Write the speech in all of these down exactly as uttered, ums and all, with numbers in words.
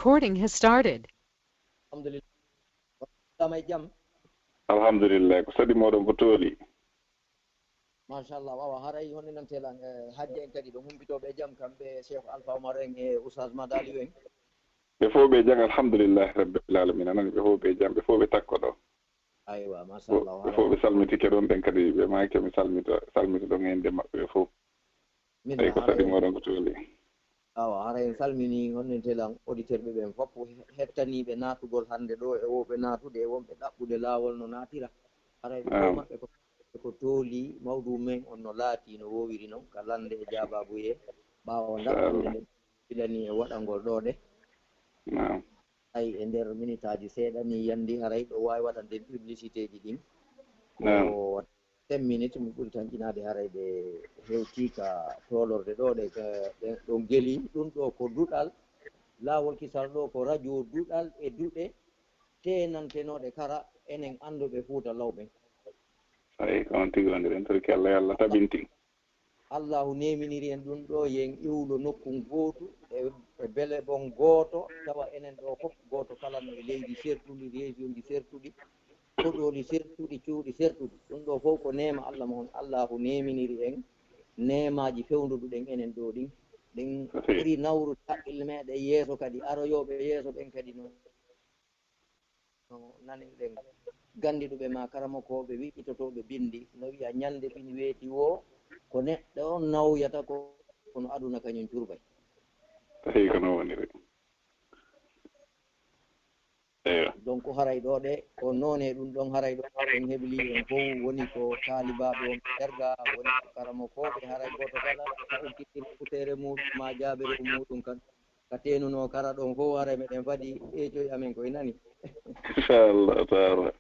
Recording has started. Alhamdulillah. Tama e jam. Alhamdulillah, ko saɗi moɗon ko tooli. Machallah, wawa haray honde nantela eh, hajja en kadi ɓe humpitoɓe e jam kamɓe Cheikh Alpha Omar en e Oustaz Madali en. Ɓe fof ɓe jam, alhamdulillahi rabbil alamina. Nani ɓe fof ɓe jam, ɓe fof ɓe takko ɗo. Aywa, machallah. Ɓe fof ɓe salmitike ɗon, ɓen kadi ɓe maaki mi salmita, salmita ɗon e innde maɓɓe ɓe fof. Tawi ko saɗi moɗon ko tooli. Awa, hara en salmini honɗen telan auditeur ɓe ɓen fof, hettaniiɓe naatugol hannde ɗo e wowɓe naatude e wonɓe ɗaɓɓude laawol no naatira. Haray ɓe fof maɓɓe ko ko tooli mawdu men on no laati no woowiri noon ka lannde e jaabaabuye ɓaawo ndaɓɓude nde filani e waɗangol ɗo ɗe. Ay e nder minitaaji seeɗa ni yandi haray ɗo waawi waɗande publicité ji ɗin. Ko ten minutes mi ɓuri tan ƴinaade haray ɓe hewti ka toolorde ɗo ɗe ɗon geli ɗum ɗo ko duɗal laawol kisal ɗo ko radio duɗal e duɗe teenantenooɗe kara enen annduɓe Fuuta Lawɓe. Eyi ko on tigi wondiren torki Allah yo Allah tabintin. Allahu neeminiri en ɗum ɗo yen iwlo nokku gootu e bele bon gooto tawa enen ɗo fof gooto kala no e leydi sertundi, région ji sertuɗi, koɗooli sertuɗi, cuuɗi sertuɗi. Ɗum ɗo fof ko neema Allah mo on Allahu neeminiri en neemaaji fewnduduɗen enen ɗo ɗin. Ɗin ɓuri nawrude haqqille meɗen yeeso kadi aroyooɓe yeeso ɓen kadi no. No nanirɗen ganndiɗuɓe ma karamokooɓe wiƴƴitotooɓe binndi no wiya ñannde fini weeti woo ko neɗɗo on nawyata ko kono aduna kañum curbay. Tawi ko noon woniri. Eyo. Donc haray ɗo ɗe ko noone ɗum ɗon haray ɗo ɗon hebli en fof woni ko taalibaaɓe wonɓe terga woni ko karamokooɓe haray gooto kala ko ukkitiri kutere muɗum ma jaabere muɗum kan. Ka teenunoo kara ɗon fof haray meɗen fadi eecoy amen koye nani. Inchallah taala.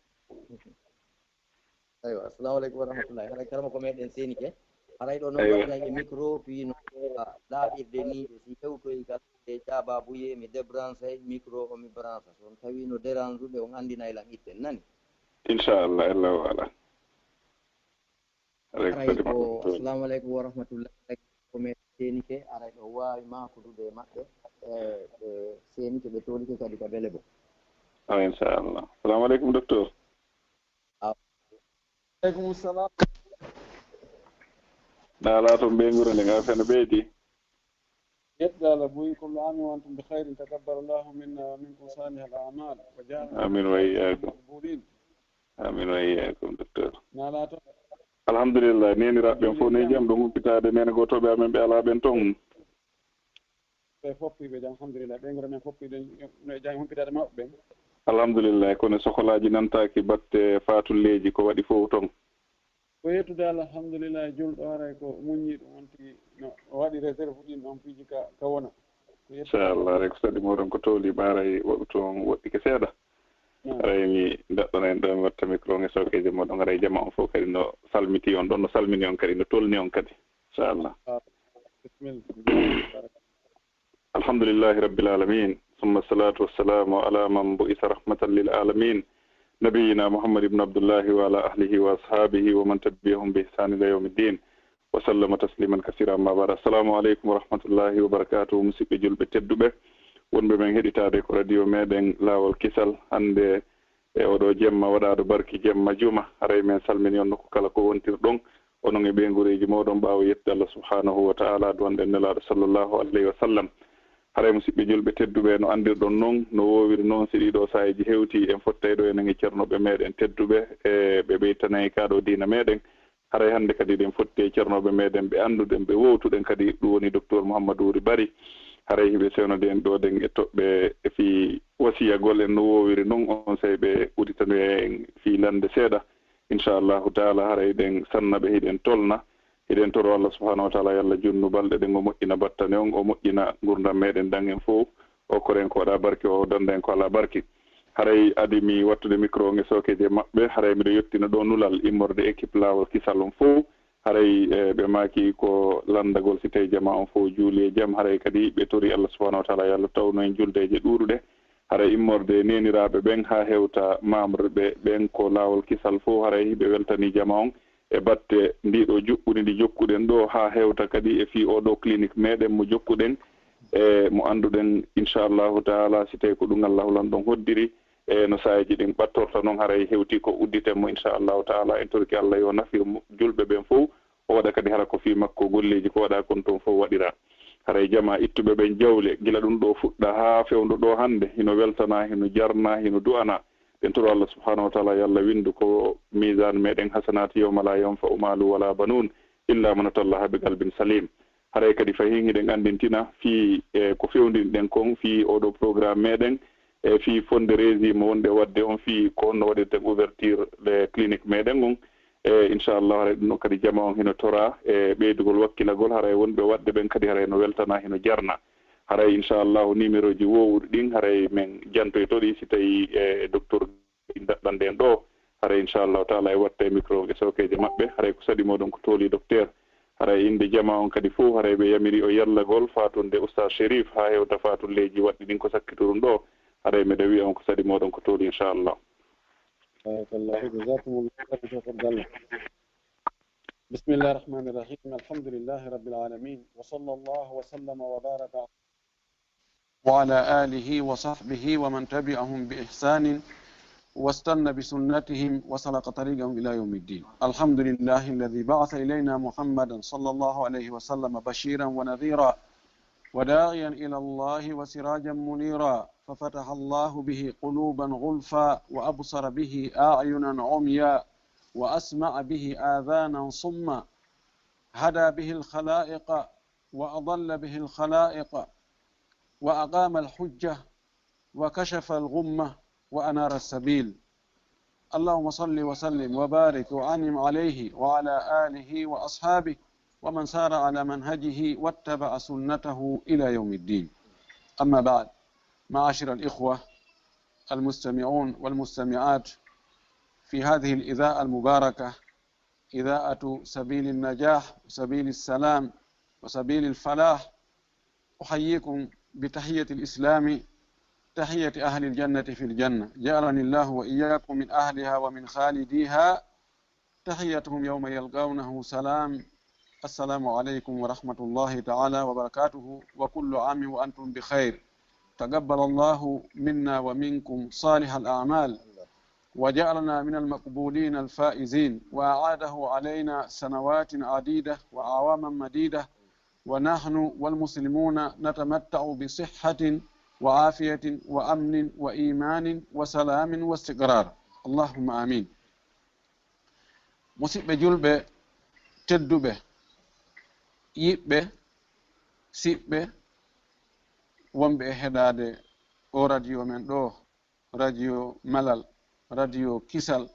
Aywa, assalamu aleykum wa rahmatullahi. Haray karama ko meɗen seenike. Haray ɗo noon waɗanay e micro fii no laaɓirde ni ɓe si hewtoyi kala e jaabaabuye mi débranché micro o mi branché so on tawi no dérange ɓe on anndinay lan itten nani. Inchallah, Allah waɗa. Aray ko assalamu aleykum wa rahmatullah. Ko men seenike aray ɗo waawi maakudude e maɓɓe ɓe seenike ɓe toolike kadi ka bele bo. Awa inchallah. Assalamu aleykum docteur. Aleykum salam. Naalaa toon ɓeynguure nden awa feno ɓeydi. Yettude Allah buy kullu amin wa antum bi khairin taqabbal Allahu minna wa minkum salih al a'mal wa ja'alna Amin wa iyyakum. Amin wa iyyakum. Amin wa iyyakum docteur. Naalaa toon. Alhamdulillah, neeniraaɓe ɓen fof ne jam ɗo humpitaade nene gotooɓe amen ɓe alaa ɓen toon. Ɓe fof ɓe jam alhamdulillah ɓeynguure men fof ɓe no e jam humpitaade mawɓe ɓen. Alhamdulillah, kono sokolaaji nantaaki batte faatulleeji ko waɗi fof toon. Ko yettude Allah alhamdulillah julɗo haray ko muññi ɗum on tigi no o waɗi réserve ɗin ɗon piiji ka ka wona. Inchallah, haray ko saɗi moɗon ko tooli ɓaaray waɗu toon woɗɗike seeɗa. Haray mi daɗɗana en ɗo mi watta micro nge sookeeje moɗon haray jama on fof kadi no salmiti on ɗon no salmini on kadi no tolni on kadi inchallah. Bismillah. الحمد لله رب العالمين ثم الصلاة والسلام على من بعث رحمة للعالمين نبينا محمد بن عبد الله وعلى أهله وأصحابه ومن تبعهم بإحسان إلى يوم الدين وسلم تسليما كثيرا أما بعد السلام عليكم ورحمة الله وبركاته musidɓe julɓe tedduɓe wonɓe men heɗitaade ko radio meɗen laawol kisal hannde e oɗo jemma waɗaaɗo barki jemma juma haray men salmini on nokku kala ko wontirɗon onon e ɓeynguureeji mooɗon ɓaawo yettude Allah subhanahu wa ta'ala duwanɗen nelaaɗo sallallahu alayhi wa sallam. Haray musiɓɓe julɓe tedduɓe no anndirɗon non no woowiri noon si ɗiɗo saayeeji hewti en fottay ɗo enen e ceernooɓe meɗen tedduɓe e ɓe ɓeytanay kaa ɗo diina meɗen. Haray hannde kadi eɗen fotti e ceernooɓe meɗen ɓe annduɗen ɓe wowtuɗen kadi ɗum woni docteur Mouhamadou Wuri Bari. Haray hiɓe sewnade en ɗo ɗen e toɓɓe e fii wasiyagol en no woowiri non onsay ɓe udditandoya en fii lannde seeɗa. Inchallahu taala haray eɗen sanna ɓe hiɗen tolna hiɗen toro Allah subhanahu wa taala yo Allah junnu balɗe ɗen o moƴƴina battane on o moƴƴina ngurdam meɗen dan en fow. O koren ko waɗa barke o danda en ko ala barke. Haray adi mi wattude micro on e sookeeje maɓɓe haray miɗo yettina ɗo nulal immorde équipe laawol kisal on fow. Haray ɓe maaki ko lanndagol si tawi jamaa on fow juuli e jam haray kadi ɓe tori Allah subhanahu wa taala yo Allah tawnu en juldeeje ɗuuɗuɗe. Haray immorde neeniraaɓe ɓen haa hewta membre ɓe ɓen ko laawol kisal fow haray ɓe weltanii jamaa on e batte ndii ɗoo juɓɓudi ndi jokkuɗen ɗoo haa hewta kadi e fii oo ɗoo clinique meɗen mo jokkuɗen. E mo annduɗen, inchallahu taala, si tawi ko ɗum Allah lan ɗon hoddiri, e no saaji ɗin ɓattorta noon, haray hewti ko udditen mo, inchallahu taala. En torki Allah yo nafir mo, julɓe ɓen fof, o waɗa kadi hara ko fii makko golleeji ko waɗa kon toon fof waɗira. Haray jama ittuɓe ɓen jawle, gila ɗum ɗo fuɗɗa haa fewndo ɗo hannde, hino weltana, hino jarna, hino du'ana. Ɗen toro Allah subhanahu wa taala, yo Allah winndu ko misan meɗen hasanat, yawma la yanfa'u malu wala banun, illa man atallaha bi qalbin salim. Haray kadi fahin hiɗen anndintina fii, e, ko fewndinɗen kon fii oɗo programme meɗen, e fii fundraising mo wonɗen waɗde on, fii ko honno waɗirten ouverture le clinique meɗen on. E, inchallah, haray ɗum ɗon kadi jama on hino tora, e, ɓeydugol wakkilagol, haray wonɓe waɗde ɓen kadi haray no weltana, hino jarna. Haray inchallahu numéro ji wowuɗi ɗin haray men jantoyto ɗi si tawi, e, docteur daɗɗan ɗen ɗo. Haray inchallahu taala e watta e micro on e sawkeeje maɓɓe. Haray ko saɗi moɗon ko tooli docteur. Haray innde jama on kadi fof, haray ɓe yamiri o yallagol fatunde Oustaz Chérif haa hewta fatulleeji waɗɗi ɗin ko sakkitoɗum ɗo. Haray meɗa wi'a on ko saɗi moɗon ko tooli, inchallah. Barakallahu, jazakumullahu khairan, Cheikh Abdallah. بسم الله الرحمن الرحيم. الحمد لله رب العالمين. وصلى الله وسلم وبارك على وعلى آله وصحبه ومن تبعهم بإحسان واستن بسنتهم وسلك طريقهم إلى يوم الدين. الحمد لله الذي بعث إلينا محمدا صلى الله عليه وسلم بشيرا ونذيرا وداعيا إلى الله وسراجا منيرا، ففتح الله به قلوبا غلفا، وأبصر به أعينا عميا، وأسمع به آذانا صما، هدى به الخلائق، وأضل به الخلائق، وأقام الحجة، وكشف الغمة، وأنار السبيل. اللهم صل وسلم وبارك وأنعم عليه وعلى آله وأصحابه ومن سار على منهجه واتبع سنته إلى يوم الدين. أما بعد، معاشر الإخوة المستمعون والمستمعات في هذه الإذاعة المباركة، إذاعة سبيل النجاح وسبيل السلام وسبيل الفلاح، أحييكم بتحية الإسلام، تحية أهل الجنة في الجنة، جعلني الله وإياكم من أهلها ومن خالديها. تحيتهم يوم يلقونه سلام. السلام عليكم ورحمة الله تعالى وبركاته، وكل عام وأنتم بخير. تقبل الله منا ومنكم صالح الأعمال، وجعلنا من المقبولين الفائزين، وأعاده علينا سنوات عديدة وأعواما مديدة، ونحن والمسلمون نتمتع بصحة وعافية وأمن وإيمان وسلام واستقرار. اللهم آمين. Musiɓɓe julɓe tedduɓe, yiɓɓe, siɓɓe, wonɓe e heɗaade o radio men ɗo, radio Malal, radio Kisal,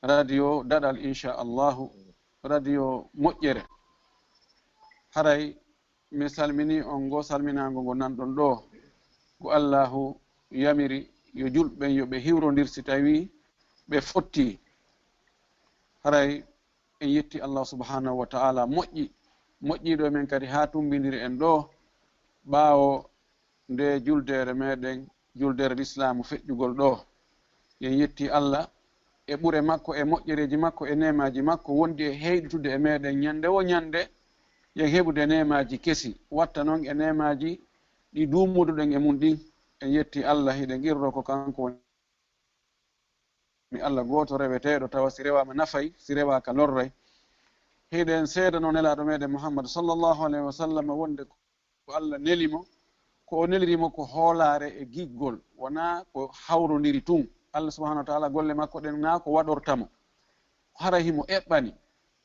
radio Daɗal, inchallahu, radio Moƴƴere. Haray mi salmini on ngo salminaango ngo nanɗon ɗo, ko Allahu yamiri yo julɓe ɓen yo ɓe hiwrondir si tawii ɓe fottii. Haray en yetti Allah subhanahu wa ta'ala moƴƴi, moƴƴiiɗo e men kadi haa tumbindiri en ɗo, ɓaawo nde juldeere meɗen, juldeere lislaamu feƴƴugol ɗo. Yen yetti Allah e ɓure makko, e moƴƴereeji makko, e neemaaji makko wonɗi e heyɗitude e meɗen ñande wo ñande, yen heɓude neemaaji kesi, watta non e neemaaji ɗi duumuduɗen e mun ɗin. En yetti Allah, hiɗen qirro ko kanko woni mi Allah gooto reweteeɗo, tawa si rewaama nafay, si rewaaka lorray. Hiɗen seedano Nelaaɗo meɗen Muhammad sallallahu alayhi wa sallam wonde ko Allah neli mo, ko o neliri mo ko hoolaare e giggol, wonaa ko hawrondiri tun. Allah subhanahu wa ta'ala golle makko ɗen naa ko waɗorta mo. Hara himo eɓɓani,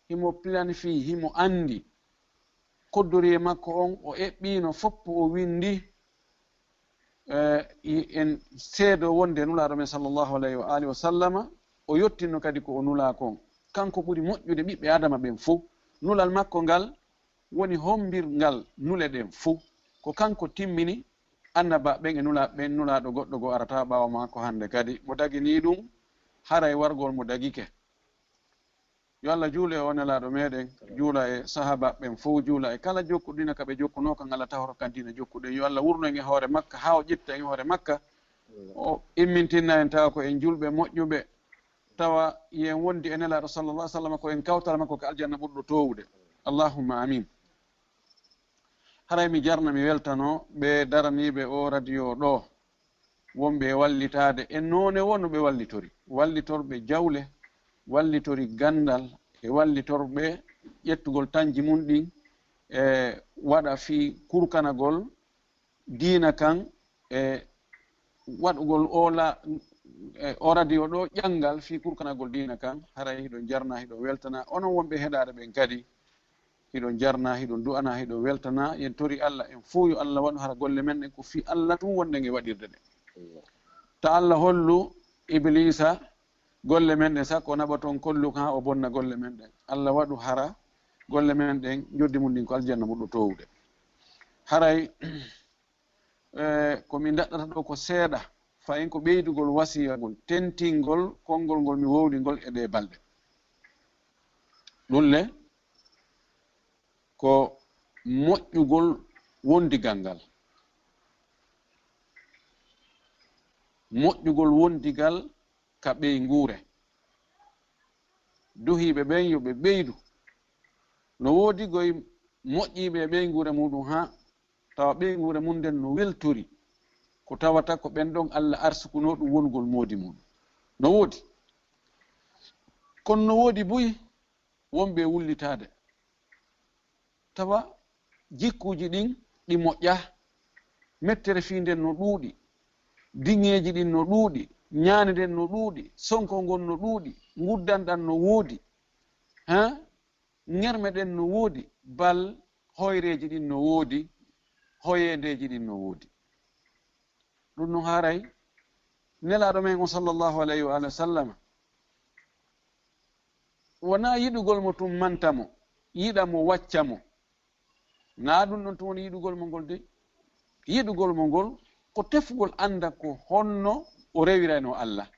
himo planifi, himo anndi. Koddoriye makko on, o eɓɓiino foppu, o windi, eh, i-, en seedo wonde Nulaaɗo men sallallahu alayhi wa alihi wa sallama, o yottinno kadi ko o nulaa kon. Kanko ɓuri moƴƴude ɓiɓɓe Adama ɓen fow. Nulal makko ngal woni hombirngal nule ɗen fow. Ko kanko timmini annabaaɓe ɓen e nulaaɓe ɓen, nulaaɗo goɗɗo goo arataa ɓaawo makko hannde kadi. Mo dagini ɗum, haray wargol mo dagike. Yo Allah juulu e o Nelaaɗo meɗen, juula e sahaabaaɓe ɓen fow, juula e kala jokkuɗo diina ka ɓe jokkunoo kan, Allah tahoto kan diina jokkuɗen. Yo Allah wurno en e hoore makka, haa o ƴetta en e hoore makka, o immintinna en tawa ko en julɓe moƴƴuɓe, tawa yen wondi e Nelaaɗo sallallahu alaihi wasallam ko en kawtal makko ka aljanna ɓurɗo toowude. Allahumma amin. Haray mi jarna, mi weltano ɓe daraniiɓe o radio ɗo, wonɓe e wallitaade e noone wo no ɓe wallitori. Wallitorɓe jawle, wallitori ganndal, e wallitorɓe ƴettugol tanji mum ɗin, e waɗa fii kurkanagol diina kan, e waɗugol o la-, e o radio ɗo ƴanngal fii kurkanagol diina kan. Haray hiɗon jarna, hiɗon weltana. Onon wonɓe heɗaade ɓen kadi, hiɗon jarna, hiɗon du'ana, hiɗon weltana. Yen tori Alla, en fow yo Alla waɗu hara golle men ɗen ko fii Alla tun wonɗen e waɗirde ɗe. Ta Alla hollu Ibliisa golle men ɗen, sakko o naɓa ton kollu haa o bonna golle men ɗen. Alla waɗu hara golle men ɗen, njoddi mum ɗin ko aljanna ɓurɗo toowude. Haray, eh, ko min daɗɗata ɗo ko seeɗa, fayin ko ɓeydugol wasiyagol, tentingol konngol ngol mi wowli ngol e ɗee balɗe. Ɗun le, ko moƴƴugol wondigal ngal. Moƴƴugol wondigal ka ɓeynguure. Duhiiɓe ɓen yo ɓe ɓeydu. No woodi goy moƴƴiiɓe e ɓeynguure muɗum haa tawa ɓeynguure mum nden no weltori. Ko tawata ko ɓen ɗon Alla arsukunoo ɗum wonugol moodi muɗum. No woodi. Kono no woodi buy wonɓe e wullitaade. Tawa jikkuuji ɗin ɗi moƴƴaa. Mettere fii nden no ɗuuɗi. Diŋeeji ɗin no ɗuuɗi. Ñaande nden no ɗuuɗi. Sonkol ngol no ɗuuɗi. Nguddan ɗan no woodi. Haa? Ŋerme ɗen no woodi. Bal hoyreeji ɗin no woodi. Hoyeendeeji ɗin no woodi. Ɗum no haray Nelaaɗo men on sallallahu alayhi wa alihi wa sallama, wonaa yiɗugol mo tun manta mo, yiɗa mo, wacca mo. Naa ɗum ɗon tun woni yiɗugol mo ngol de. Yiɗugol mo ngol ko tefugol annda ko honno o rewiraynoo Alla.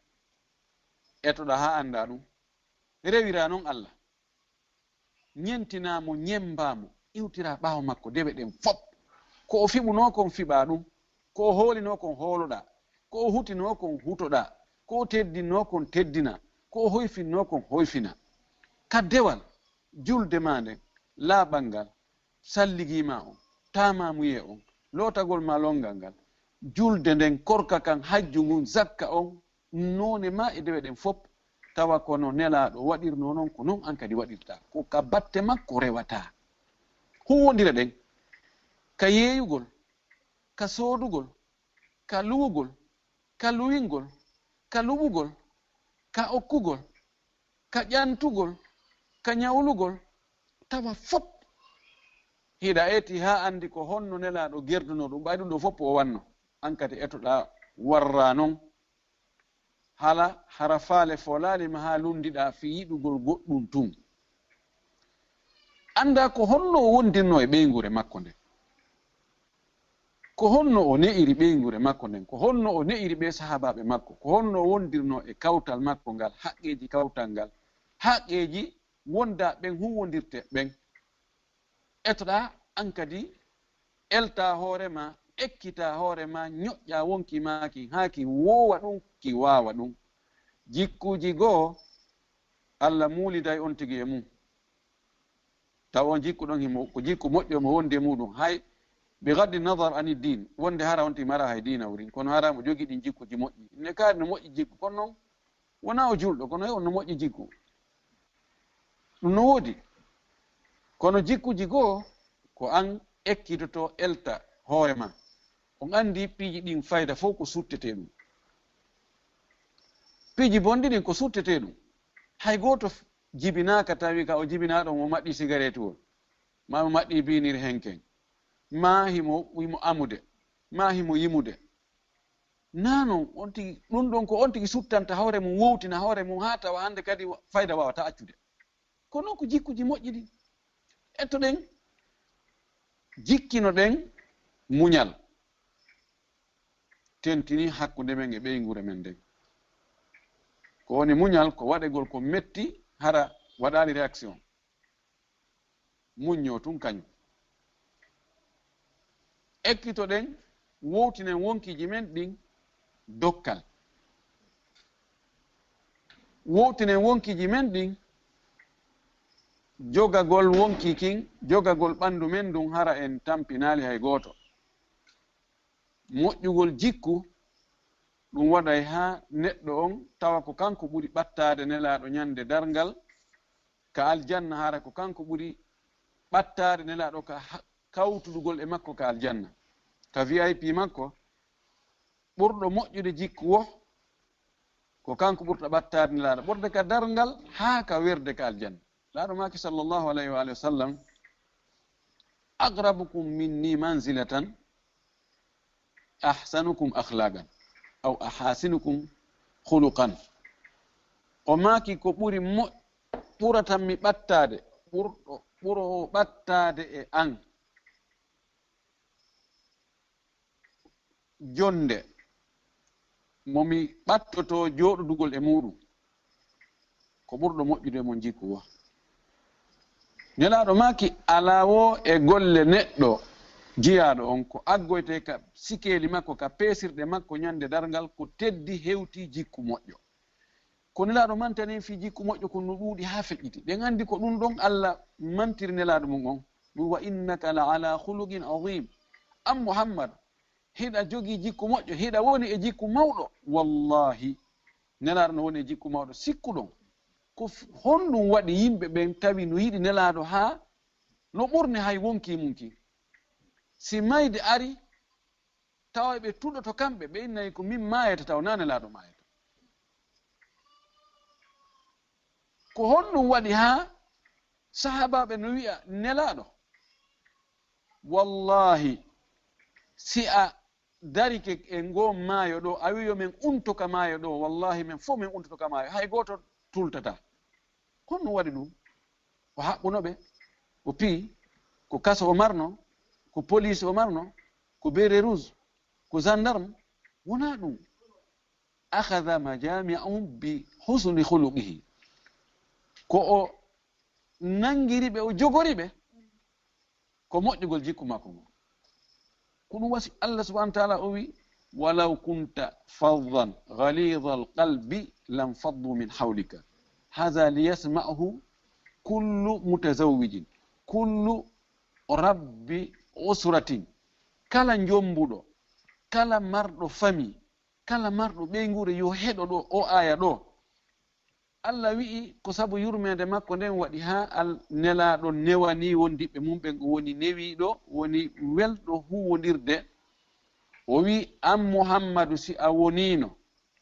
Etoɗaa haa anndaa ɗum. Rewiraa non Alla. Ñentinaa mo, ñemmbaa mo, iwtiraa ɓaawo makko dewe ɗen fop. Ko o fiɓunoo kon fiɓaa ɗum, ko o hoolinoo kon hooloɗaa, ko o hutinoo kon hutoɗaa, ko o teddinnoo kon teddinaa, ko o hoyfinnoo kon hoyfinaa. Ka dewal julde maa nden, laaɓal ngal, salligii maa on, taamaamuyee on, lootagol maa lonngal ngal, julde nden, korka kan, hajju ngun, zakka on, noone maa e dewe ɗen fop, tawa ko no Nelaaɗo waɗirnoo non, ko non an kadi waɗirtaa. Ko ka batte makko rewataa. Huuwondire ɗen, ka yeeyugol, ka soodugol, ka luwugol, ka luwingol, ka luɓugol, ka okkugol, ka ƴantugol, ka ñawlugol, tawa fop hiɗa eti haa anndi ko honno Nelaaɗo gerdunoo ɗum, ɓay ɗum ɗoo fop o wanno. An kadi etoɗaa warraa non. Hala hara faale foolaali ma haa lunndiɗaa fii yiɗugol goɗɗum tun. Anndaa ko honno o wondirnoo e ɓeynguure makko nden. Ko honno o ne'iri ɓeynguure makko nden? Ko honno o ne'iri ɓee sahaabaaɓe makko? Ko honno o wondirnoo e kawtal makko ngal, haqqeeji kawtal ngal, haqqeeji wondaa ɓen huuwondirte ɓen? Etoɗaa an kadi, eltaa hoore maa, ekkitaa hoore maa, ñoƴƴaa wonki maa kin, haa ki woowa ɗum, ki waawa ɗum. Jikkuuji goo, Alla muuliday on tigi e mum. Taw on jikku ɗon himo, ko jikku moƴƴo mo wondi e muɗum. Hay, bi gaddi nadar ani din, wonde hara on tigi mara hay diina wurin, kono hara mo jogi ɗin jikkuuji moƴƴi. Ne kaari no moƴƴi jikku, kono non wonaa o julɗo, kono hay on no moƴƴi jikku. Ɗum no woodi. Kono jikkuuji goo, ko an ekkitoto, elta hoore ma. On anndi piiji ɗin fayda fof ko suttetee ɗum. Piiji bonɗi ɗin ko suttetee ɗum. Hay gooto f-, jibinaaka tawi ka o jibinaaɗo mo maɗɗi sigaretuwol, maa mo maɗɗi biinir henken, maa himo, himo amude, maa himo yimude. Naa non, on tigi, ɗum ɗon ko on tigi suttanta hoore mum, wowtina hoore mum, haa tawa hannde kadi wa-, fayda waawata accude. Ko non ko jikkuuji moƴƴi ɗin. Ettoɗen, jikkinoɗen muñal. Tentini hakkunde men e ɓeynguure men nden. Ko woni muñal, ko waɗegol ko metti, hara waɗaali réaction. Muññoo tun kañum. Ekkitoɗen, wowtinen wonkiiji men ɗin dokkal. Wowtinen wonkiiji men ɗin Jogagol wonkii kin, jogagol ɓanndu men ndun, hara en tampinaali hay gooto. Moƴƴugol jikku, ɗum waɗay haa neɗɗo on tawa ko kanko ɓuri ɓattaade Nelaaɗo ñande darngal ka aljanna, hara ko kanko ɓuri ɓattaade Nelaaɗo ka ha-, kawtudugol e makko ka aljanna. Ka V I P makko, ɓurɗo moƴƴude jikku wo, ko kanko ɓurɗo ɓattaade Nelaaɗo, ɓurde ka darngal haa ka werde ka aljanna. Nelaaɗo maaki, sallallahu alayhi wa alihi wa sallam, "Aqrabukum minni manzilatan ahsanukum akhlaqan, aw ahasinukum khuluqan." O maaki, ko ɓuri mo-, ɓurata mi ɓattaade, ɓurɗo, ɓuro ɓattaade e an jonnde, mo mi ɓattotoo jooɗodugol e muuɗum, ko ɓurɗo moƴƴude mo jikku wo. Nelaaɗo maaki, alaa wo e golle neɗɗo jiyaaɗo on ko aggoytee ka sikeeli makko, ka peesirɗe makko ñande darngal, ko teddi hewti jikku moƴƴo. Ko Nelaaɗo mantani en fii jikku moƴƴo kon no ɗuuɗi haa feƴƴiti. Ɗen anndi ko ɗum ɗon Alla mantiri Nelaaɗo mum on. Ɗum, "Wa innaka la ala khuluqin azim." An Muhammad, hiɗa jogii jikku moƴƴo, hiɗa woni e jikku mawɗo. Wallahi, Nelaaɗo no woni e jikku mawɗo. Sikkuɗon ko f-, honɗum waɗi yimɓe ɓen tawi no yiɗi Nelaaɗo haa no ɓurni hay wonkii mum kin? Si mayde ari, tawa ɓe tuɗoto kamɓe, ɓe innay ko min maayata, tawa naa Nelaaɗo maayata. Ko honɗum waɗi haa sahaabaaɓe no wi'a Nelaaɗo, wallahi, si a darike e ngoo maayo ɗoo, a wi'i yo men unto ka maayo ɗoo, wallahi, men fof men untoto ka maayo, hay gooto tultataa. Honɗum waɗi ɗum? O haɓɓuno ɓe, o piyi, ko kaso o marno, ko police o marno, ko béret rouge, ko gendarme, wonaa ɗum. Akhadha majami'ahum bi husni khuluqihi. Ko o nangiri ɓe, o jogori ɓe, ko moƴƴugol jikku makko ngun. Ko ɗum wasi Allah subhanahu wa ta'ala o wi, "Walaw kunta faddan ghalidhal qalbi lam faddu min hawlika. Hadha liyasma'ahu kullu mutazawwijin, kullu rabbi usratin." Kala jombuɗo, kala marɗo fami, kala marɗo ɓeynguure yo heɗo ɗo o aaya ɗo. Allah wi'i ko sabu yurmeende makko nden waɗi haa al-, Nelaaɗo newanii wondiɓɓe mum ɓen, o woni newiiɗo, woni welɗo huuwondirde. O wi'i, "An Muhammadu, si a woniino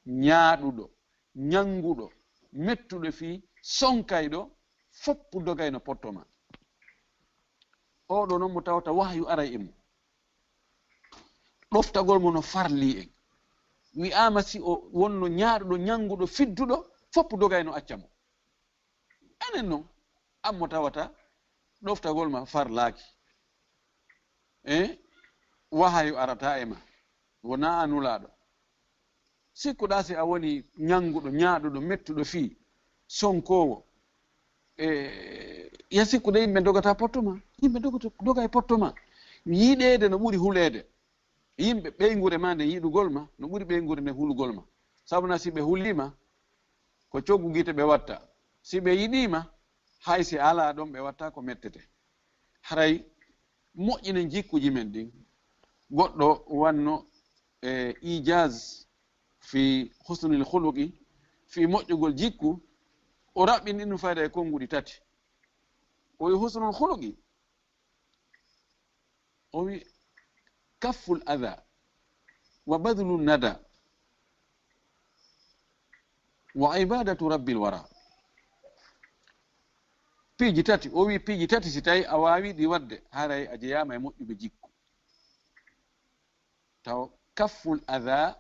ñaaɗuɗo, ñannguɗo, mettuɗo fii, sonkayɗo, foppu dogayno potto ma." Oo ɗoo non mo tawata wahyu aray e mum. Ɗoftagol mo no farlii en. Wi'aama si o wonno ñaaɗuɗo, ñannguɗo, fidduɗo, foppu dogayno acca mo. Enen non, an mo tawata ɗoftagol ma farlaaki. Eh? Wahayu arataa e ma. Wonaa a nulaaɗo. Sikkuɗaa si a woni ñannguɗo, ñaaɗuɗo, mettuɗo fii, sonkoowo, e, ya sikkude yimɓe dogataa potto ma? Yimɓe dogoto-, doga e potto ma. Yiɗeede no ɓuri huleede. Yimɓe ɓeynguure ma nden yiɗugol ma no ɓuri ɓeynguure nden hulugol ma. Sabu na si ɓe hulii ma, ko coggu gite ɓe watta. Si ɓe yiɗii ma, hay si alaa ɗon ɓe watta ko mettete. Haray moƴƴinen jikkuuji men ɗin. Goɗɗo wanno e Ijaz fi husnil khuluqi, fi moƴƴugol jikku, o raɓɓini ɗum fayda e konnguɗi tati. O wi husnul khuluqi, o wi kafful adha wa badlu nada wa ibadatu rabbil wara. Piiji tati, o wi piiji tati si tawi a waawi ɗi waɗde, haray a jeyaama e moƴƴuɓe jikku. Taw kafful adha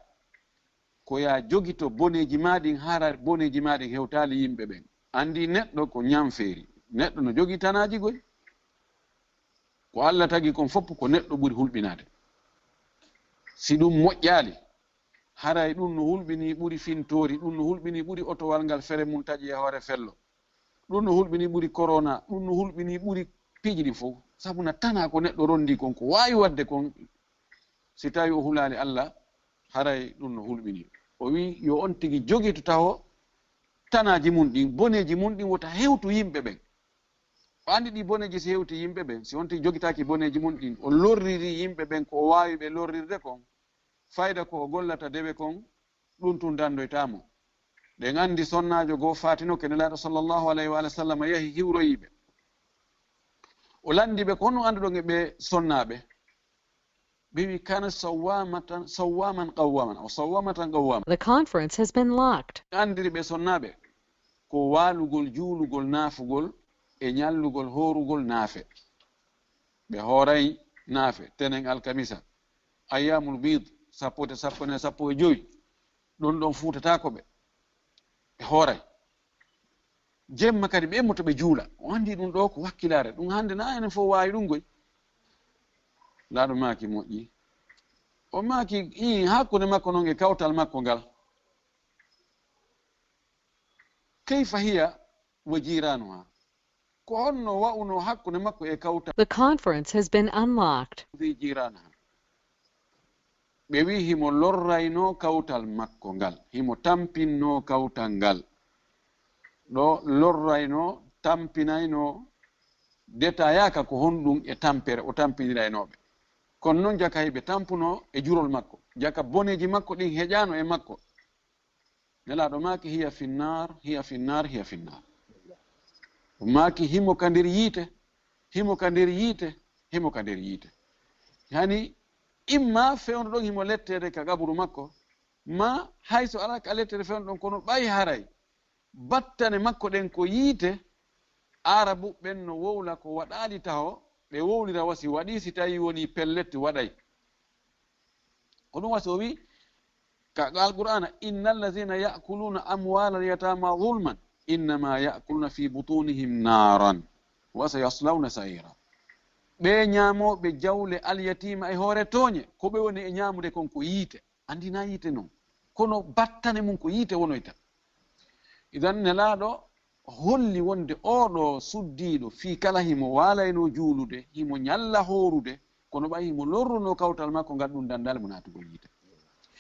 ko ya jogito boneeji maa ɗin, hara boneeji maa ɗin hewtaali yimɓe ɓen. Anndi neɗɗo ko ñamfeeri, neɗɗo no jogii tanaaji goy. Ko Allah tagi kon fof ko neɗɗo ɓuri hulɓinaade. Si ɗum moƴƴaali, haray ɗum no hulɓinii ɓuri fintoori, ɗum no hulɓinii ɓuri otowal ngal fere mum taƴi e hoore fello. Ɗum no hulɓinii ɓuri korona, ɗum no hulɓinii ɓuri piiji ɗin fof. Sabu na tanaa ko neɗɗo ronndii kon, ko waawi waɗde kon, si tawii o hulaali Allah, haray ɗum no hulɓinii. O wi'i, yo on tigi jogito taho tanaaji mum ɗin, boneeji mum ɗin wota hewtu yimɓe ɓen. O anndi ɗi boneeji si hewti yimɓe ɓen, si on tigi jogitaaki boneeji mun ɗin, o lorriri yimɓe ɓen ko o waawi ɓe lorrirde kon, fayda ko o gollata dewe kon, ɗun tun danndoytaa mo. Ɗen anndi sonnaajo goo faatinoke Nelaaɗo sallallahu alayhi wa sallam yahi hiwroyi ɓe. O lanndi ɓe ko honno annduɗon e ɓe sonnaaɓe? Ɓe wi kana sawwamatan sawwaman qawwaman aw sawwamatan qawwama. The conference has been locked. Anndiri ɓe sonnaaɓe ko waalugol, juulugol, naafugol e ñallugol, hoorugol naafe. Ɓe hooray naafe, tenen, alkamisa, ayyamul biid, sappo e tati, sappo e nayi, sappo e jowi. Ɗon ɗon fuutataako ɓe. Ɓe hooray. Jemma kadi ɓe immoto ɓe juula. O anndi ɗun ɗoo ko wakkilaare. Ɗun hannde na enen fof waawi ɗun goy. Nelaaɗo maaki moƴƴi. O maaki, ii, hakkunde makko non e kawtal makko ngal. Kayfa hiya wa jiranuha? Ko honno wa'unoo hakkunde makko e kawtal? The conference has been unlocked. Fi jiranuha. Ɓe wi himo lorraynoo kawtal makko ngal, himo tampinnoo kawtal ngal. Ɗo lorraynoo, tampinaynoo, detayaaka ko honɗun e tampere o tampiniraynoo ɓe. Kono non jaka hiɓe tampunoo e jurol makko. Jaka boneeji makko ɗin heƴaano e makko. Nelaaɗo maaki, hiya finnar, hiya finnar, hiya finnar. O maaki, himo ka nder yiite, himo ka nder yiite, himo ka nder yiite. Hani, imma fewndo ɗon himo letteede ka qaburu makko, ma hay so alaa ka letteede fewndo ɗon, kono ɓay haray battane makko ɗen ko yiite, Aarabu ɓen no wowla ko waɗaali taho, ɓe wowlira wa si waɗii, si tawii wonii pellet waɗay. Ko ɗun wa si o wi, ka Alqur'aana, inna allazina ya'kuluna amwalal yatama zulman, innama ya'kuluna fi butunihim naran, wa sayaslawna sa'ira. Ɓe ñaamooɓe jawle alyatiima e hoore tooñe, ko ɓe woni e ñaamude kon ko yiite. Anndi na yiite non. Kono battane mun ko yiite wonoyta. Idan Nelaaɗo holli wonde oo ɗoo suddiiɗo fii kala himo waalaynoo juulude, himo ñalla hoorude, kono ɓay himo lorrunoo kawtal makko ngal, ɗun danndaale mo naatugol yiite.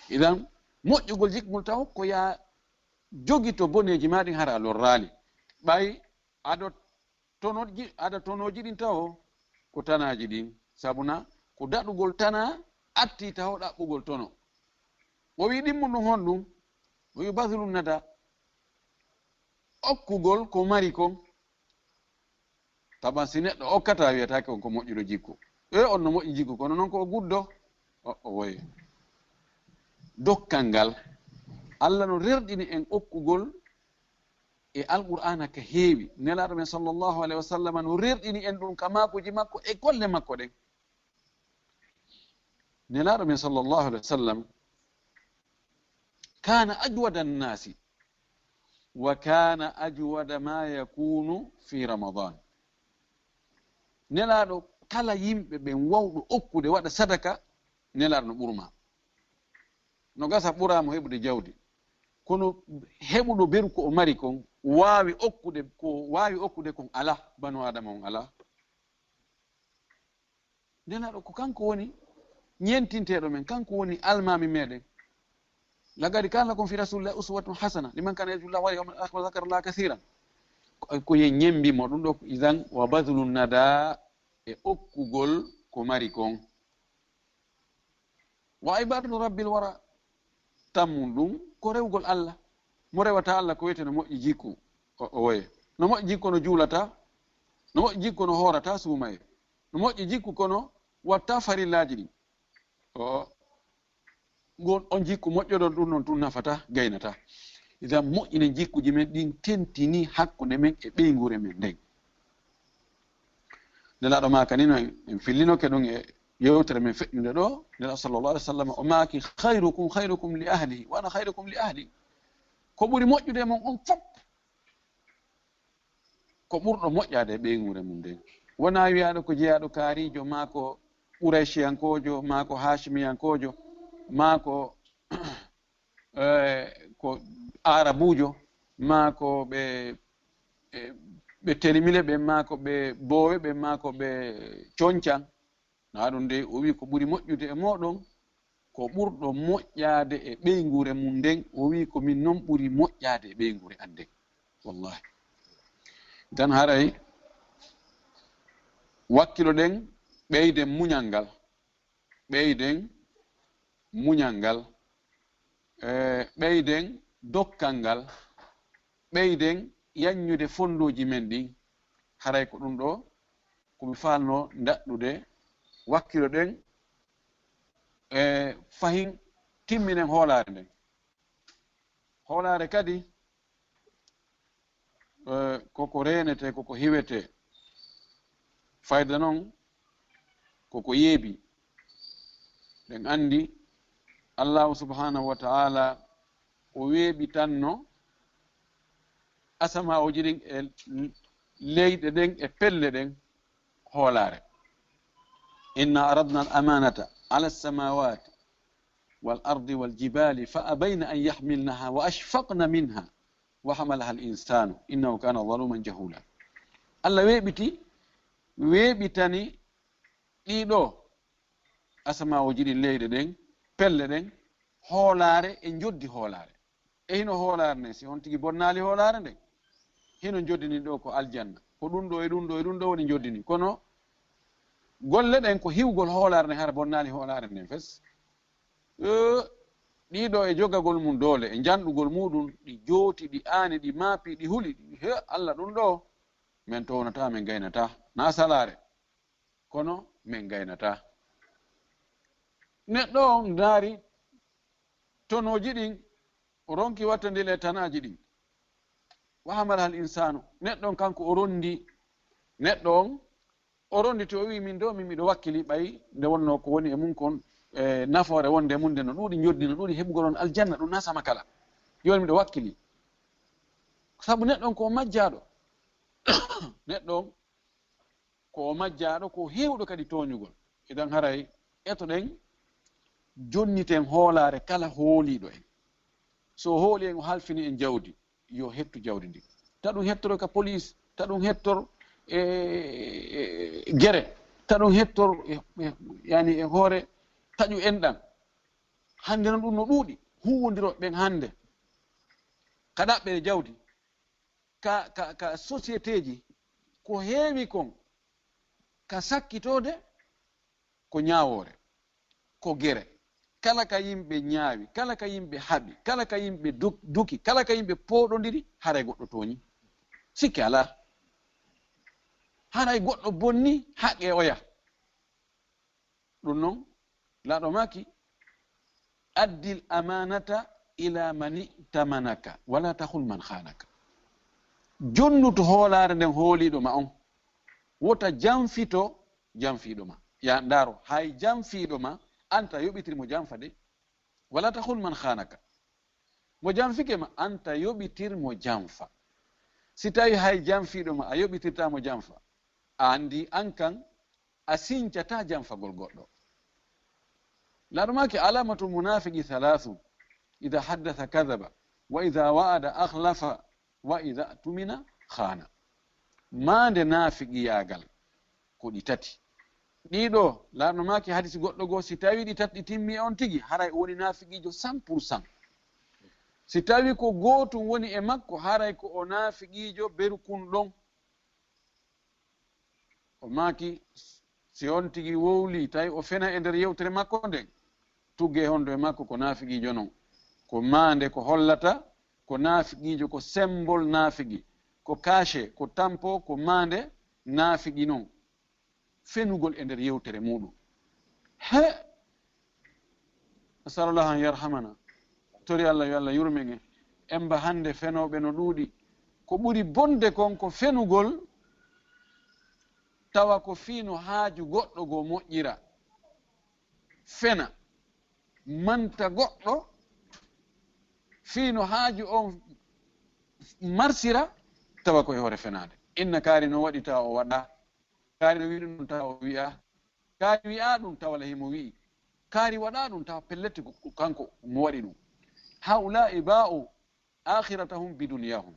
Idan moƴƴugol jikku ngol taw ko yaa jogito boneeji maa ɗin hara a lorraali. Ɓay aɗo tonoji, aɗa tonoji ɗin taho ko tanaaji ɗin. Sabu na ko daɗugol tanaa attii taho ɗaɓɓugol tono. O wi ɗimmun ɗun honɗun? O wi bazlu nada, okkugol ko mari kon. Taban si neɗɗo okkataa, wiyataake on ko moƴƴuɗo jikku. E on no moƴƴi jikku, kono non ko o guddo, o, o woye. Dokkal ngal, Alla no rerɗini en okkugol e Alqur'aana ka heewi. Nelaaɗo men sallallahu alayhi wa sallam no rerɗini en ɗun ka maakuuji makko e golle makko ɗen. Nelaaɗo men sallallahu alayhi wa sallam kana ajwada annasi wa kana ajwada ma yakunu fi Ramadan. Nelaaɗo kala yimɓe ɓen wawɗo okkude waɗa sadaka, Nelaaɗo no ɓurma. No gasa ɓuraa mo heɓude jawdi. Kono heɓuɗo beru ko o mari kon, waawi okkude ko waawi okkude kon alaa, banu Aadama on alaa. Nelaaɗo ko kanko woni ñentinteeɗo men, kanko woni almaami meɗen. Laqad kana lakum fi rasulillahi uswatun hasana liman kana yarju llaha wal yawmal akhir wa dhakara llaha kathiran. Ko, ko yen ñembi mo ɗum ɗo, idan wa badlu nada, e okkugol ko mari kon. Wa ibadatu rabbil wara, tammun ɗum ko rewgol Allah. Mo rewata Allah ko wiyete no moƴƴi jikku, o, o woye. No moƴƴi jikku no juulata, no moƴƴi jikku no hoorata suumaye, no moƴƴi jikku kono watta farillaaji ɗin. O, ngon on jikku moƴƴoɗon ɗum non tun nafata, gaynata. Idan moƴƴinen jikkuji men ɗin tentini hakkunde men e ɓeynguure men nden. Nelaaɗo maaka ni no en, en fillinoke ɗum e yewtere men feƴƴunde ɗo. Nelaaɗo sallallahu alaihi wasallam o maaki, "Khairukum khairukum li ahlihi, wa ana khairukum li ahli." Ko ɓuri moƴƴude e mon on fop, ko ɓurɗo moƴƴaade e ɓeynguure mum nden. Wonaa wiyaaɗo ko jeyaaɗo kaariijo, maa ko Qurayshiyankoojo, maa ko Haashimiyankoojo, maa ko, eh, ko Aarabuujo, maa ko ɓe, eh, ɓe Telimile ɓen, maa ko ɓe Boowe ɓen, maa ko ɓe Coñcan. Naa ɗum de, o wi ko ɓuri moƴƴude e mooɗon, ko ɓurɗo moƴƴaade e ɓeynguure mum nden. O wi ko min non ɓuri moƴƴaade e ɓeynguure an nden. Wallahi. Dan haray Wakkiloɗen, ɓeyden muñal ngal, ɓeyden muñal ngal, e, ɓeyden dokkal ngal, ɓeyden yaññude fonndooji men ɗin. Haray ko ɗum ɗo ko mi faalnoo ndaɗɗude, wakkiloɗen, e, fahin timminen hoolaare nden. Hoolaare kadi, e, koko reenetee, koko hiwetee. Fayda non, koko yeebi. Ɗen anndi Allaahu subhaanahu wa ta'aala, o weeɓitanno asamaaji ɗin e leyɗe ɗen e pelle ɗen hoolaare. Inna aradna al amanata ala samawati wal ardi wal jibali fa abayna an yahmilnaha wa ashfaqna minha wa hamalaha al insanu innahu kana zaluman jahula. Allah weeɓiti, weeɓitani ɗiɗo asamaaji ɗin, leyɗe ɗen, pelle ɗen, hoolaare e njoddi hoolaare. E hino hoolaare nden, si on tigi bonnaali hoolaare nden, hino njoddini ɗo ko aljanna. Ko ɗum ɗo e ɗum ɗo e ɗum ɗo woni njoddini. Kono golle ɗen ko hiwgol hoolaare nden, hara bonnaali hoolaare nden fes. Eh, ɗiɗo e jogagol mum doole, e njanɗugol muɗum, ɗi jooti, ɗi aani, ɗi maapi, ɗi huli, ɗi, he, Allah ɗum ɗo, men townataa, men gaynataa, na salaare, kono men gaynataa. Neɗɗo on ndaari tonooji ɗin, o ronki wattandil e tanaaji ɗin. Wa hamalaha al insanu, neɗɗo on kanko o rondi, neɗɗo on o ronditi, o wi, "Min do, min miɗo wakkili ɓay nde wonno ko woni e mum kon, e nafoore wonde e mum nde no ɗuuɗi, njoddi no ɗuuɗi, heɓugol on aljanna, ɗum na sama kala. Jooni miɗo wakkili." Sabu neɗɗo on ko o majjaaɗo. Neɗɗo on ko o majjaaɗo, ko o heewɗo kadi tooñugol. Idan haray etoɗen, jonniten hoolaare kala hooliiɗo en. So o hooli en, o halfini en jawdi, yo hettu jawdi ndi. Ta ɗum hettoro ka police, ta ɗum hettor e, e, e gere, ta ɗum hettor e, e, yani e hoore taƴu enɗan. Hannde noon ɗum no ɗuuɗi, huuwondirooɓe ɓen hannde ka ɗaɓɓere jawdi, ka, ka, ka société ji, ko heewi kon, ka sakkitoode, ko ñaawoore, ko gere. Kala ka yimɓe ñaawi, kala ka yimɓe haɓi, kala ka yimɓe duk-, duki, kala ka yimɓe pooɗondiri, haray goɗɗo tooñi. Sikke alaa. Haray goɗɗo bonni, haqqe oya. Ɗum noon, laaɗo maaki, "Addil amanata ila mani tamanaka, wala takhun man khanaka." Jonnutu hoolaare nden hooliiɗo ma on. Wota janfito janfiiɗo ma. Ya ndaaro, hay janfiiɗo ma, anta yoɓitir mo janfa de. Wala takhun man khanaka. Mo janfike ma, anta yoɓitir mo janfa. Si tawi hay janfiiɗo ma, a yoɓitirta mo janfa, a andi an kan, a sincata janfagol goɗɗo. Laaɗo maaki, "Alamatul munafiqi thalathu, idha haddatha kadhaba, wa idha wa'ada akhlafa, wa idha tumina khana." Maande naafiqiyaagal ko ɗi tati. Ɗiɗo, laaɗo maaki hadisi goɗɗo goo, si tawi ɗi tati ɗi timmi e on tigi, haray o woni naafiqiijo cent pour cent. Si tawi ko gootum woni e makko, haray ko o naafiqiijo berkun ɗon. O maaki, si on tigi wowli, tawi o fena e nder yewtere makko nden, tugge hondo e makko ko naafiqiijo non. Ko maande ko hollata ko naafiqiijo, ko sembol naafiki, ko kace, ko tampo, ko maande naafiki non. Fenugol e nder yewtere muɗum. He! Asalullah an yarhamana. Tori Allah yo Allah yurmen en. Emba hannde fenooɓe no ɗuuɗi. Ko ɓuri bonde kon ko fenugol, tawa ko fii no haaju goɗɗo goo moƴƴira. Fena, manta goɗɗo, fii no haaju on marsira, tawa ko e hoore fenaande. Inna kaari no waɗi tawa o waɗa. Kaari no wi'i ɗum tawa o wi'a. Kaari wi'a ɗum tawa la himo wi'i. Kaari waɗa ɗum tawa pellet ko, ko kanko mo waɗi ɗum. Haula'i ba'u akhiratahum bi dunyahum.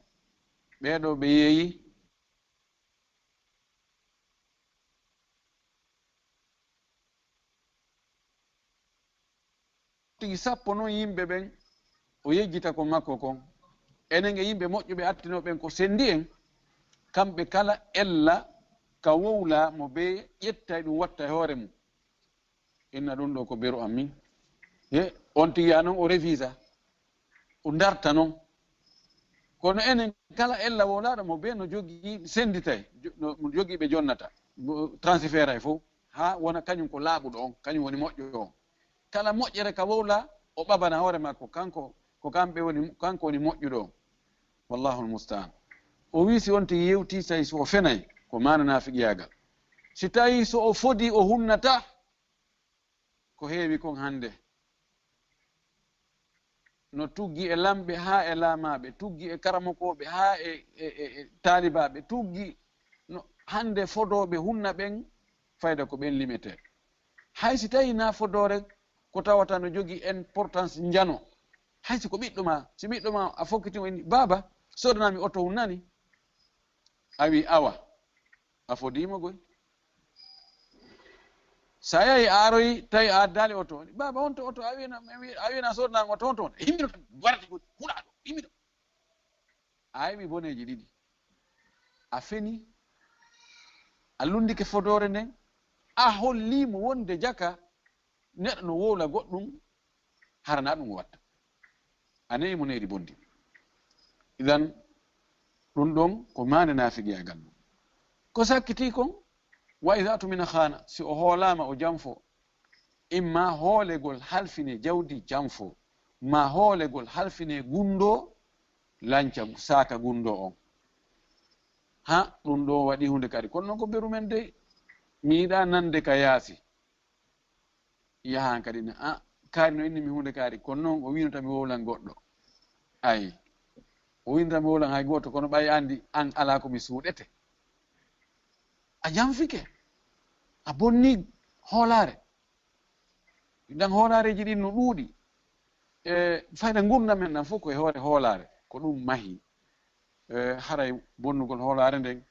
Ɓee ɗoo ɓe yeeyi tigi sappo non yimɓe ɓen, o yejjita ko makko kon. Enen e yimɓe moƴƴuɓe attinooɓe ɓen ko sendi en, kamɓe kala ella ka wowla mo be ƴetta e ɗum watta e hoore mum. Inna ɗum ɗo ko beru am min. He, on tigi a non o revisa, o darta non. Kono enen kala ella wowlaɗo mo be no jogii senditay, jo-, no, no jogii ɓe jonnata, mo transféray fof, haa wona kañum ko laaɓuɗo on, kañum woni moƴƴo on. Kala moƴƴere ka wowla, o ɓabana hoore makko, kanko, ko kamɓe woni, kanko woni moƴƴuɗo on. Wallahu almustaan. O wii si on tigi yewti, tawi so o fenay, ko maana naafiqiyaagal. Si tawi so o fodi, o hunnata, ko heewi kon hannde. No tuggi e lamɓe haa e laamaaɓe, tuggi e karamokooɓe haa e, e, e, e taalibaaɓe, tuggi no hannde fodooɓe hunna ɓen, fayda ko ɓen limetee. Hay si tawi na fodoore ko tawata no jogii importance njano, hay si ko ɓiɗɗo ma, si ɓiɗɗo ma a fokkiti mo inni, "Baaba, sodanami oto hunnani?" A wi, "Awa." A fodiima goy. So a yahi a aroyi, tawi a addaali oto, "Baaba, honto oto a wiyna, a wiyna soodanaango oto, honto oto?" Immino tan, warata goy, huɗa ɗo, immino. A heɓi boneeji ɗiɗi. A feni, a lunndike fodoore nden, a holliimo wonde jaka neɗɗo no wowla goɗɗum, hara na ɗum o watta. A ne'i mo needi bonndi. Idan, ɗum ɗon ko maande naafiqiyaagal mum. Ko sakkiti kon, wa iza tumina khana, si o hoolaama o janfo, imma hoolegol halfine jawdi janfo, ma hoolegol halfine gunndoo, lanca saaka gunndoo on. Ha, ɗum ɗo waɗi huunde kadi. Kono noon ko beru men dey, mi yiɗaa nande ka yaasi. Yahan kadi na, "A, kaari no inni mi huunde kaari, kono noon o wiino tan mi wowlan goɗɗo." Ay, o wiino tan mi wowlan hay gooto, kono ɓay anndi an alaa ko mi suuɗete. A janfike, a bonni hoolaare. Dan hoolaareeji ɗin no ɗuuɗi. E fayda ngurndan men ɗan fof ko e hoore hoolaare, ko ɗum mahi. E, haray bonnugol hoolaare nden,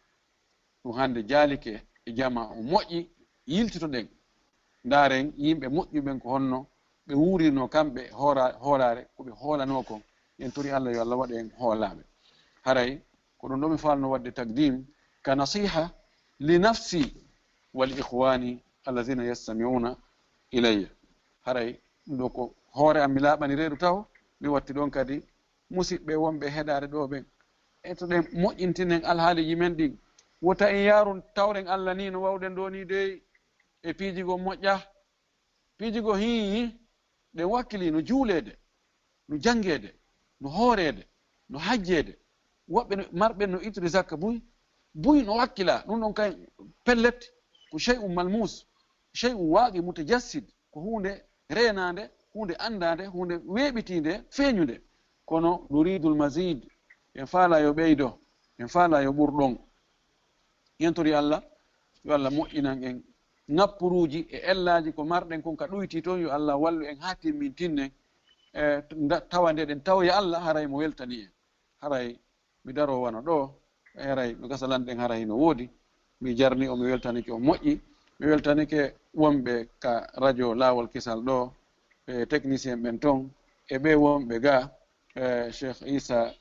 ɗum hannde jaalike e jamaa o moƴƴi, yiltitoɗen. Ndaaren yimɓe moƴƴuɓe ɓen ko honno ɓe wuurirnoo kamɓe hoora-, hoolaare, ko ɓe hoolanoo kon. En tori Allah yo Allah waɗu en hoolaaɓe. Haray ko ɗum ɗo mi faalno waɗde takdim ka nasiha li nafsi wal ikhwani allazina yastami'una ilayya. Haray ɗum ɗo ko hoore am mi laaɓani reedu taho, mi watti ɗon kadi musiɓɓe wonɓe heɗaade ɗo ɓen. Etoɗen moƴƴintinen alhaaliiji men ɗin. Wota en yaarun tawren Allah ni no wawɗen ɗo ni dey e piiji goo moƴƴa. Piiji goo hii, ɗen wakkili no juuleede, no janngeede, no hooreede, no hajjeede. Woɓɓe no, marɓe no ittude zakka buy, buy no wakkila. Ɗum ɗon kay pellet ko shay'un malmus, shay'un waqi mutajassid. Ko huunde reenaande, huunde anndaande, huunde weeɓitiinde, feeñunde. Kono nuridul mazid, en faala yo ɓeydo, en faala yo ɓur ɗon. En tori Allah, yo Allah moƴƴinan en ŋappuruuji e ellaaji ko marɗen kon ka ɗoyti toon, yo Allah wallu en haa timmintinnen. E, nda-, tawa nde ɗen tawoya Allah, haray mo weltani en. Haray mi daroo wano ɗo, haray no gasa lanɗen haray hino woodi. Mi jarni o, mi weltanike o moƴƴi. Mi weltanike wonɓe ka radio Laawol Kisal ɗo, e technicien ɓen ton, e ɓe wonɓe ga, e Cheikh Issa,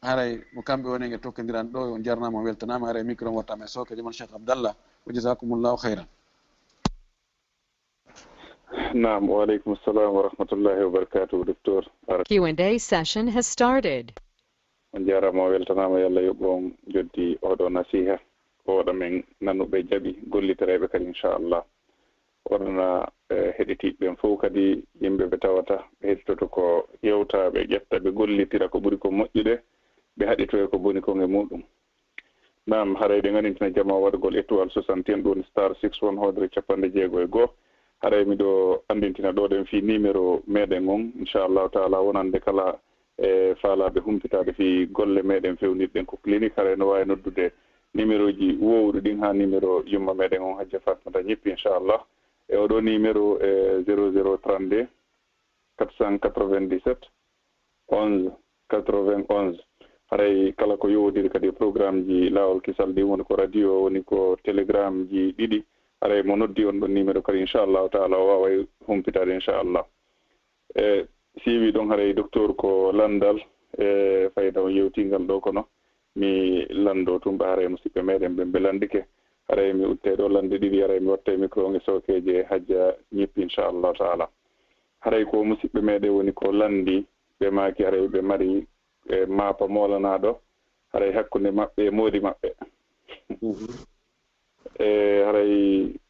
haray ko kamɓe woni e tokkondiral ɗo. On jarnaama, on weltanaama. Haray micro on wattama e sooke joom on Cheikh Abdallah. Wa jazakumullahu khairan. Naam, wa aleykum salam wa rahmatullahi wa barakatuhu, docteur. Ar- Q and A session has started. On jaaraama, on weltanaama, yo Allah yoɓ on joddi oɗo nasiha. Ko waɗa men nanuɓe jaɓi, gollitireeɓe kadi, inchallah. Wonana, eh, heɗitiiɓe ɓen fof kadi, yimɓe ɓe tawata ɓe heɗitoto ko yewta, ɓe ƴetta, ɓe gollitira ko ɓuri ko moƴƴude, ɓe haɗitoya ko boni kon e muɗum. Naam, haray ɗe ngandintina jamaa waɗugol étoile soixante et un, ɗum woni star six one hoodere capanɗe jeego e go'o. Haray miɗo andintina ɗo ɗen fii numéro meɗen on, inchallahu taala, wonande kala e faalaaɓe humpitaade fii golle meɗen fewnirɗen ko clinique, haray no waawi noddude numéro ji woowuɗi ɗin haa numéro yumma meɗen on, Hajja Fatmata Ñippi, inchallah. E oɗo numéro, e zéro zéro trente-deux quatre cent quatre-vingt-dix-sept onze quatre-vingt-onze. Haray kala ko yowodiri kadi e programme ji Laawol Kisal ɗin, woni ko radio, woni ko telegram ji ɗiɗi, haray mo noddi on ɗon numéro kadi, inchallahu taala, o waaway humpitaade, inchallah. E, si wi ɗon haray, docteur, ko lanndal e fayda on yewtingal ɗo, kono mi lanndo tun ɓe haray musiɓɓe meɗen ɓen ɓe lanndike. Haray mi uttay ɗo lande ɗiɗi, haray mi wattay micro on e sookeeje Hajja Ñippi, inchallahu taala. Haray ko musiɓɓe meɗen woni ko landi, ɓe maaki haray ɓe mari, e, maapa moolanaɗo, haray hakkunde maɓɓe e moodi maɓɓe. Mhm. E, haray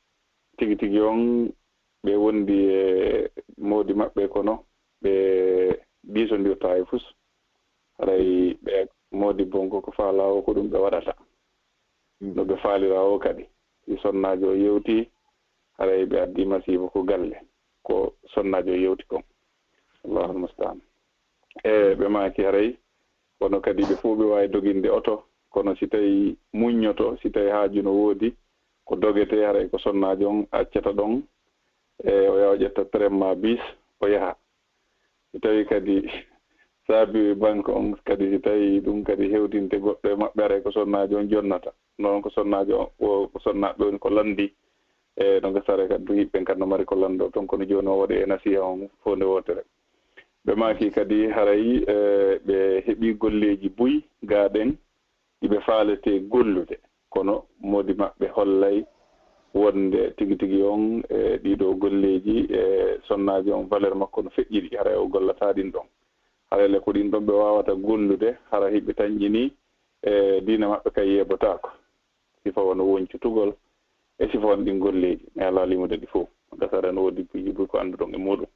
tigi tigi on, ɓe wondi e moodi maɓɓe, kono ɓe diisondirta e fus. Haray ɓe moodi bon ko, ko faalaa o, ko ɗum ɓe waɗata. No ɓe faalira o kadi. Si sonnaajo o yewti, haray ɓe addi masiibo ko galle. Ko sonnaajo o yewti kon. Allahul mustaan. E, ɓe maaki haray, kono kadi ɓe fof ɓe waawi doginde oto, kono si tawi muññoto, si tawi haaju no woodi, ko dogete, haray ko sonnaajo on accata ɗon, e, o yaha o ƴetta tren ma bis, o yaha. Si tawi kadi saabi banque on kadi, si tawi ɗum kadi hewtinte goɗɗo e maɓɓe, haray ko sonnaajo on jonnata. Noon ko sonnaajo o, ko sonnaaɓe woni ko landi, e, no gasare kadi to yiɓɓen kadi no mari ko lando toon, kono jooni o waɗi e nasiha on fof nde wootere. Ɓe maaki kadi haray, e, ɓe heɓi golleeji buy gaaɗen ɗi ɓe faalete gollude, kono moodi maɓɓe hollay wonde tigi tigi on, e, ɗiɗo golleeji, e, sonnaajo on valeur makko no feƴƴiri, haray o gollataa ɗin ɗon. Haray le ko ɗin ɗon ɓe waawata gollude, hara hiɓe tanƴini, e, diina maɓɓe kay yeebotaako. Sifa wano woncutugol, e sifa wano ɗin golleeji. Mi alaa limude ɗi fof. Gasare no woodi buy, buy ko annduɗon e muuɗum.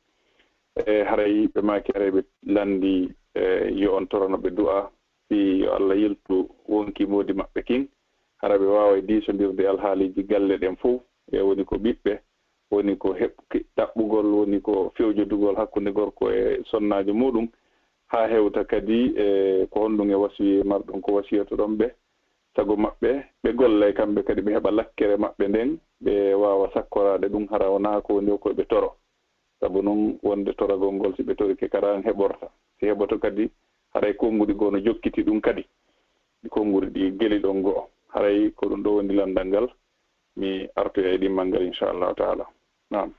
E haray ɓe maaki, haray ɓe lanndi, e, yo on torano ɓe du'a, fii yo Alla yiltu wonki moodi maɓɓe kin. Hara ɓe waaway diisondirde alhaaliiji galle ɗen fof. E woni ko ɓiɓɓe, woni ko heɓ-, ki-, ɗaɓɓugol, woni ko fewjodugol hakkunde gorko e sonnaajo muuɗum, haa hewta kadi e ko honɗum e wasiye marɗum ko wasiyatoɗon ɓe. Sago maɓɓe, ɓe gollay kamɓe kadi, ɓe heɓa lakkere maɓɓe nden, ɓe waawa sakkoraade ɗum, hara wonaa ko woni ko ɓe toro. Sabu non wonde toragol ngol, si ɓe torike, kara an heɓorta. Si heɓoto kadi, haray konnguɗi goo no jokkiti ɗum kadi. Ɗi konnguɗi ɗi geli ɗon go'o. Haray ko ɗum ɗo woni lanndal ngal. Mi artoya e ɗimmal ngal, inchallahu taala. Naam.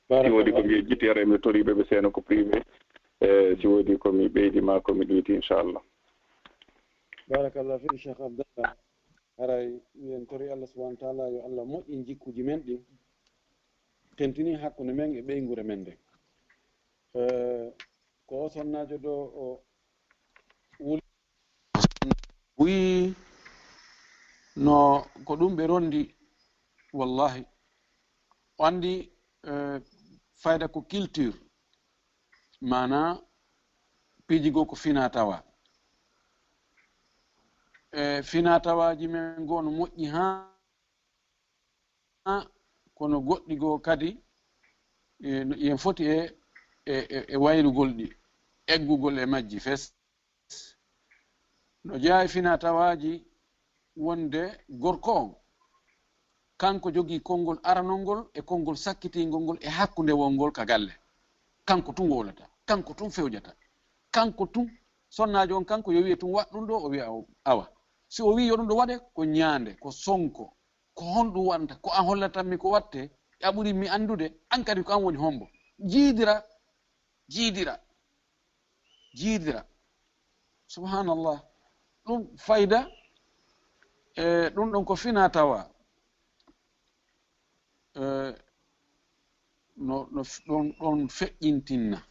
Si woodi ko mi yejjiti, haray mi toriiɓe ɓe seeno ko privé. E, si woodi ko mi ɓeydi maa ko mi ɗuyti, inchallah. Barakallah fiik, Cheikh Abdallah. Haray miɗen tori Allah subhanahu wa taala yo Allah moƴƴin jikkuuji men ɗin, tentini hakkunde men e ɓeynguure men nden. E, ko o sonnaajo ɗo o wuli, wi no ko ɗum ɓe rondi, wallahi. O anndi, e, fayda ko culture, maanaa piiji goo ko finaa tawaa. E, finaa tawaaji men goo no moƴƴi haa, kono goɗɗi goo kadi, e, no, yen foti e, e, e, e waylugol ɗi, eggugol e majji fes. No jeyaa e finaa tawaaji wonde gorko on, kanko jogii konngol aranol ngol e konngol sakkitingol ngol e hakkunde wongol ka galle. Kanko tun wowlata, kanko tun fewjata, kanko tun, sonnaajo on kanko yo wi'e tun waɗ ɗum ɗo, o wi'a o, awa. Si o wi'i yo ɗum ɗo waɗe, ko ñaande, ko sonko, ko honɗum waɗanta, ko an hollatanmi ko watte, a ɓuri mi anndude, an kadi ko an woni hombo. Jiidira, jiidira, jiidira. Subhanallah. Ɗum fayda, e, ɗum ɗon ko finaa tawaa. E, no, no f-, ɗon, ɗon feƴƴintinna.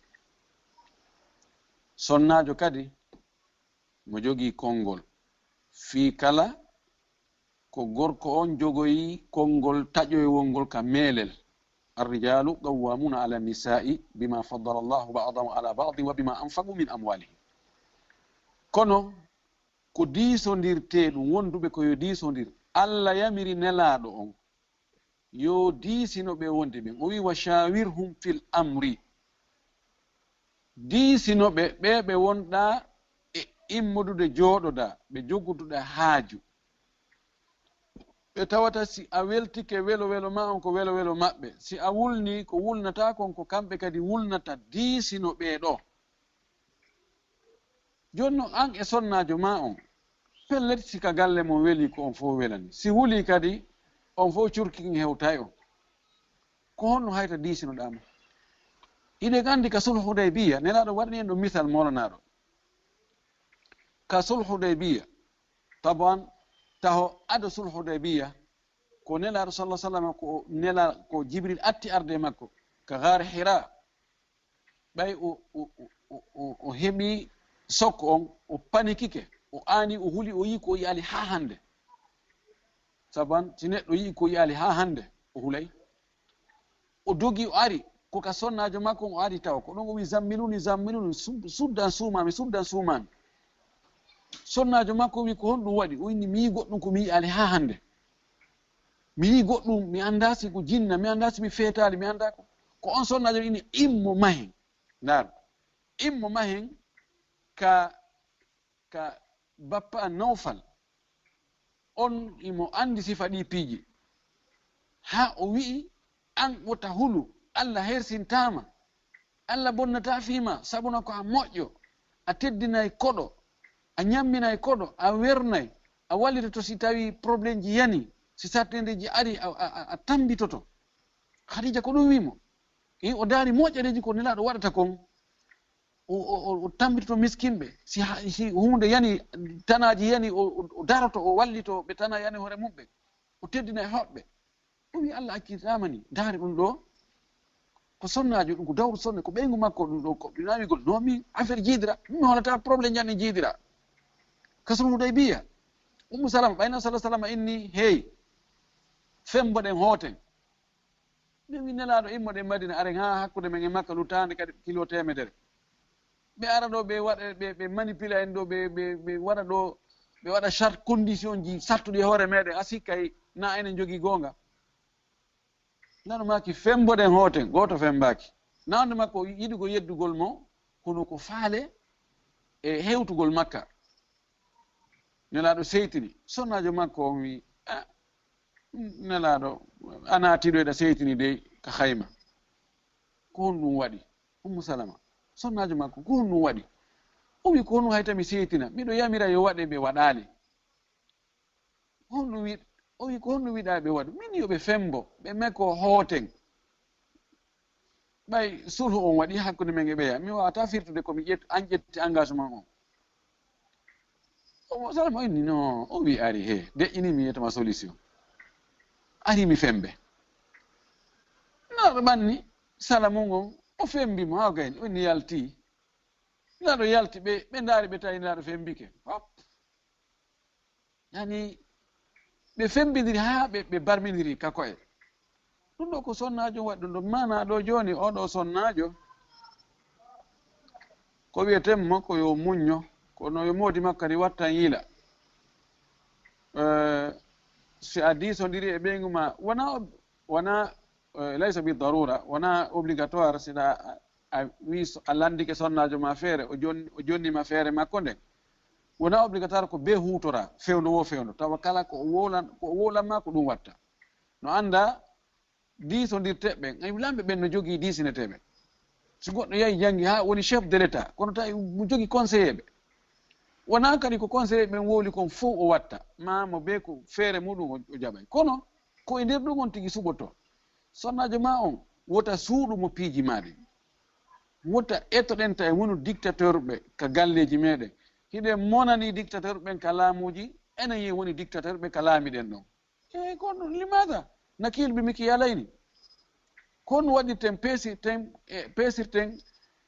Sonnaajo kadi mo jogii konngol fii kala ko gorko on jogoyi konngol taƴoywol ngol ka meelel. Arrijalu qawwamuna ala nisa'i bima faddala Allahu ba'dahum ala ba'din wa bima anfaqu min amwalihim. Kono ko diisondirtee ɗum, wonduɓe ko yo diisondir. Alla yamiri Nelaaɗo on yo diisino ɓe wonde ɓen. O wi, "Wa shawirhum fil amri." Diisino ɓe, ɓe ɓe wonɗaa e immodude jooɗoɗaa, ɓe joguduɗaa haaju. Ɓe tawata si a weltike welo welo maa on ko welo welo maɓɓe. Si a wulni ko wulnataa kon ko kamɓe kadi wulnata, diisino ɓee ɗoo. Jooni non an e sonnaajo maa on, pellet si ka galle mon welii ko on fof welani. Si hulii kadi, on fof curki kin hewtay on. Ko honno hayta diisinoɗaa mo? Hiɗen anndi ka sulhu Hudaybiya, Nelaaɗo waɗani en ɗo misal moolanaaɗo. Ka sulhu Hudaybiya, taban, taho ado sulhu Hudaybiya, Ko Nelaaɗo sallallahu alaihi wasallam ko nela, ko Jibril atti arde e makko ka Gaar Hira. Ɓay o, o, o, o, o heɓi sokko on, o panikike, o aani, o huli, o yii ko o yi'ali haa hannde. Saban, si neɗɗo yi'i ko o yi'ali haa hannde, o hulay. O dogi, o ari, ko ka sonnaajo makko on o ari tawa. Ko ɗon o wi, "Zammiluni, zammiluni, su-, suddan suumaami, suddan suumaami." Sonnaajo makko wi, "Ko honɗum waɗi?" O inni, "Mi yi'i goɗɗum ko mi yi'ali haa hannde. Mi yi'i goɗɗum, mi anndaa si ko jinna, mi anndaa si mi feetaali, mi anndaa ko." Ko on sonnaajo inni, "Immo mahen." Ndaar, "Immo mahen ka, ka bappa an Nawfal. On imo anndi sifa ɗii piiji." Haa o wi'i, "An wota hulu, Alla hersintaama. Alla bonnataa fii maa, sabuna ko a moƴƴo, a teddinay koɗo, a ñamminay koɗo, a wernay, a wallitoto si tawii problemji yani, si sarteendeeji ari, a, a, a, a tammbitoto." Khadija ko ɗum wi'i mo. E o daari moƴƴereeji ko Nelaaɗo waɗata kon. O, o, o, o tammbitoto miskinɓe. Si ha, si huunde yani, tanaaji yani, o, o, o daroto, o wallito ɓe tana yani hoore mumɓe. O teddina e hoɓɓe. O wi, "Alla accitaama ni. Ndaari ɗum ɗo. Ko sonnaajo ɗum, ko dawru sonne, ko ɓeyngu makko ɗum ɗo, ko ɗum nawigol. No mi affaire jiidira. Mi holata problème janni jiidira." Ka sulhu Hudaybiya. Ummu Salama, ɓayna sallallahu alaihi wasallam inni, "Hey, femboɗen hooten." Min min Nelaaɗo immoɗen Madina, aren haa hakkunde men e Makka lutaande kadi kilo teemedere. Ɓe ara ɗo, ɓe waɗa, ɓe, ɓe manipula en ɗo, ɓe, ɓe, ɓe waɗa ɗo, ɓe waɗa charte, condition ji sattuɗi e hoore meɗen, a sikkay na enen jogii goonga. Nano maaki, "Femboɗen hooten", gooto fembaaki. Nawde makko yiɗugol yeddugol mo, kono ko faale e hewtugol Makka. Nelaaɗo seytini. Sonnaajo makko on wi, "Ah, Nelaaɗo, a naatiiɗo eɗa seytini dey ka hayma. Ko honɗum waɗi?" Ummu Salama, sonnaajo makko, "Ko honɗum waɗi?" O wi, "Ko honɗum hay tami seytina? Miɗo yamira yo waɗe, ɓe waɗaali. Ko honɗum wi-, o wi, ko honɗum wiɗaa ɓe waɗu? Min yo ɓe fembo, ɓe meko hooten. Ɓay sulhu on waɗi hakkunde men e ɓeya, mi waawataa firtude ko mi ƴett-, an ƴetti engagement on." Ummu Salama inni, "No." O wi, "Ari he, deƴƴini mi yetama solution. Ari mi fembe." Nelaaɗo ɓanni sala mun on, o fembi mo haa gayni, o inni, "Yalti." Nelaaɗo yalti, ɓe, ɓe ndaari, ɓe tawi Nelaaɗo fembike. Hop. Yani, ɓe fembindiri haa ɓe, ɓe barmindiri ka ko'e. Ɗum ɗo ko sonnaajo waɗi ɗum ɗo. Maanaa ɗo jooni, oo ɗo sonnaajo, ko wi'eten mo ko yo muñño, kono yo moodi makko kadi wattan yila. Eh, si a diisondiri e ɓeyngu ma, wona ob-, wona, eh, laysa bi darura, wona obligatoire, si ɗa a, a wi so-, a landike sonnaajo ma feere, o jon-, o jonni ma feere makko nden. Wona obligatoire ko be huutora, fewndo wo fewndo. Tawa kala ko o wowlan, ko o wowlan ma ko ɗum watta. No annda diisondirte ɓen, ay, lamɓe ɓen no jogii diisineteeɓe. Si goɗɗo yahi janngi haa woni chef de l'État, kono tawi mo jogii conseiller ɓe. Wonaa kadi ko conseiller ɓen wowli kon fow o watta, ma mo be ko feere muɗum o, o jaɓay. Kono ko e nder ɗum on tigi suɓoto. Sonnaajo ma on, wota suuɗu mo piiji ma ɗin. Wota etoɗen tawi wonu dictateur ɓe ka galleeji meɗen. Hiɗen monani dictateur ɓen ka laamuuji, enen ye woni dictateur ɓe ka laamiɗen ɗon. E ko ɗum, limaada? Nakiil bi mikiyalayni. Ko ɗum waɗirten, peesirten, e, peesirten,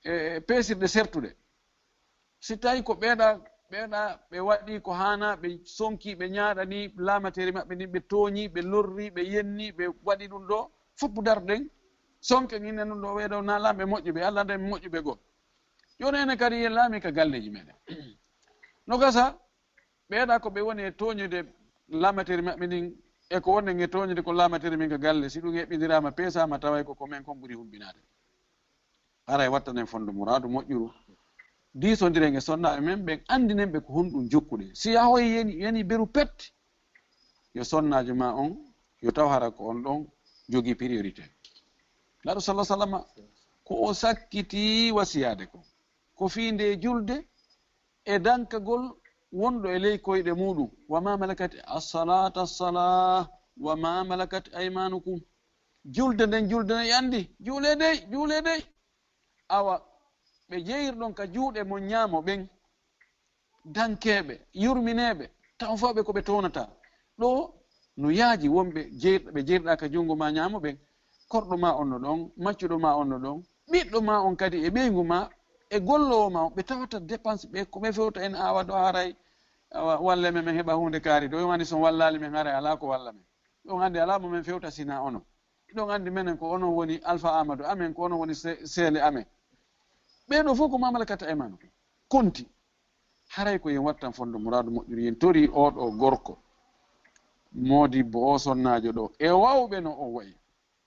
e, peesirɗe sertuɗe. Si tawi ko ɓeeɗa, ɓeeɗa, ɓe waɗi ko haana, ɓe sonki, ɓe ñaaɗani laamateeri maɓɓe ndin, ɓe tooñi, ɓe lorri, ɓe yenni, ɓe waɗi ɗum ɗo, fof darɗen, sonken inen ɗum ɗo, ɓee ɗo na laamɓe moƴƴuɓe, Alla nden moƴƴuɓe goo. Jooni enen kadi yen laami ka galleeji meɗen. No gasa, ɓeeɗa ko ɓe woni e tooñude laamateeri maɓɓe ndin, e ko wonnen e tooñude ko laamateeri min ka galle, si ɗum heɓɓindiraama, peesaama, taway ko ko men kon ɓuri humbinaade. Haray wattanen fondo muraadu moƴƴuru. Diisondiren e sonnaaɓe men ɓen, anndinen ɓe ko honɗum jokkuɗen. Si yahoyi yani, yani beru pet, yo sonnaajo ma on, yo taw hara ko on ɗon jogii priorité. Nelaaɗo sallallahu alaihi wasallam, ko o sakkiti wasiyaade ko, ko fii nde julde e dankagol wonɗo e ley koyɗe muɗum. "Wa ma malakat as-salata as-salah, wa ma malakat aymanukum." Julde nden, julde nden yandi. Juulee dey, juulee dey. Awa, ɓe jeyirɗon ka juuɗe mon ñaamo ɓen, dankeeɓe, yurmineeɓe, taw fawɓe ko ɓe townata. Ɗo No yaaji wonɓe jeer-, ɓe jeerɗa ka junngo ma ñaamo ɓen, korɗo ma on no ɗon, maccuɗo ma on no ɗon, ɓiɗɗo ma on kadi e ɓeyngu ma e golloowo ma on, ɓe tawata dépense ɓe ko ɓe fewta en awa ɗo haray, awa, walle men, men heɓa huunde kaari ɗo, on anndi so on wallaali men haray alaa ko walla men. Ɗon anndi alaa mo men fewta sinaa onon. Ɗon anndi menen ko onon woni Alfa Aamadu amen, ko onon woni se-, seele amen. Ɓee ɗoo fof ko mamalakata e mano. Konti. Haray ko yen wattan fondo muraadu moƴƴuru, yen tori oo ɗoo gorko. Moodibbo oo sonnaajo ɗoo, e wawɓe no o wayi.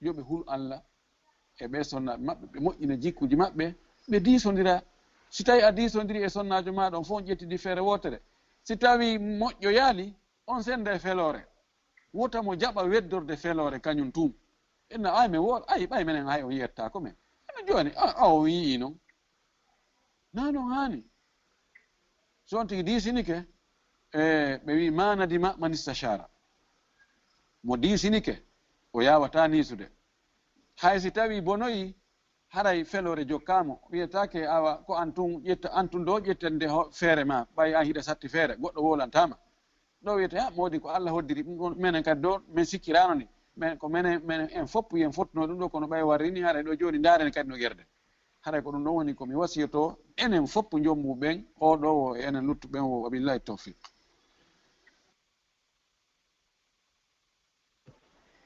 Yo ɓe hul Alla e ɓee sonnaaɓe maɓɓe, ɓe moƴƴina jikkuuji maɓɓe, ɓe diisondira. Si tawi a diisondiri e sonnaajo maaɗa on fof, on ƴettidi feere wootere, si tawi moƴƴoyaali, on sennda e feloore. Wota mo jaɓa weddorde feloore kañum tun. Enna, ay, men woo-, ay, ɓay menen hay on yettaako men. Eno jooni, a, a o yi'i non. Naa non haani. So on tigi diisinike, e, ɓe wi'i, "Ma nadima man istashara." Mo diisinike, o yaawataa niisude. Hay si tawi bonoyi, haray feloore jokkaamo. Wiyetaake, awa, ko an tun ƴetta, an tun ɗo ƴetten nde ho-, feere ma, ɓay an hiɗa satti feere, goɗɗo wowlantaama. Ɗo wiyete, "Ha, moodi ko Alla hoddiri, ɗum ɗon menen kadi ɗo, men sikkiraano ni. Men, ko menen, menen en foppu yen fottuno ɗum ɗo, kono ɓay warri ni, haray ɗo jooni ndaaren kadi no gerde." Haray ko ɗum ɗon woni ko mi wasiyoto enen foppu jommu ɓen, oo ɗo wo e enen luttu ɓen wo, wabillahi tawfiq.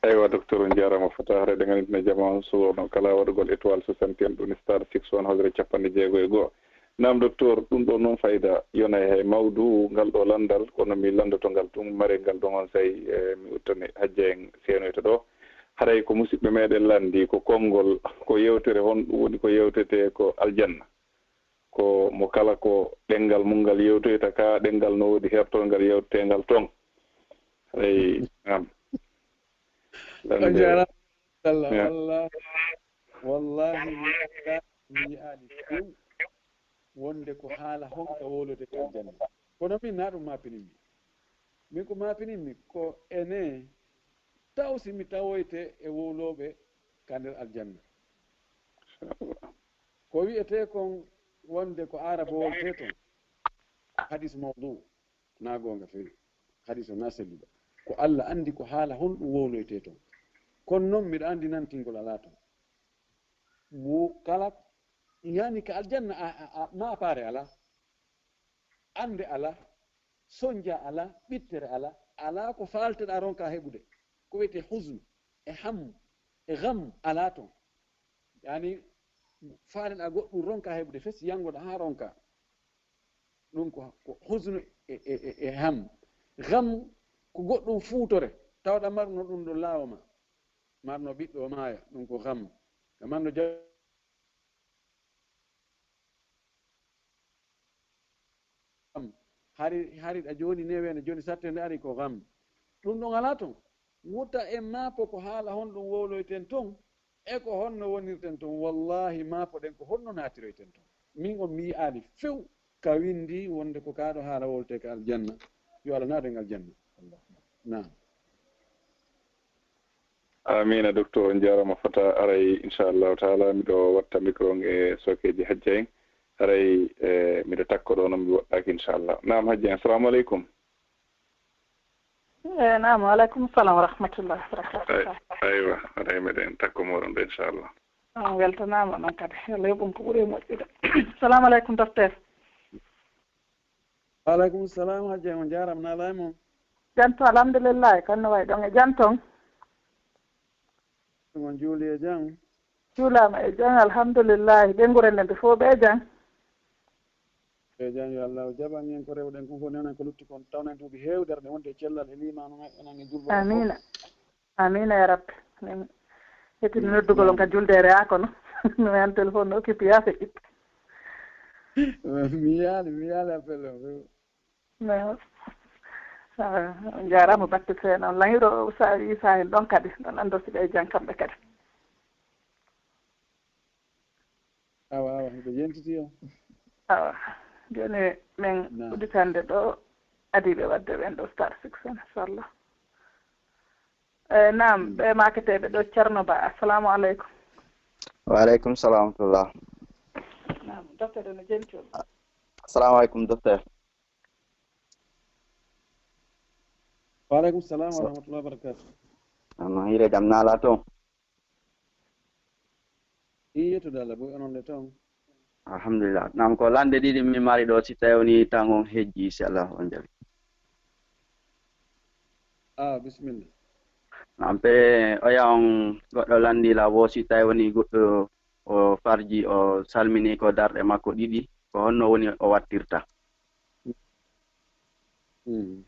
Eywa, docteur, on jaaraama fota. Haray ɗen annditino jama on, so wonno kala waɗugol étoile soixante et un ɗum star six one hasre capanɗe jeego e go'o. Naam, docteur, ɗum ɗo noon fayda yonay hay mawdu ngal ɗo lanndal, kono mi lanndoto ngal tun, mare ngal ɗon on say, e, mi uttane hajja en seenoyta ɗo. Haray ko musidɓe meɗen lanndi, ko konngol, ko yewtere honɗum woni ko yewtete ko aljanna. Ko mo kala ko ɗenngal mum ngal yewtoyta ka, ɗenngal no woodi hertorgal yewtetengal ton. Eyi, naam. A jaaraama, Allah, ya. Wallahi, wallahi, mi yi'aali few wonde ko haala honka wowlodete aljanna. Kono min, naa ɗum maapininmi. Min ko maapininmi ko ene taw si mi tawoyte e wowlooɓe ka nder aljanna. Inchallah. Ko wi'etee kon wonde ko aara bowoltee ton, hadis mawdu, naa goonga fewi. Hadis o naa selluɗo. Ko Alla anndi ko haala honɗum wowloytee ton. Kono non miɗo anndi nantingol alaa ton. Mo kala, yani ka aljanna, a, a, a, maapaare alaa. Annde alaa, sonja alaa, ɓittere alaa, alaa ko faalteɗaa ronka heɓude. Ko wiyetee huznu, e hammu, e gam alaa ton. Yani, faaleɗaa goɗɗum ronka heɓude, fes yanngoɗaa haa ronka. Ɗum ko, ko huznu e, e, e, e hammu. Gam ko goɗɗum fuutore, tawɗaa marno ɗum ɗo laawo ma. Marno ɓiɗɗo maaya, ɗum ko gam. Ka marno ja-, gam. Hari, hari ɗa jooni newene, jooni satte nde ari ko gam. Ɗum ɗon alaa ton. Wuta en maapo ko haala honɗum wowloyten ton, e ko honno wonirten ton. Wallahi, maapoɗen ko honno naatiroyten ton. Min on mi yi'aali few ka winndi wonde ko kaa ɗo haala wowletee ka aljanna. Yo Alla naadu en aljanna. Naam. Amiina, docteur, on jaaraama fota. Aray, inchallahu taala, miɗo watta micro on e sookeeji hajja en. Aray, e, miɗo takko ɗo noon, mi woɗɗaaki, inchallah. Naam, hajja en, assalamu aleykum. E, naam, wa aleykum salam wa rahmatullahi wa barakatuh. Ay-, aywa, aray, meɗen takko mooɗon ɗo, inchallah. On weltanaama noon kadi. Yo Allah yoɓ on ko ɓuri e moƴƴude. Assalamu aleykum, docteur. Wa aleykum salam, hajja, on jaaraama, naalaa e mon. Jam to, alhamdulillahi, kono no wayi ɗon e jam ton? On juuli e jam? Juulaama e jam, alhamdulillahi. Ɓeynguure nden ɓe fof ɓe e jam? E jam, yo Allah jaɓan en ko rewɗen kon fof, newnen ko lutti kon, tawnen duuɓi heewɗi arde wonde e cellal e liimaanu, enen e julɓe fof. Amiina. Amiina ya Rabbi. Min hettino noddugol on ka julde e reyaa kono. No an téléphone no occupé yaa feƴƴitta. Mi yaali, mi yaali appel o. No. Ah, on jaaraama batte seeɗa. On laŋiro sa, sa en ɗon kadi. Ɗon anndo si ɓe e jam kamɓe kadi. Awa, awa, hiɓe yentiti o. Awa, jooni min Naam. Udditande ɗo adiiɓe waɗde ɓen ɗo star six, inchallah. Eh, naam, Mm. Ɓe maaketeeɓe ɗo, Ceerno Ba, assalamu aleykum. Wa aleykum salam wa rahmatullah. Naam, docteur no jenti on. Assalamu aleykum, docteur. Wa aleykum salam wa rahmatullahi wa barakatuh. Amma hire jam nala to. Iye to dala boy onon le ton. Alhamdulillah. Nam ko lande ɗiɗi mi mari ɗo, si tawi woni tan on hejji, si Allah on jaɓi. Ah, bismillah. Nam pe oya on goɗɗo landi la wo, si tawi woni goɗɗo o farji, o salmini ko darɗe makko ɗiɗi, ko honno woni o wattirta? Mm.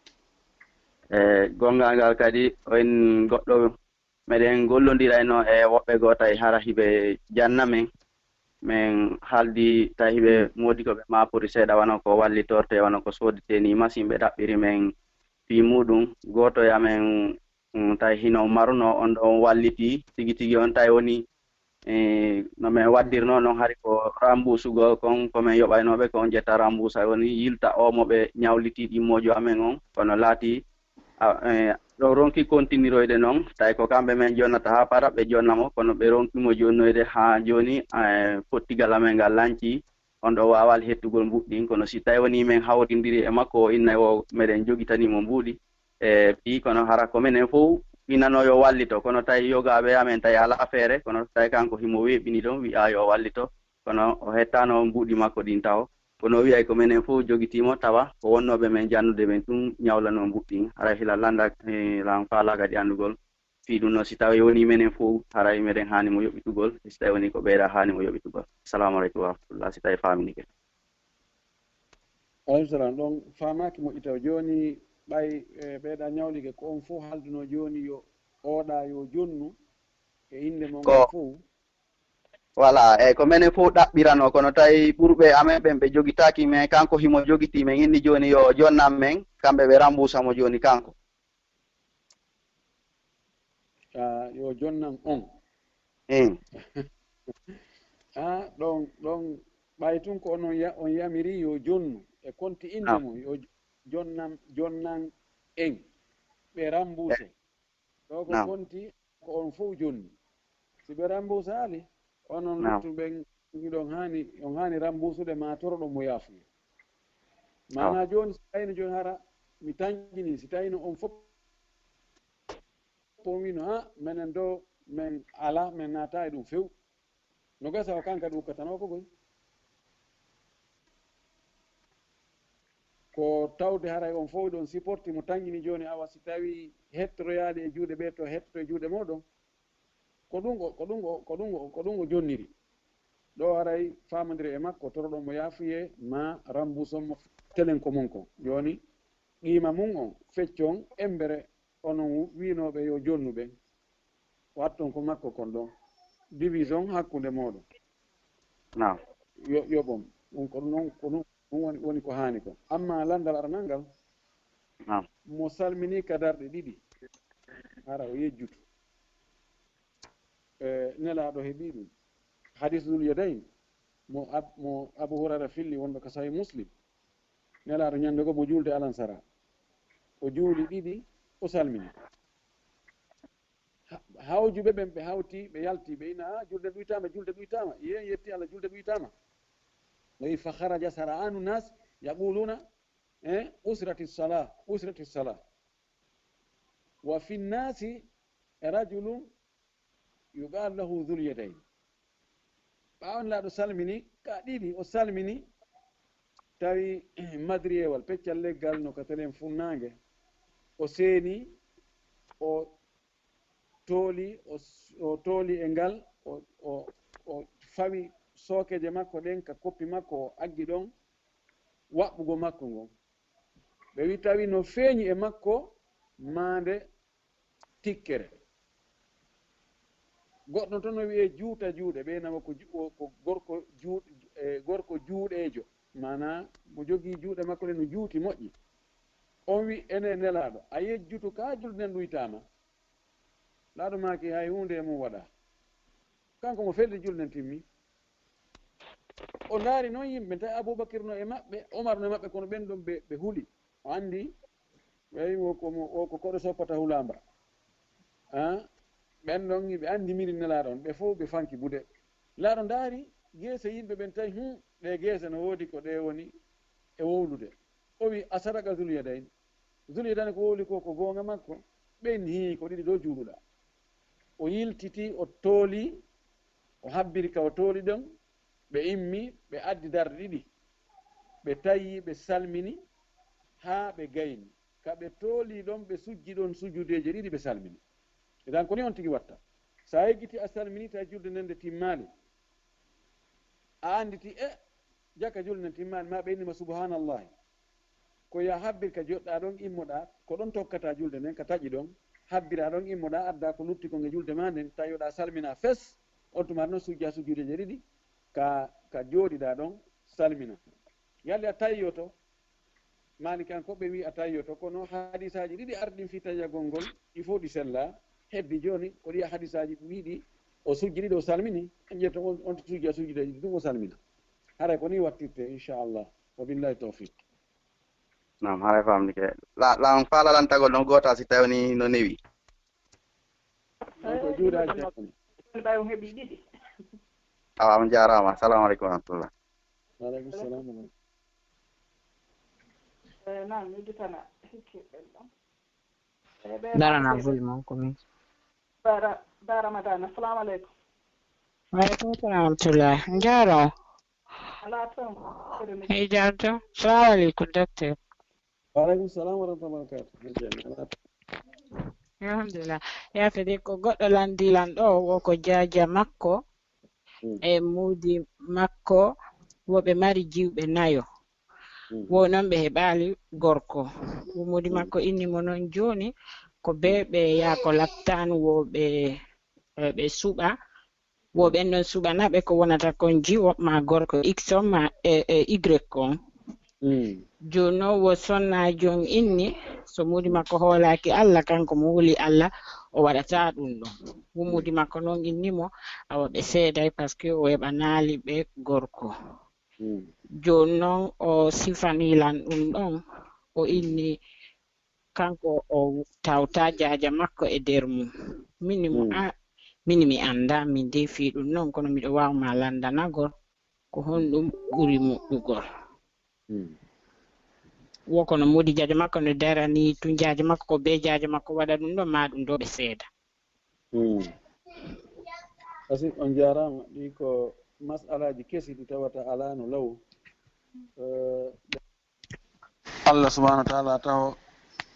E gongal ngal kadi, oyin goɗɗo meɗen gollondirayno e woɓɓe goo, tawi hara hiɓe janna men. Men haaldi tawi hiɓe moodi ko ɓe maapori seeɗa, wano ko wallitorte, wano ko soodete ni machine, ɓe ɗaɓɓiri men fii muɗum. Gooto e amen, mm, tawi hino maruno on ɗon walliti tigi tigi on, tawi woni, e, no men waddirno non, hari ko rambusugol kon, ko men yoɓaynooɓe kon ƴetta rambusa, woni yilta o mo ɓe ñawliti ɗimmojo amen on, kono laati a, e, ɗo ronki kontiniroyde non, tawi ko kamɓe men jonnata haa para, ɓe jonna mo, kono ɓe ronki mo jonnoyde haa jooni, e, pottigal amen ngal lanci. On ɗo waawal hettugol mbuɗɗin, kono si tawi woni men hawrindiri e makko, o inna o meɗen jogitani mo mbuuɗi. E, fii kono hara ko menen fof inano yo wallito, kono tawi yogaaɓe amen tawi alaa feere, kono tawi kanko himo weeɓini ɗon, wi'a yo wallito, kono o hettaano mbuuɗi makko ɗin taho. Kono o wi'ay ko menen fof jogitiimo, tawa ko wonnooɓe men jannude men tun ñawlanoo mbuuɗi ɗin. Haray hila landa, e, lan faala kadi anndugol. Fii ɗum noon, si tawi woni menen fof, haray meɗen haani mo yoɓitugol. Si tawi woni ko ɓeyda haani mo yoɓitugol. Assalamu aleykum wa rahmatullah, si tawi faaminike. Aleykum salam. Ɗon faamaaki moƴƴi taw. Jooni ɓay, e, ɓeyda ñawlike ko on fof haalduno jooni yo oɗa yo jonnu e innde mon ko on fof. Voilà, e ko menen fof ɗaɓɓirano, kono tawi ɓurɓe amen ɓen ɓe jogitaaki, mais kanko himo jogiti, men inni jooni yo jonnan men, kamɓe ɓe rambusa mo jooni kanko. Ah, yo jonnan on. Mm. Ah, ɗon, ɗon ɓay tun ko onon ya-, on yamiri yo jonnu e konti innde mum, yo jonnan, jonnan en ɓe rambuse. Ɗo ko konti ko on fof jonni. Si ɓe rambusaali, onon luttuɓe ɓen, on haani, on haani rambusude ma toroɗon mo yaafuye. Maanaa jooni, si tawino jooni hara mi tanƴini, si tawino on fof on wino, "Ha, menen do, men ala, men naata e ɗum few." No gasa o kanka ɗum ukkatanoo ko goy. Ko tawde haray on fof ɗon siporti mo tanƴini jooni, awa si tawi hettoroyaali e juuɗe ɓe to hettoto e juuɗe mooɗon, ko ɗum o, ko ɗum o, ko ɗum o, ko ɗum o jonniri. Ɗo haray faamondire e makko, toroɗon mo yaafuye, ma rambuson mo telen ko mon kon. Jooni, qiima mum on, feccon, embere, onon wiinooɓe yo jonnu ɓen. Watton ko makko kon ɗon. Division hakkunde mooɗon. Naam. Yo, yoɓon. Ɗum ko ɗum, ko ɗum, ɗum woni, woni ko haani kon. Amma landal aranal ngal, naam, mo salmini ka darɗe ɗiɗi, hara o yejjutu. E, Nelaaɗo heɓi ɗum. Hadis Dul Yadayn, mo Ab-, mo Abu Hurayra filli, wonɗo ka Sahih Muslim. Nelaaɗo ñande goo mo juulde alansara. O juuli ɗiɗi, o salmini. Ha-, hawjuɓe ɓen ɓe hawti, ɓe yalti, ɓe ina, "Ah, julde ɗuytaama, julde ɗuytaama." Yeen yetti Allah, julde ɗuytaama. O wi, "Fa kharaja sara'anu nas yaquluna, eh, usrati sala, usrati sala. Wa fi nnasi rajulun yuqalu lahu Dhul Yadayn." Ɓaawo Nelaaɗo salmini, ka ɗiɗi o salmini, tawi madriyewal, peccal leggal no ka telen funnaange. O seeni, o tooli, o s-, o tooli e ngal, o, o, o fawi sookeeje makko ɗen ka koppi makko, o aggi ɗon, waɓɓugo makko ngon. Ɓe wi tawi no feeñi e makko maande tikkere. Goɗɗo toon no wiyee juuta juuɗe, ɓe nawa ko ju-, ko, ko gorko juu-, e, gorko juuɗeejo, maanaa mo jogii juuɗe makko ɗe no juuti moƴƴi. On wi, "Ene Nelaaɗo, a yejjutu kaa julde nden ɗuytaama?" Nelaaɗo maaki, "Hay huunde e mum waɗaa." Kanko mo felli julde nden timmi. O ndaari noon yimɓe, tawi Abubakir no e maɓɓe, Omar no e maɓɓe, kono ɓen ɗon ɓe, ɓe huli. O anndi, ɓe wi o ko mo, o ko koɗo soppata hulamba. Ah, ɓen ɗon ɓe anndi miri Nelaaɗo on, ɓe fof ɓe fanki buuɗe. Nelaaɗo ndaari geese yimɓe ɓen, tawi, "Hum, ɗee geese no woodi ko ɗee woni e wowlude." O wi, "A sadaqa Zul Yadayn." Zul Yadayni ko wowli ko, ko goonga makko. Ɓen hii ko ɗiɗi ɗo juuluɗaa. O yiltiti, o tooli, o habbiri ka o tooli ɗon. Ɓe immi, ɓe addi darɗe ɗiɗi. Ɓe tawi, ɓe salmini, haa ɓe gayni. Ka ɓe tooli ɗon, ɓe sujji ɗon sujudeeje ɗiɗi, ɓe salmini. Idan ko ni on tigi watta. Sa yeggiti a salmini, tawi julde nden nde timmaali. A anditi, e, jaka julde nden timmaali, ma ɓe inni ma subhanallahi. Ko ya habbir ka joɗɗa ɗon, immoɗa, ko ɗon tokkata julde nden, ka taƴi ɗon, habbira ɗon, immoɗa, adda ko lutti kon e julde ma nden, tawi yoɗa salmina fes, on tuma ɗon sujja sujjudeje ɗiɗi, ka, ka joɗiɗa ɗon, salmina. Yalli a tayyoto, Malikankoɓe wi a tayyoto, kono hadisaaji ɗiɗi arɗin fii tayyagol ngol, ɗi fof ɗi sella. Heddi jooni, ko ɗi hadisaaji ɗiɗi, o sujji ɗiɗi, o salmini, en ƴetta on, on sujja sujjudeji ɗiɗi ɗum, o salmina. Haray ko ni wattirte, inchallah. Wa billahi tawfiq. Naam, haray famdike. La, la, on faalalantagol ɗon goota si tawi woni no newi. Ɗon ko juuɗe Hajji Hakkune. Ɓay on heɓi ɗiɗi. Awa, on jaaraama. Assalamu aleykum wa rahmatullah. Wa aleykum salam wa rahmatullah. Eh, naam, mi udditana hikki ɓen ɗon. Eh, ɓe Darana ɓe- vuli mon ko min. Bara, Bara Madana. Assalamu aleykum. Wa aleykum salam wa rahmatullah. Njaaro. Alaa toon. Hey, jaarto. Salamu aleykum, docteur. Wa aleykum salam wa rahmatullahi wa barakatuh. Alhamdulillah. Yaafe de ko goɗɗo landi lan ɗo, wo ko jaaja makko Mm. e muudi makko, wo ɓe mari jiwɓe nayo. Mm. Wo noon ɓe heɓaali gorko. Wo muudi Mm. makko inni mo noon jooni, ko be ɓe yaako laptaan, wo ɓe, ɓe suɓa. Wo ɓen ɗon suɓanaɓe ko wonata kon jiwo ma gorko X on ma, e, e Y on. Mm. Jooni noon wo sonnaajo on inni, so muudi makko hoolaaki Alla, kanko mo wuli Alla, o waɗataa ɗum ɗon. Wo muudi makko noon inni mo, awa ɓe seeday, parce que o heɓanaali ɓe gorko. Mm. Jooni noon o sifanii lan ɗum ɗon, o inni, kanko o tawta jaaja makko e nder mum. Min mi mo, Mm. a, min mi annda, min de fii ɗum noon, kono miɗo waawa ma lanndanagol ko honɗum ɓuri moƴƴugol. Mm. Wo kono muudi jaaja makko no darani tun jaaja makko, ko be jaaja makko waɗa ɗum ɗo, ma ɗum ɗo ɓe seeda. Mm. Asi, on jaaraama. Ɗi ko mas'alaaji kesi ɗi tawata alaa no law. Eh, Allah subhanahu wa ta'ala taho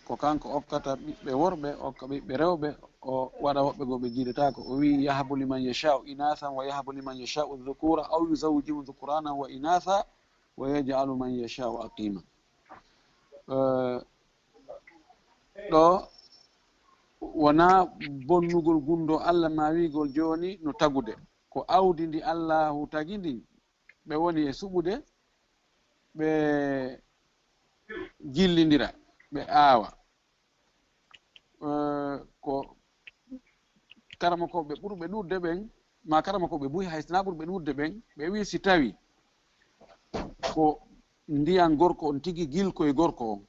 ko kanko okkata ɓiɓɓe worɓe, okka ɓiɓɓe rewɓe, o waɗa woɓɓe goo ɓe jiidataako. O wi'i, "Yahabu liman yasha'u inathan wa yahabu liman yasha'u dhukura aw yuzawwijuhum dhukuranan wa inatha wa yaj'alu man yasha'u aqima." Eh, ɗo wonaa bonnugol gunndoo Allah ma wi'gol jooni no tagude. Ko awdi ndi Allahu tagi ndin, ɓe woni e suɓude, ɓe jillindira, ɓe aawa. Eh, ko karamokooɓe ɓurɓe ɗuuɗde ɓen, ma karamokooɓe buy hay sinaa ɓurɓe ɗuuɗde ɓen, ɓe wi'i si tawi ko ndiyan gorko on tigi, gilkoy gorko on,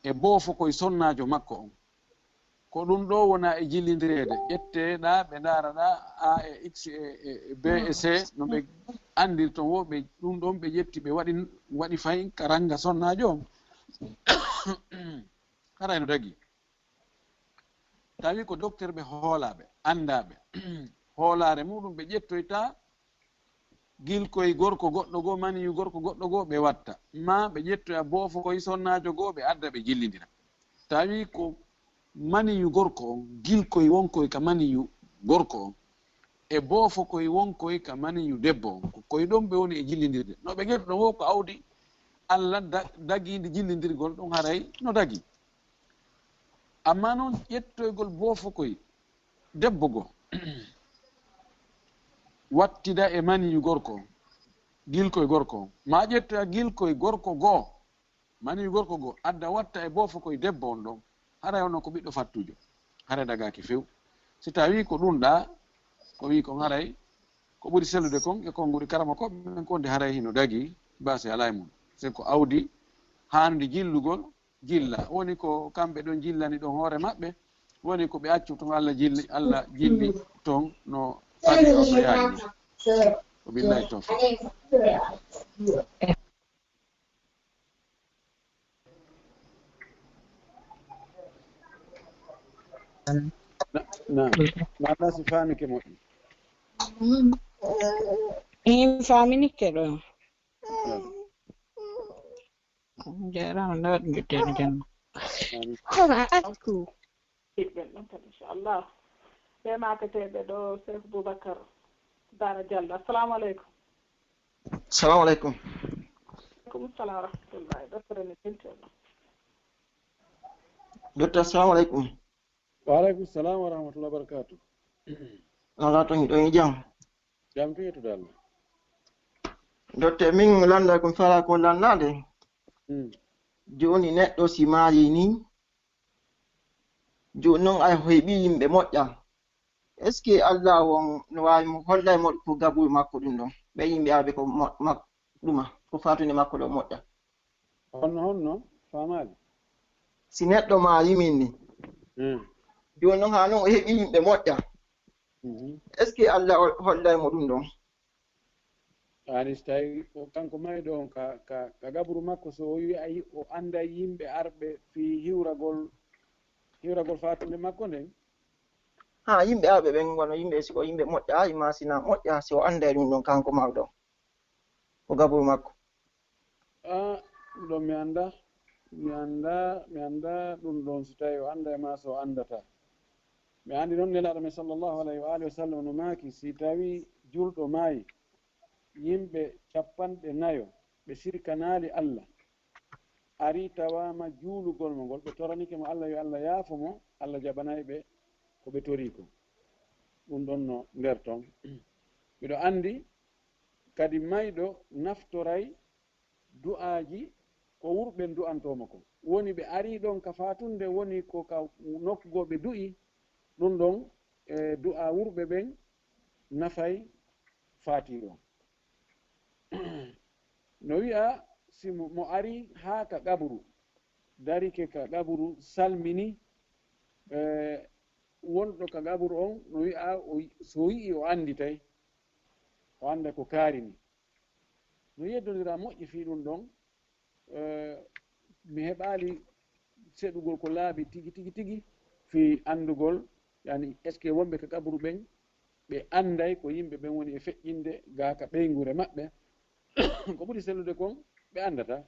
e boofokoy sonnaajo makko on, ko ɗum ɗo wona e jillindireede. Ƴetteeɗaa, ɓe ndaaraɗaa A e X e, e, e B e C, no ɓe anndirton wo, ɓe ɗum ɗon ɓe ƴetti, ɓe waɗi, waɗi fayin ka rannga sonnaajo on. Haray no dagi. Tawi ko docteur ɓe hoolaaɓe, anndaaɓe. Hoolaare muɗum ɓe ƴettoyta gilkoy gorko goɗɗo goo, maniyu gorko goɗɗo goo ɓe watta. Ma ɓe ƴettoya boofokoy sonnaajo goo ɓe adda ɓe jillindira. Tawi ko maniyu gorko on, gilkoy wonkoy ka maniyu gorko on, e boofokoy wonkoy ka maniyu debbo on, ko koy ɗon ɓe woni e jillindirde. No ɓe ƴettuɗon wo ko awdi Allah da-, dagiindi jillindirgol ɗon haray no dagi. Amma noon ƴettoygol boofokoy debbo goo, wattida e maniyu gorko on, gilkoy gorko on, ma ƴettoya gilkoy gorko goo, maniyu gorko goo, adda watta e boofokoy debbo on ɗon, haray on ɗon ko ɓiɗɗo fattuujo. Haray dagaaki few. Si tawii ko ɗum ɗaa, ko wii kon haray, ko ɓuri sellude kon e konguɗi karamokooɓe ɓen kon, de haray hino dagi, baasi alaa e mum. Se ko awdi haanundi jillugol, jilla. Woni ko kamɓe ɗon jillani ɗon hoore maɓɓe, woni ko ɓe accu ton Allah jilli, Allah jilli ton no fadi on no yaani. Wa billahi tawfiq. Eh, Na, na, na, na si faami ke moƴƴi. In faamini ke ɗo. Jarama, nda waɗi mbiɗen jam. Amin. Kono asku. Ɓiɓɓen ɗon kadi, inchallah. Ɓe maaketeeɓe ɗo, Cheikh Boubacar Bara Diallo. Assalamu aleykum. Salamu aleykum. Aleykum salam wa rahmatullahi. Docteur ne jenti on ɗo. Docteur, assalamu aleykum. Wa aleykum salam wa rahmatullahi wa barakatuh. Ala to hiɗo e jam. Jam to yetude Allah. Docteur, min lannda ko mi fala ko lannade. Hmm. Jooni neɗɗo si maayi ni, jooni noon ay o heɓi yimɓe moƴƴa. Est-ce que Allah on no waawi mo holla e moɗ-, ko gaburu makko ɗum ɗon? Ɓe yimɓe arɓe ko mo-, mak-, ɗuma, ko fatunde makko ɗo moƴƴa. Honno, honno? Faamaali? Si neɗɗo maayi min ni, hmm, jooni noon haa noon o heɓi yimɓe moƴƴa. Mhm. Est-ce que Allah o hollay mo ɗum ɗon? Ani so tawi o, kanko mayɗo on ka, ka, ka gaburu makko, so o wi'ay o annday yimɓe arɓe fii hiwragol, hiwragol fatunde makko nden? Haa, yimɓe arɓe ɓen, wano yimɓe, si ko yimɓe moƴƴa, ima si na moƴƴa, si o annday ɗum ɗon kanko mayɗo, ko gaburu makko. Ah, ɗum ɗon mi annda, mi annda, mi annda ɗum ɗon si tawi o annday maa so o anndata. Mi anndi noon Nelaaɗo men sallallahu alayhi wa alihi wa sallam no maaki, si tawi julɗo maayi, yimɓe capanɗe nayo ɓe sirkanaali Allah, ari tawaama juulugol mo ngol, ɓe toranike mo Allah yo Allah yaafo mo, Allah jaɓanay ɓe ko ɓe torii ko. Ɗum ɗon no nder ton. Miɗo anndi kadi mayɗo naftoray du'aaji ko wurɓe du'antoo mo kon. Woni ɓe arii ɗon ka faatunde, woni ko ka nokku goo ɓe du'i, ɗum ɗon, e, du'aa wurɓe ɓen nafay faatiiɗo on. No wi'a, si mo, mo arii haa ka qaburu, darike ka qaburu, salmini, e, wonɗo ka qaburu on, no wi'a, o, so o yi'i o annditay, o annda ko kaari ni. No yeddondira moƴƴi fii ɗum ɗon, eh, mi heɓaali seɗugol ko laabi tigi, tigi, tigi fii anndugol, yani, est-ce que wonɓe ka qaburu ɓen, ɓe annday ko yimɓe ɓen woni e feƴƴinde gaa ka ɓeynguure maɓɓe? Ko ɓuri sellude kon, ɓe anndataa.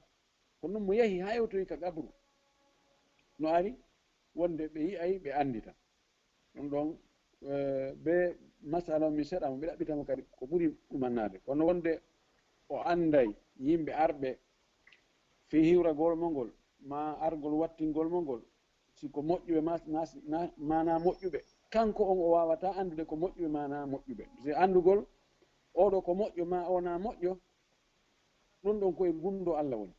Kono mo yahi haa yewtoyi ka qaburu, no ari wonde ɓe yi'ay, ɓe anndita. Ɗum ɗon, eh, be masala on mi seɗa mo, mi ɗaɓɓita mo kadi ko ɓuri ɗumannaade. Kono wonde o annday yimɓe arɓe fii hiwragol mo ngol, maa argol wattingol mo ngol, si ko moƴƴuɓe maa, maa, maa, maa naa moƴƴuɓe. Kanko on o waawataa anndude ko moƴƴuɓe maa naa moƴƴuɓe. Si anndugol, oo ɗoo ko moƴƴo, maa oo naa moƴƴo, ɗum ɗon ko e gunndoo Allah woni.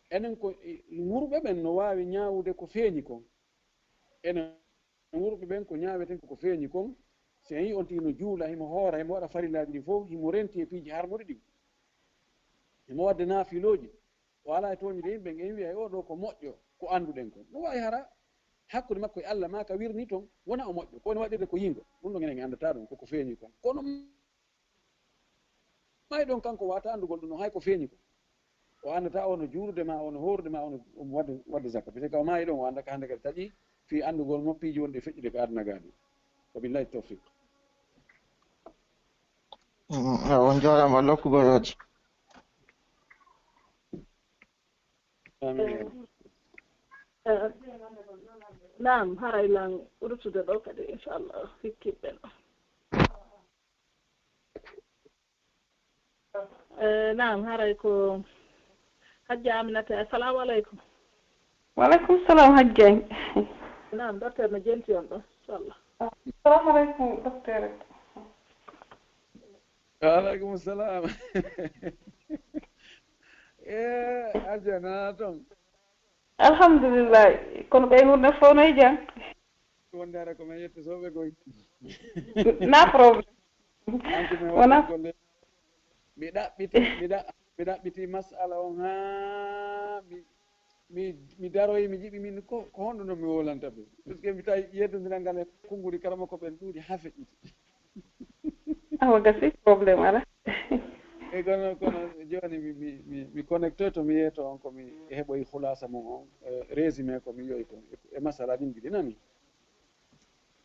Enen ko, e, wurɓe ɓen no waawi ñaawude ko feeñi kon. Enen wurɓe ɓen ko ñaaweten ko ko feeñi kon. Si en yi'i on tigi no juula, himo hoora, himo waɗa farillaaji ɗin fof, himo renti e piiji harmuɗi ɗin. Himo waɗde naafilooji. O alaa e tooñude yimɓe, en wi'ay oo ɗoo ko moƴƴo, ko annduɗen kon. No waawi hara hakkunde makko e Allah maa ka wirni ton, wona o moƴƴo. Ko woni waɗirde ko yiingo. Ɗum ɗon enen en anndataa ɗum, ko ko feeñi kon. Kono mayɗo on kanko waata anndugol ɗum ɗon, hay ko feeñi ko. O anndataa o no juulude maa, o no hoorude maa, o no, o no waɗde, waɗde zakka. Parce que o maayi ɗon, o anndaa ka hannde kadi taƴi fii anndugol mo piiji wonɗi e feƴƴude ka aduna gaa ɗin. Wa billahi tawfiq. Mm, on njaaraama, Allah hokku baraaji. Amin. Eh, eh, naam, haray lan ɓurtude ɗo kadi, inchallah, hikkiɓɓe ɗo. Eh, naam, haray ko Hajja Aminata. Assalamu aleykum. Wa aleykum salam, Hajja. Naam, docteur no jenti on ɗo, inchallah. Assalamu aleykum, docteur. Wa aleykum salam. Eh, Hajja, na ton? Alhamdulillah. Kono ɓeynguure fof no e jam? Wonde hara ko men yetto soɓe goy. Na problème. Wona. Mi ɗaɓɓiti, mi ɗa-, mi ɗaɓɓiti masala on haa mi, mi, mi daroyi, mi jiɓi min ko, ko honɗo non mi wolanta ɓe. Parce que mi tawi yeddondiral ngal e konngudi karamoko ɓen ɗuuɗi haa feƴƴiti. Awa gasi, problème ala. E kono, kono jooni mi, mi, mi, mi connectoy to mi yeeto on ko mi heɓoyi khulasa mum on, eh, résumé ko mi yoyi ko e masala ɗin ɗiɗi nani.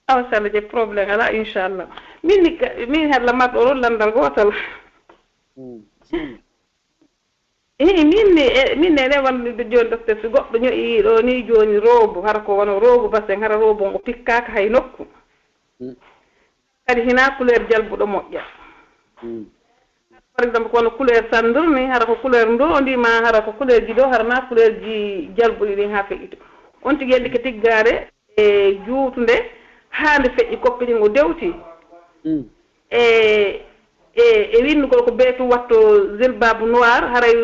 Awa, so Allah jaɓi, problème alaa, inchallah. Min ni ka-, min hella marɗo oɗon lanndal gootal. Mm, bismillah. Ii, min ni, e, min ne, ne wonde jooni, docteur, si goɗɗo ño'i ɗo ni jooni roobu, hara ko wano roobu basen, hara roobu on o pikkaaka hay nokku. Mm. Kadi hinaa couleur jalbuɗo moƴƴa. Mm. Par exemple, kono couleur sandur ni, hara ko couleur ndoondi, ma hara ko couleur ji ɗo, hara na couleur ji jalbuɗi ɗin haa feƴƴito. On tigi yalti ke tiggaare e juutunde haa nde feƴƴi koppi ɗin o dewti. Mm. E, e, e winnugol ko bee tun watto jilbabu noir, haray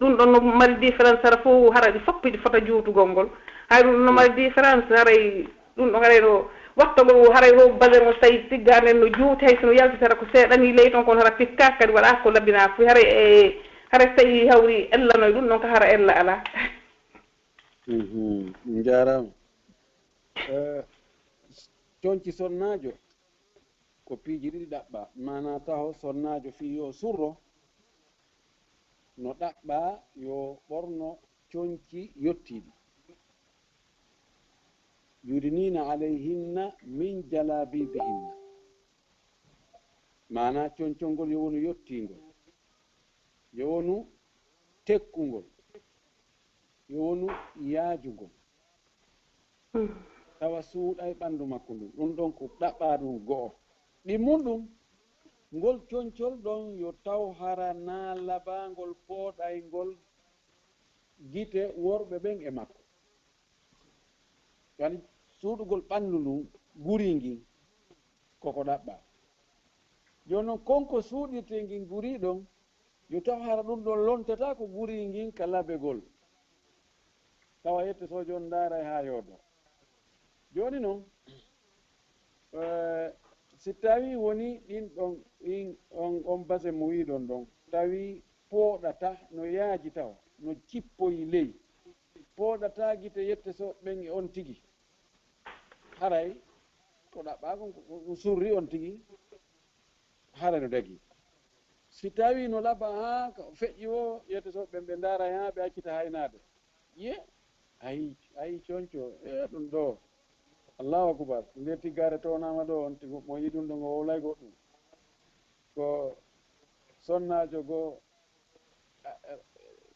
ɗun ɗon no mari différence, hara fow, hara ɗi fof ɗi fota juutugol ngol. Hay ɗun no mari différence, haray ɗun ɗon haray no wattagol o, haray o basen o tawi tiggaande no juuti, hay si no yalti hara ko seeɗa ni ley ton, kono hara pikkaaka kadi waɗa ko labinaa fof, haray e, haray so tawi hawri ella noy ɗun ɗon ka hara ella alaa. Mhm, njaaraama. Eh, conci sonnaajo ko piiji ɗiɗi ɗaɓɓaa. Maanaa taho sonnaajo fii yo surro, no ɗaɓɓaa yo ɓorno conci yottiiɗi. "Yudniina alayhinna min jalaabiibihinna." Maanaa concol ngol yo wonu yottiingol, yo wonu tekkungol, yo wonu yaajungol. Mm. Tawa suuɗay ɓandu makko ndun. Ɗun ɗon ko ɗaɓɓaa ɗun go'o. Ɗimmun ɗun, ngol concol ɗon yo taw hara naa labaangol pooɗayngol gite worɓe ɓen e makko. Yani suuɗugol ɓandu ndun, gurii ngin, koko ɗaɓɓaa. Jooni non, kon ko suuɗirtee ngin gurii ɗon, yo taw hara ɗun ɗon lontataa ko gurii ngin ka labegol. Tawa yette soojo on ndaaray haa yooɗoo. Jooni non, eh, si tawii wonii ɗin ɗon, ɗin, on, on base mo wi'uɗon ɗon, tawii pooɗataa, no yaaji tawa, no jippoyi ley, pooɗataa gite yette sooɓe ɓen e on tigi. Haray ko ɗaɓɓaa kon ko, ko, ko surri on tigi, haray no dagii. Si tawii no laba haa ka feƴƴi woo, yette sooɓe ɓen ɓe ndaaray haa ɓe accita haynaade. Ye, ayi, ayi conco, e ɗun ɗoo. Allahu akbar. Nde tiggaare townaama ɗoo, on tigi mo yi'i ɗun ɗon, o wowlay goɗɗun. Ko sonnaajo goo, a, a,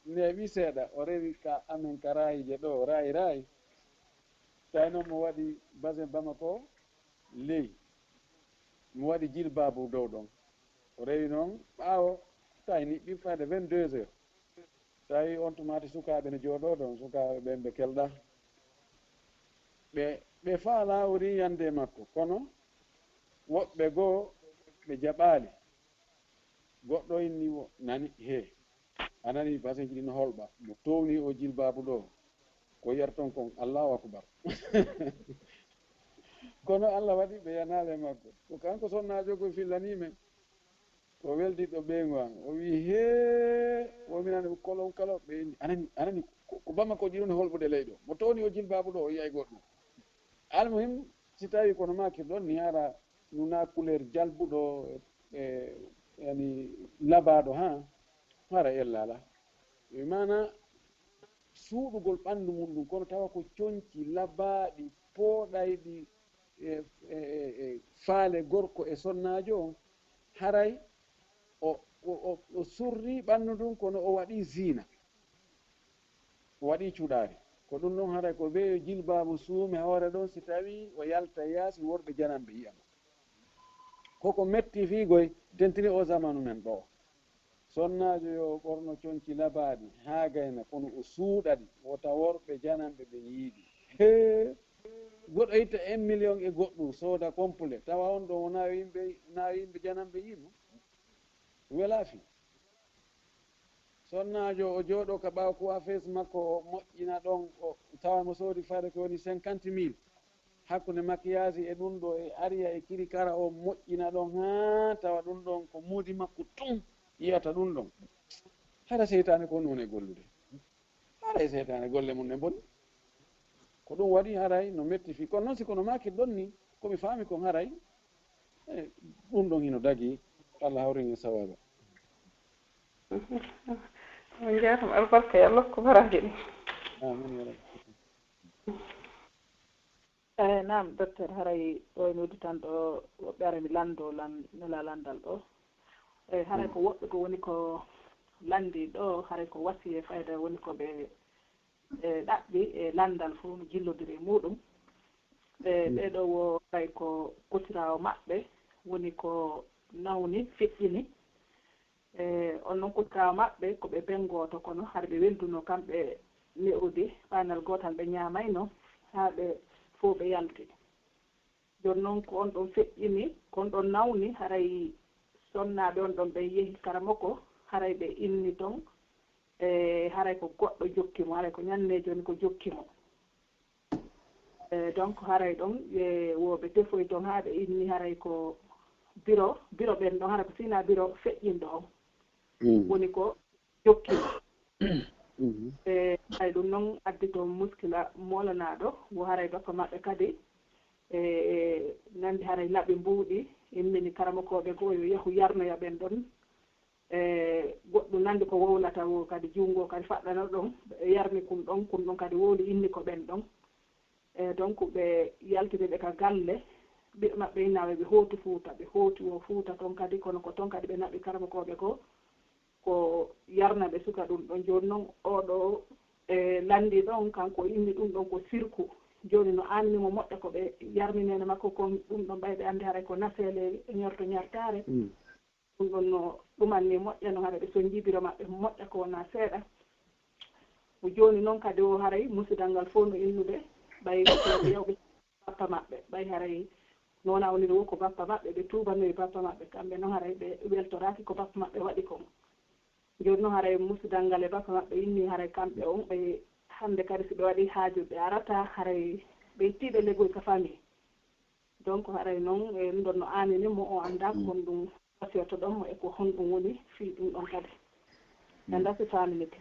neeɓi seeɗa, o rewi ka amen ka Raayi je ɗoo, Raayi, Raayi. Tawi non mo waɗi basin Bamako ley. Mo waɗi jilbaabu dow ɗon. O rewi non ɓaawo, tawi niɓɓi fayde vingt-deux heures. Tawi on tumaati sukaaɓe no jooɗoo ɗon, sukaaɓe ɓen ɓe kelɗaa. Ɓe, ɓe faalaa o ri yande e makko, kono woɓɓe goo ɓe jaɓaali. Goɗɗo inni mo, nani, hee, a nani basenji ɗin no holɓa, mo towni o jilbaabu ɗoo, ko yerton kon, Allahu akbar. Kono Allah waɗi ɓe yanaali e makko. Ko kanko sonnaajo goo fillanii men. Ko weldiɗɗo ɓeyngu an. O wi'i, hee, o minani kolon kala ɓe inni. Anani, anani, ko, ko Bamako jiɗuni holɓude ley ɗoo. Mo towni o jilbaabu ɗoo, o yi'ay goɗɗum. Almuhim, si tawii kono maakir ɗon ni hara nuna couleur jalbuɗo, e, yani labaaɗo, haa, hara ella alaa. E maana suuɗugol ɓanndu mum ɗum, kono tawa ko conci labaaɗi, pooɗayɗi, e, e, e, e faale gorko e sonnaajo on, haray o, o, o, o surri ɓanndu ndun, kono o waɗi ziina, o waɗi cuɗaari. Ko ɗum ɗon haray ko weeyo jilbaabu suumi hoore ɗon, si tawii o yalta yaasi worɓe jananɓe yi'a mo. Koko metti fii goy tentini o zamanu men ɗoo. Sonnaajo yo ɓorno conci labaaɗi haa gayna, kono o suuɗa ɗi, wota worɓe jananɓe ɓen yi'i ɗi. Hee! Goɗɗo itta un million e goɗɗum, sooda complet, tawa on ɗon wonaa yo yimɓe, wonaa yo yimɓe jananɓe yi'i mo. Welaa fii. Sonnaajo o jooɗoo ka ɓaawo coiffeuse makko, o moƴƴina ɗon, o tawa mo soodi fare ko woni cinquante mille. Hakkunde maquillage e ɗum ɗo e ariya e kiri kara, o moƴƴina ɗon haa tawa ɗum ɗon ko moodi makko tun yi'ata ɗum ɗon. Hara seytaane ko noon e gollude. Haray seytaane golle mum ɗe boni. Ko ɗum waɗi haray no metti fii. Kono noon si kono maaki ɗon ni, ko mi faami kon haray, e, ɗum ɗon hino dagii, Allah hawrin en sawaaba. On njaaraama, albarka, yo Allah okku baraaji ɗi. Amiin, ya Rabbi. Eyi, naam, docteur, haray ɗo e noddi tan ɗo woɓɓe ara mi lanndo lan nela lanndal ɗo. Eyi, haray ko woɓɓe ko woni ko lanndi ɗo, haray ko wasiye fayda woni ko ɓe e ɗaɓɓi e lanndal fof no jillodiri e muɗum. E ɓeeɗo wo haray ko kotiraawo maɓɓe woni ko nawni, feƴƴini. E on noon kotiraawo maɓɓe ko ɓe bengooto, kono hara ɓe welduno kamɓe ne'udi, paanal gootal ɓe ñaamayno, haa ɓe fof ɓe yalti. Jooni noon ko on ɗon feƴƴini, ko on ɗon nawni, haray sonnaaɓe on ɗon ɓe yehi Karamoko, haray ɓe inni toon, e haray ko goɗɗo jokki mo, haray ko ñanneejo ni ko jokki mo. E donc haray ɗon e wo ɓe tefoy toon haa ɓe inni haray ko biro, biro ɓen ɗon, haray ko sina biro feƴƴinɗo on. Woni ko jokki mo. E haray ɗum noon addi toon muskila moolanaaɗo, wo haray bappa maɓɓe kadi e nandi haray laɓi mbuuɗi, immini karamokooɓe goo yo yahu yarnoya ɓen ɗon. E goɗɗum nandi ko wowlata wo kadi, junngo kadi faɗɗano ɗon, yarni kun ɗon, kun ɗon kadi wowli inni ko ɓen ɗon. E donc ɓe yaltini ɓe ka galle, ɓiɓɓe maɓɓe innaaɓe ɓe hooti Fuuta, ɓe hooti wo Fuuta toon kadi, kono ko toon kadi ɓe naɓi karamokooɓe goo, ko yarna ɓe suka ɗum ɗon. Jooni noon oo ɗoo e lanndii ɗon, kanko o inni ɗum ɗon ko sirku. Jooni no aanini mo moƴƴa ko ɓe yarni neene makko kon, ɗum ɗon ɓay ɓe anndi haray ko naseele ñorto ñartaare. Ɗum ɗon no ɗumanni moƴƴa, no hara ɓe sonjii biro maɓɓe moƴƴa ko wonaa seeɗa. Mo jooni noon kadi o haray musidal ngal fof no innude ɓay ko yawɓe bappa maɓɓe, ɓay haray no wonaa woniri wo ko bappa maɓɓe, ɓe tuubanoyi bappa maɓɓe, kamɓe noon haray ɓe weltoraaki ko bappa maɓɓe waɗi kon. Jooni noon haray musidal ngal e bappa maɓɓe inni haray kamɓe on ɓe hannde kadi si ɓe waɗii haaju ɓe arataa, haray ɓe ittii ɓe legoy ka famille. Donc haray noon e ɗum ɗon no aanini mo, o anndaa ko honɗum wasiytoɗon mo e ko honɗum woni fii ɗum ɗon kadi. En dasi faaminike.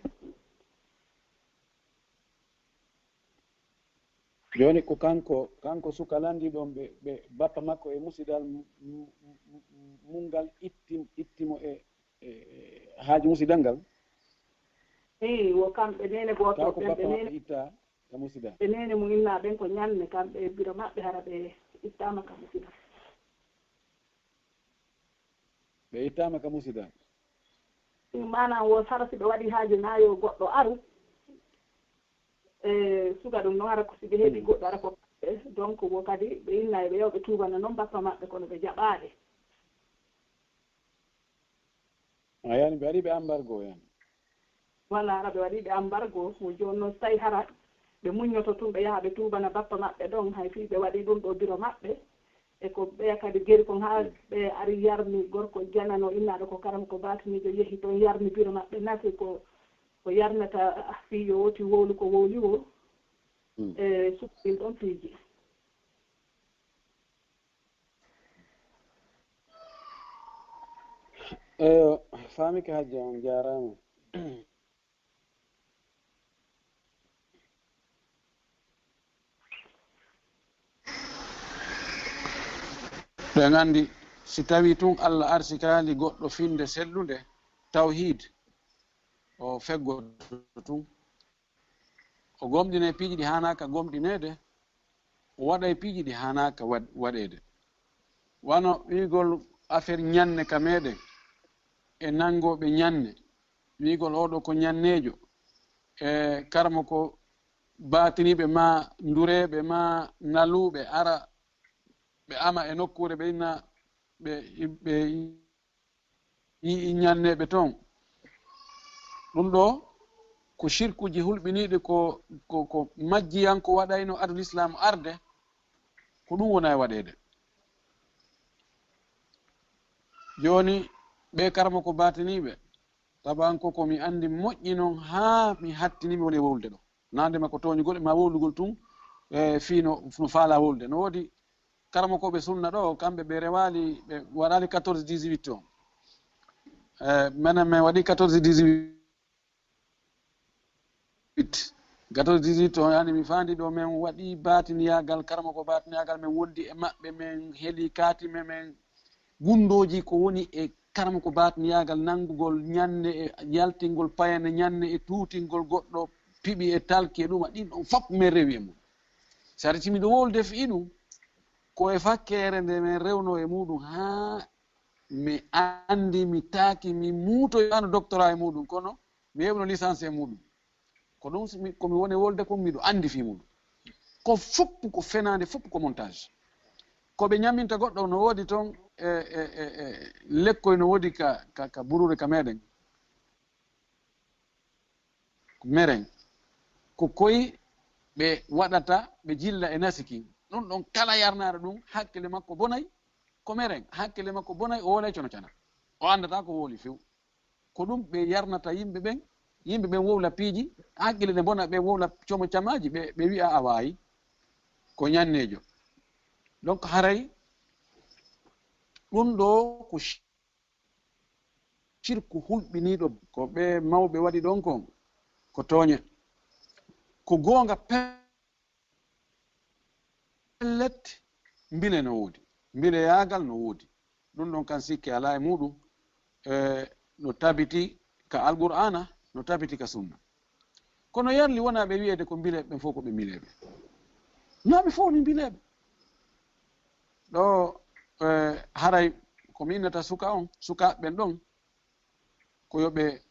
Jooni ko kanko, kanko suka lanndii ɗon ɓe, ɓe bappa makko e musidal m-, m-, m-, mum ngal itti, itti mo e, e, e haaju musidal ngal? Ii, wo kamɓe neene gooto Taw ko ɓen, ɓe bappa maɓɓe neene, itta ka musidal? ɓe neene mum innaa ɓen ko ñanne, kamɓe e biro maɓɓe hara ɓe ittaama ka musidal. Ɓe ittaama ka musidal? Maanaam wo hara si ɓe waɗii haaju naa yo goɗɗo aru, e suka ɗum noon hara ko si ɓe heɓii goɗɗo ara ko kamɓe, donc wo kadi ɓe innaa ɓe yo ɓe tuubana noon bappa maɓɓe kono ɓe jaɓaali. A yani ɓe waɗii ɓe embargo yani. Wala hara ɓe waɗii ɓe embargo, wo jooni noon si tawii hara ɓe muññoto tun ɓe yaha ɓe tuubana bappa maɓɓe ɗon, hay fii ɓe waɗii ɗum ɗo biro maɓɓe, e ko ɓeya kadi geri kon haa ɓe ari yarni gorko janano innaaɗo ko karamoko baatiniijo yehi toon yarni biro maɓɓe, nafi ko, ko yarnata fii yo woti wowlu ko wowli wo, e suka ɗin ɗon piiji. Eyo, faamike Hajja, on jaaraama. Ɓe nganndi si tawii tun Allah arsikaali goɗɗo finnde sellunde, tawhiid, o feggoto tun. O gomɗinay piiji ɗi haanaaka gomɗineede, o waɗay piiji ɗi haanaaka waɗ-, waɗeede. Wano wi'ugol affaire ñanne ka meeɗen, e nanngooɓe ñanne, wi'ugol oo ɗoo ko ñanneejo, e karamoko baatiniiɓe maa ndureeɓe maa naluuɓe ara ɓe ama e nokkuure ɓe inna ɓe, ɓe yi'i ñanneeɓe toon. Ɗum ɗoo ko sirkuuji hulɓiniiɗi ko, ko, ko majjiyanko waɗayno aduna Islaam arde, ko ɗum wona e waɗeede. Jooni ɓee karamoko baatiniiɓe, tabanko ko mi anndi moƴƴi noon haa mi hattini mi woni e wowlude ɗo. Naande ma ko tooñugol e ma wowlugol tun, e fii no, no faalaa wowlude. No woodi karamokooɓe sunna ɗo, kamɓe ɓe rewaali, ɓe waɗaali quatorze dix-huit o. E, menen min waɗi quatorze dix-huit. Quatorze dix-huit o, yani mi faandi ɗo, min waɗi baatiniyaagal, karamoko baatiniyaagal, min wondi e maɓɓe, min heli kaati, min, min gunndooji ko woni e karamoko baatiniyaagal, nanngugol ñanne e yaltingol payane ñanne e tuutingol goɗɗo piɓi e talki e ɗuma, ɗin ɗon fof min rewi e mum. Si a reti miɗo wowlude fii ɗum, ko e fakkeere nde min rewno e muɗum haa mi anndi, mi taaki, mi muutoyaano doctorat e muɗum, kono mi heɓno licence e muɗum. Ko ɗum si mi, ko mi woni wolde kon, miɗo anndi fii muɗum. Ko fof ko fenaande, fof ko montage. Ko ɓe ñamminta goɗɗo no woodi toon e, e, e, e lekkoy no woodi ka, ka, ka buruure ka meɗen. Meren. Ko koy ɓe waɗata, ɓe jilla e nasikin. Ɗum ɗon kala yarnaaɗo ɗum, hakkille makko bonay, ko meren. Hakkille makko bonay, o wolay cono cana. O anndataa ko wowli few. Ko ɗum ɓe yarnata yimɓe ɓen, yimɓe ɓen wowla piiji, hakkille ɗe bona, ɓe wowla como camaaji, ɓe, ɓe wi'a a waayi. Ko ñanneejo. Donc haray ɗum ɗoo ko ci-, cirku hulɓiniiɗo, ko ɓe mawɓe waɗi ɗon kon, ko tooñe. Ko goonga pe-, pellet, mbile no woodi, mbileyaagal no woodi. Ɗum ɗon kan sikke alaa e muɗum, e, no tabiti ka Alqur'aana, no tabiti ka Sunna. Kono yarli wonaa ɓe wi'eede ko mbileeɓe ɓen fof ko ɓe mbileeɓe. Naa ɓe fof ni mbileeɓe. Ɗo, e, haray ko mi innata suka on, sukaaɓe ɓen ɗon, ko yo ɓe,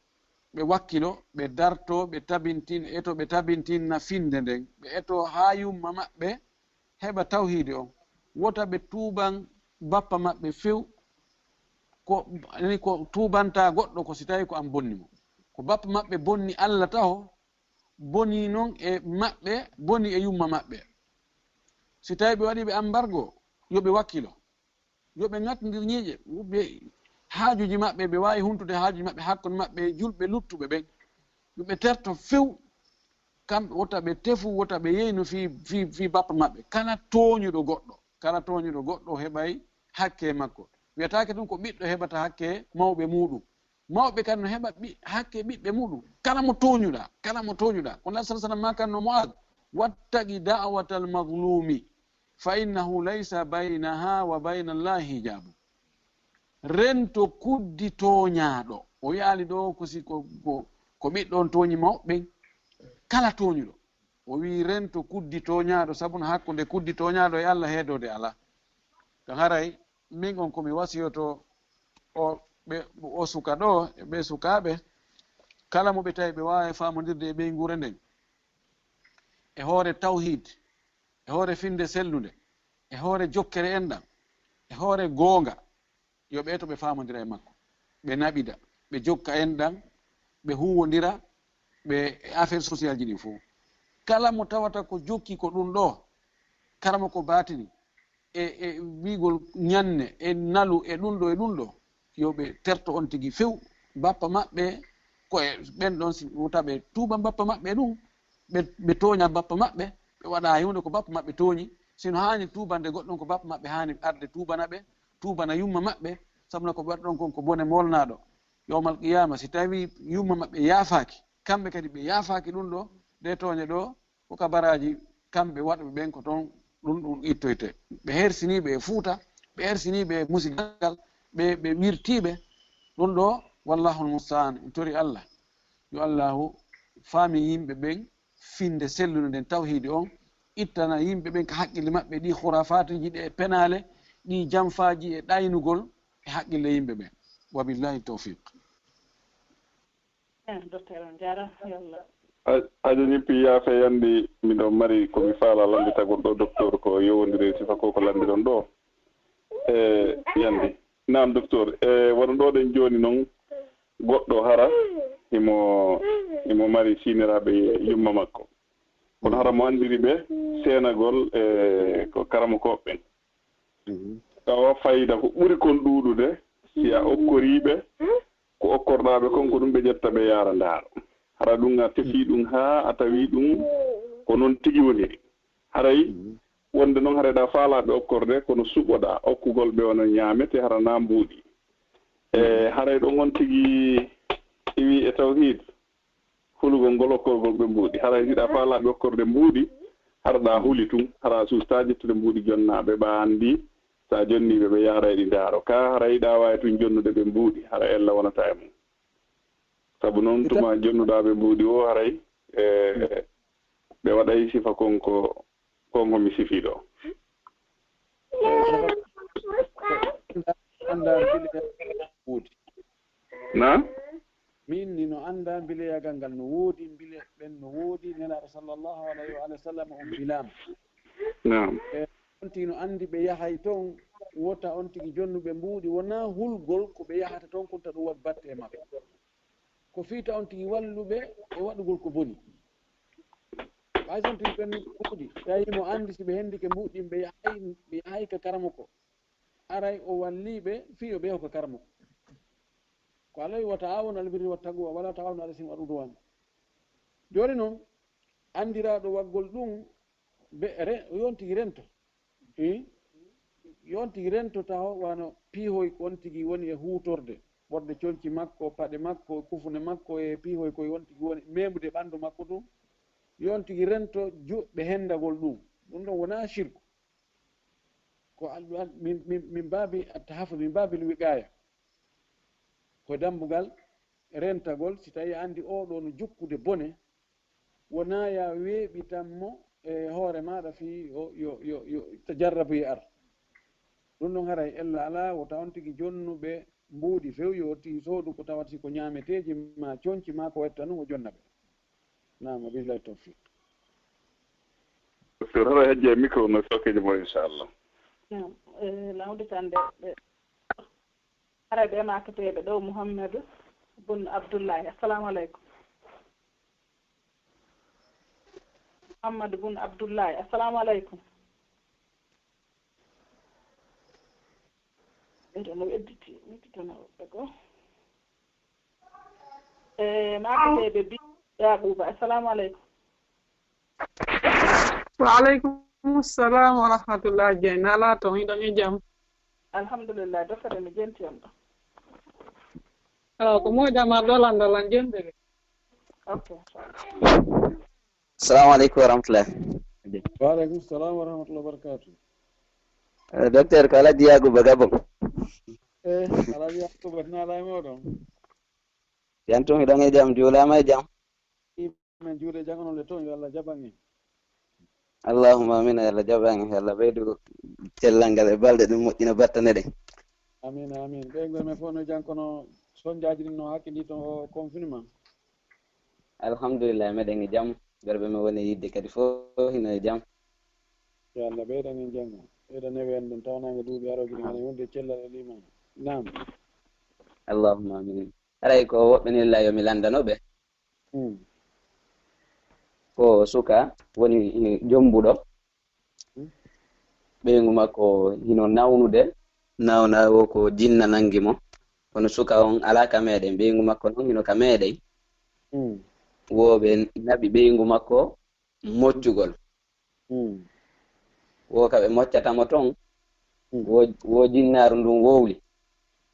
ɓe wakkilo, ɓe darto, ɓe tabintin, eto ɓe tabintinna finnde nden, ɓe eto haa yumma maɓɓe heɓa tawhiidi on. Wota ɓe tuuban bappa maɓɓe few, ko, ani ko tuubanta goɗɗo ko si tawi ko an bonni mo. Ko bappa maɓɓe bonni Alla taho, boni non e maɓɓe, boni e yumma maɓɓe. Si tawi ɓe waɗi ɓe ambargo, yo ɓe wakkilo. Yo ɓe ŋattindir ñiiƴe, ɓe haajuuji maɓɓe, ɓe waawi huntude haajuuji maɓɓe hakkunde maɓɓe e julɓe luttuɓe ɓen. Yo ɓe terto few, kamɓe wota ɓe tefu, wota ɓe yeynu fii, fii, fii bappa maɓɓe. Kala tooñuɗo goɗɗo, kala tooñuɗo goɗɗo heɓay hakke makko. Wiyataake ɗum ko ɓiɗɗo heɓata hakke mawɓe muuɗum. Mawɓe kadi no heɓa ɓi-, hakke ɓiɓɓe muuɗum. Kala mo tooñuɗaa, kala mo tooñuɗaa. Ko Nabi sallallahu alaihi wasallam makanno Mu'adh, "Wattaqi da'watal mazlumi, fa innahu laysa baynaha wa bayna Allahi hijabu." Rento kuddi tooñaaɗo. O wi'aali ɗo ko si ko, ko, ko ɓiɗɗo on tooñi mawɓe ɓen. Kala tooñuɗo. O wi'i rento kuddi tooñaaɗo, sabu no hakkunde kuddi tooñaaɗo e Alla heedoode alaa. Ka haray, min on ko mi wasiyoto o, ɓe, o suka ɗo, e ɓe sukaaɓe, kala mo ɓe tawi ɓe waawi faamondirde e ɓeynguure nden, e hoore tawhiid, e hoore finnde sellunde, e hoore jokkere enɗan, e hoore goonga, yo ɓe eto ɓe faamondira e makko, ɓe naɓida, ɓe jokka enɗan, ɓe huuwondira, ɓe e affaire social ji ɗin fof. Kala mo tawata ko jokki ko ɗum ɗo, karamoko baatini, e, e wi'gol ñanne, e nalu, e ɗum ɗo, e ɗum ɗo, yo ɓe terto on tigi few. Bappa maɓɓe, ko e ɓen ɗon, si wota ɓe tuuban bappa maɓɓe ɗum, ɓe, ɓe tooña bappa maɓɓe, ɓe waɗa hay huunde ko bappa maɓɓe tooñi. Sino haani tuubande goɗɗum, ko bappa maɓɓe haani arde tuubana ɓe, tuubana yumma maɓɓe, sabu no ko ɓe waɗi ɗon kon ko bone molnaaɗo. Yawmal qiyaama, si tawi yumma maɓɓe yaafaaki, kamɓe kadi ɓe yaafaaki ɗum ɗo, ɗe tooñe ɗo, ko ka baraaji kamɓe waɗɓe ɓen ko toon ɗum, ɗum ittoyte. Ɓe hersiniiɓe e Fuuta, ɓe hersiniiɓe e musigal, ɓe, ɓe wirtiiɓe. Ɗum ɗo, wallahul musta'an, en tori Allah. Yo Allahu faami yimɓe ɓen finnde sellunde nden tawhiidi on, ittana yimɓe ɓen ka hakkille maɓɓe ɗi khurafaatuuji ɗe e penaale, ɗi jamfaaji e ɗaynugol e hakkille yimɓe ɓen. Wa billahi tawfiq. Aja Ñippi, yaafe yandi, miɗo mari ko mi faala lannditagol ɗo docteur ko yowondiri e sifa ko ko lanndiron ɗo. E yandi. Naam docteur, e wano ɗo ɗen jooni non, goɗɗo hara himo, himo mari siiniraaɓe yumma makko. Kono hara mo anndiri ɓe seenagol e ko karamokooɓe ɓen. Tawa fayda ko ɓuri kon ɗuuɗude, si a okkorii ɓe, ko okkorɗaa ɓe kon, ko ɗum ɓe ƴetta ɓe yaara ndaaro. Hara ɗum a tefii ɗum haa a tawii ɗum ko noon tigi woniri. Haray wonde noon haray ɗa faalaa ɓe okkorde, kono suɓoɗaa okkugol ɓe wano ñaamete hara na mbuuɗi. E haray ɗon on tigi iwii e tawhiid. Hulugol ngol okkorgol ɓe mbuuɗi. Haray hiɗa faalaa ɓe okkorde mbuuɗi, hara ɗa huli tun, hara a suustaa ƴettude mbuuɗi jonnaaɓe ɓa anndi, so a jonnii ɓe, ɓe yaara e ɗi ndaaro. Kaa haray hiɗa waawi tun jonnude ɓe mbuuɗi, hara ella wonataa e mum. Sabu non tuma jonnuɗaa ɓe mbuuɗi woo, haray e ɓe waɗay sifa kon ko Ko ngo mi sifii ɗo. Annda, annda mbile woodi. Na? Min ni no annda mbileyagal ngal no woodi, mbile ɓen no woodi, Nelaaɗo sallallahu alayhi wa sallam on mbilaama. Naam. E on tigi no anndi ɓe yahay ton, wota on tigi jonnuɓe mbuuɗi, wonaa hulgol ko ɓe yahata ton kunta ɗum waɗi batte e maɓɓe. Ko fii ta on tigi walluɓe e waɗugol ko boni. Ɓay so on tigi ɓen mbuuɗi, tawi mo anndi si ɓe hendike mbuuɗi ɗin, ɓe yahay, ɓe yahay ka karamoko. Aray o walliiɓe fii yo ɓe yahu ka karamoko. Ko Alla wi, "Wa ta'awanu alal birri wat taqwa, wa la ta'awanu alal ismi wal udwan." Jooni non, anndiraaɗo waggol ɗum, ɓe re-, yo on tigi rento. Ii? Yo on tigi rento taho wano piihoy ko on tigi woni e huutorde, ɓorɗe conci makko, paɗe makko, kufune makko e piihoy koy on tigi woni meemude ɓanndu makko ɗum. Yo on tigi rento juɓɓe hendagol ɗum. Ɗum ɗon wonaa shirku. Ko al-, al-, min, min, min baabi at-tahaffuz, min baabil wiqaaya. Ko dambugal rentagol, si tawi a anndi oo ɗoo no jukkude bone, wonaa ya weeɓitan mo e hoore maaɗa fii yo, yo, yo, yo tajarrabu e ar. Ɗum ɗon haray ella alaa, wota on tigi jonnuɓe mbuuɗi few, yo tigi soodu ko tawata si ko ñaameteeji maa conci maa ko wetta ɗum o jonna ɓe. Naam, billahi tawfiq. Docteur, haɗa hejje micro no sokkeji mo, inchallah. Naam, eh, lawde tan de, ɓe, haray ɓe maakateeɓe ɗo, Muhammad bun Abdullahi. Assalamu aleykum. Muhammad bun Abdullahi. Assalamu aleykum. Ɓe ɗo no wedditi, wedditana woɓɓe goo. E, maakateeɓe bi Yaquba. Assalamu aleykum. Wa aleykum salam wa rahmatullah. Jeyn, alaa toon, hiɗon e jam? Alhamdulillah, dokere mi jenti on ɗo. Awa, ko moƴƴa ma dolan dolan jenti de. Ok. Salamu aleykum wa rahmatullah. Wa aleykum salam wa rahmatullah wa barakatuh. Eh, docteur, ko Alhaji Yakuba Gabon. Eh, Alhaji Yakuba, ina ala e moɗon. Yan tun hiɗon e jam, juulama e jam. Min juuɗe jam, onon le toon, yo Allah jaɓan en. Allahumma amin, yo Allah jaɓan en, yo Allah ɓeydu cellal ngal e balɗe ɗum moƴƴina battane ɗen. Amin, amin. Ɓeynguure men fof no jam, kono sonjaaji ɗin no hakkildi to o confinement. Alhamdulillah, meɗen e jam. Ɓerɓe men woni e yidde kadi fof hino e jam. Yo Allah ɓeydan en janngo. Ɓeyda newe en ɗum tawnaange duuɓi arooji ɗin, hano wonde cellal e liimaan. Naam. Allahumma amin. Haray ko woɓɓe nilla yo mi lanndano ɓe. Hmm. Ko suka woni jombuɗo. Hmm. Ɓeyngu makko hino nawnude. Nawna o ko jinna nangi mo. Kono suka on alaa ka meɗen. Ɓeyngu makko non hino ka meɗen. Hmm. Wo ɓe naɓi ɓeyngu makko moccugol. Hmm. Wo ka ɓe moccata mo ton. Hmm. Wo, wo jinnaaru ndun wowli.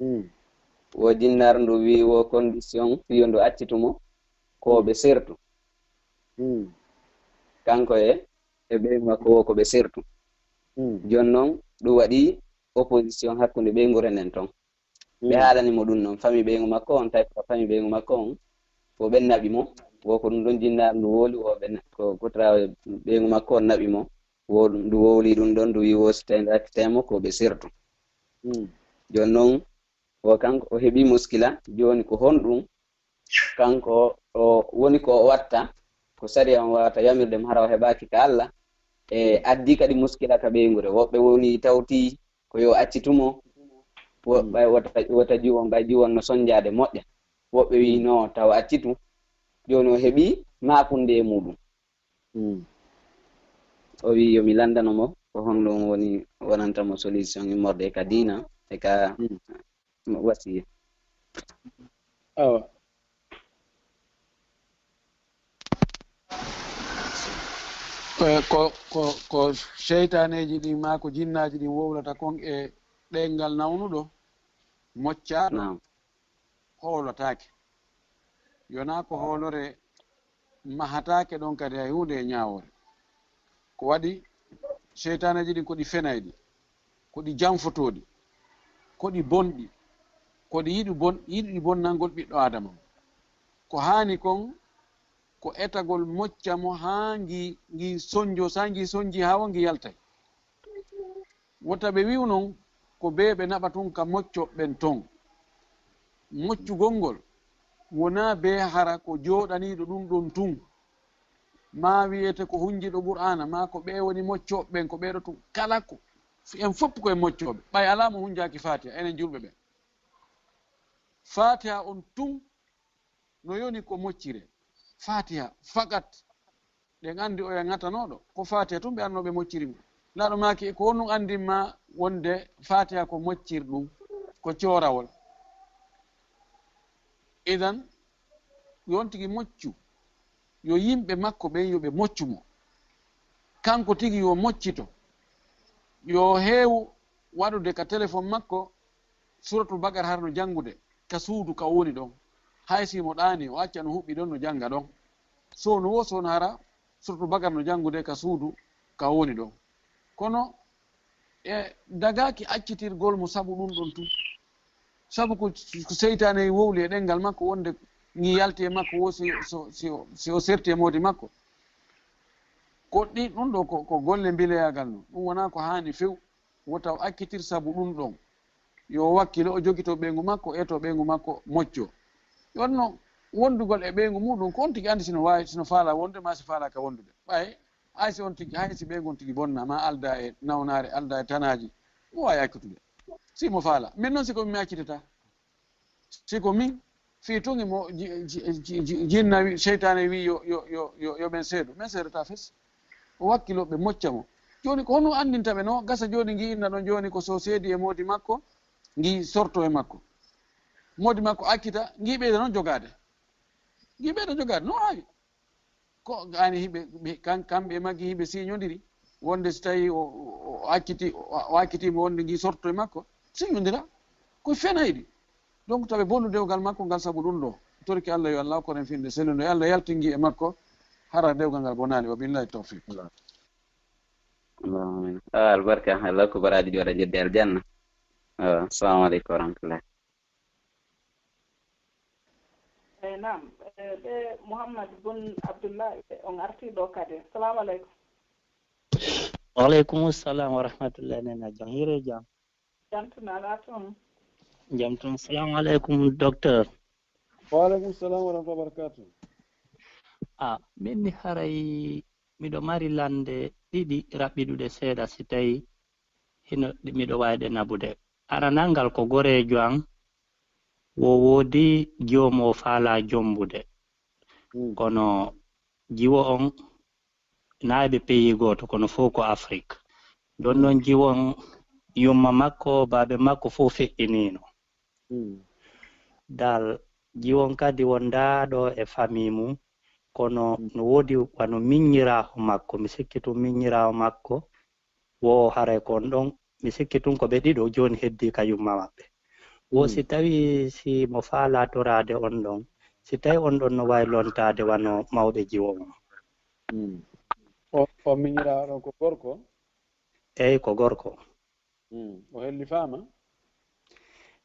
Hmm. Wo jinnaaru ndu wi wo condition fiyo ndu accitu mo ko ɓe sertu. Hmm. Kanko e, e ɓeyngu makko wo ko ɓe sertu. Hmm. Jon non ɗum waɗi opposition hakkunde ɓeynguure nden ton. Ɓe Hmm. haalani mo ɗum non, fami ɓeyngu makko on, tawi ko fami ɓeyngu makko on, ko ɓen naɓi mo, wo ko ɗum ɗon jinnaaru ndu wowli, wo ɓe na-, ko, ko tra ɓeyngu makko on naɓi mo, wo ɗum, ndu wowli ɗum ɗon, ndu wi wo si tawi ndu accitay mo, ko ɓe sertu. Hmm. Jon non, o kanko o heɓi muskila, joni ko honɗum kanko o woni ko o watta, ko sariya on wawata yamirde mo hara o heɓaki ka Allah, e addi kadi muskila ka ɓeynguure. Woɓɓe woni tawti ko yo accitu mo, woɓɓe wota, wota jiwon, ɓay jiwon no sonjaade moƴƴa. Woɓɓe wi no, taw accitu. Joni o heɓi maakunde e muɗum. Hmm. O wi yo mi lanndano mo, ko honɗum woni wonanta mo solution immorde e ka diina, e ka Hmm. wasiya. Awa. Eh, ko, ko, ko seytaneeji ɗin maa ko jinnaaji ɗin wowlata kon e ɗeyngal nawnuɗo, moccaaɗo, Naam. hoolataake. Yonaa ko hoolore mahataake ɗon kadi hay huunde e ñaawoore. Ko waɗi seytaneeji ɗin ko ɗi fenayɗi, ko ɗi janfotooɗi, ko ɗi bonɗi, ko ɗi yiɗi bon-, yiɗi ɗi bonnangol ɓiɗɗo Aadama. Ko haani kon ko etagol mocca mo haa ngi, ngi sonjo, so ngi sonji haa won ngi yaltay. Wota ɓe wi'u non ko bee ɓe naɓa tun ka moccoɓe ɓen ton. Moccugol ngol wonaa bee hara ko jooɗaniiɗo ɗun ɗon tun, maa wi'ete ko hunjiiɗo Qur'aana, maa ko ɓee woni moccoɓe ɓen, ko ɓee ɗo tun. Kala ko, en fof ko en moccoɓe. Ɓay alaa mo hunjaaki Faatiha, enen julɓe ɓen. Faatiha on tun no yoni ko moccire. Faatiha fakat. Ɗen anndi oya ŋatanooɗo, ko Faatiha tun ɓe annoo ɓe mocciri mo. Laaɗo maaki, ko honɗun anndin ma wonde Faatiha ko moccirɗun, ko coorawol? Idan, yo on tigi moccu, yo yimɓe makko ɓen, yo ɓe moccu mo. Kanko tigi yo moccito, yo heewu waɗude ka telefon makko Suratul Baqara hara no janngude ka suudu ka o woni ɗon. Hay si mo ɗaanii, o acca no huɓɓi ɗon, no jannga ɗon. Soono woo soono hara Suratul Baqara no janngude ka suudu ka o woni ɗon. Kono e dagaaki accitirgol mo sabu ɗun ɗon tun. Sabu ko, ko seytaane wowli e ɗenngal makko wonde ngi yalti e makko woo si, so, si, o- si o serti e moodi makko. Ko ɗi, ɗun ɗo ko, ko golle mbileyaagal non. Ɗun wonaa ko haani few. Wota o accitir sabu ɗun ɗon. Yo wakkilo, o jogito ɓeyngu makko, eto ɓeyngu makko mocco. Wonno wondugol e ɓeyngu muɗum, ko on tigi anndi sino waawi, sino faala wonde, maa si faalaaka wondude. Ɓay, hay si on tigi, hay si ɓeyngu on tigi bonna, maa alda e nawnaare, alda e tanaaji, mo waawi accitude. Si mo faala. Min non si ko mi accitata. Si ko min, fii tun mo ji- ji- ji- ji- jinna wi, seytaane wi yo, yo, yo, yo, yo ɓen seedo. Men seedata fes. O wakkilo ɓe mocca mo. Jooni ko honno anndinta ɓe no gasa jooni ngi inna ɗon jooni ko so seedi e moodi makko, ngi sorto e makko. Moodi makko accita, ngi ɓeyda non jogaade. Ngi ɓeyda jogaade, no waawi. Ko ani hiɓe, ɓe- kan- kamɓe e maggi hiɓe siñondiri wonde si tawi o, o, o acciti, o, o accitiima wonde ngi sorto e makko, siñondira. Ko fenayɗi. Donc tawi bonnu dewgal makko ngal sabu ɗun ɗo. Torki Allah yo Allah koren finde sellundo. Yo Allah yaltin ngi e makko, hara dewgal ngal bonaali. Wa billahi tawfiq. Allahumma amin. Ah, albarka, Allah ko baraaji ɗi waɗa jedde aljanna. Ah, assalamu aleykum wa rahmatullah. Eyi, naam. Eh, ɓe Mouhammad Bun Abdullah, ɓe on artii ɗo kadi. Assalamu aleykum. Waaleykum salam wa rahmatullah, nena jam, hiire jam. Jam tun alaa toon. Jam tun, assalamu aleykum, docteur. Waaleykum salam wa rahmatullahi wa barakatuh. A, min ni haray miɗo mari lande ɗiɗi raɓɓiɗuɗe seeɗa, si tawi hino miɗo wawi ɗe naɓude. Aranal ngal ko goreejo an, wo woodi jiwo mo o faalaa jombude. Kono jiwo on na e ɓe pays gooto, kono fof ko Afrique. Ɗon ɗon jiwo on, yumma makko, baabe makko fof feƴƴiniino. Dal jiwo on kadi wondaa ɗo e famille mum, kono no woodi wano miññiraawo makko, mi sikki tun miññiraawo makko wo haray ko on ɗon, mi sikki tun ko ɓe ɗiɗo jooni heddii ka yumma maɓɓe. Wo si tawi si mo faalaa toraade on ɗon, si tawi on ɗon no waawi lontaade wano mawɓe jiwo on. O, o miñiraawo ɗon ko gorko? Eyi, ko gorko. O hellifaama?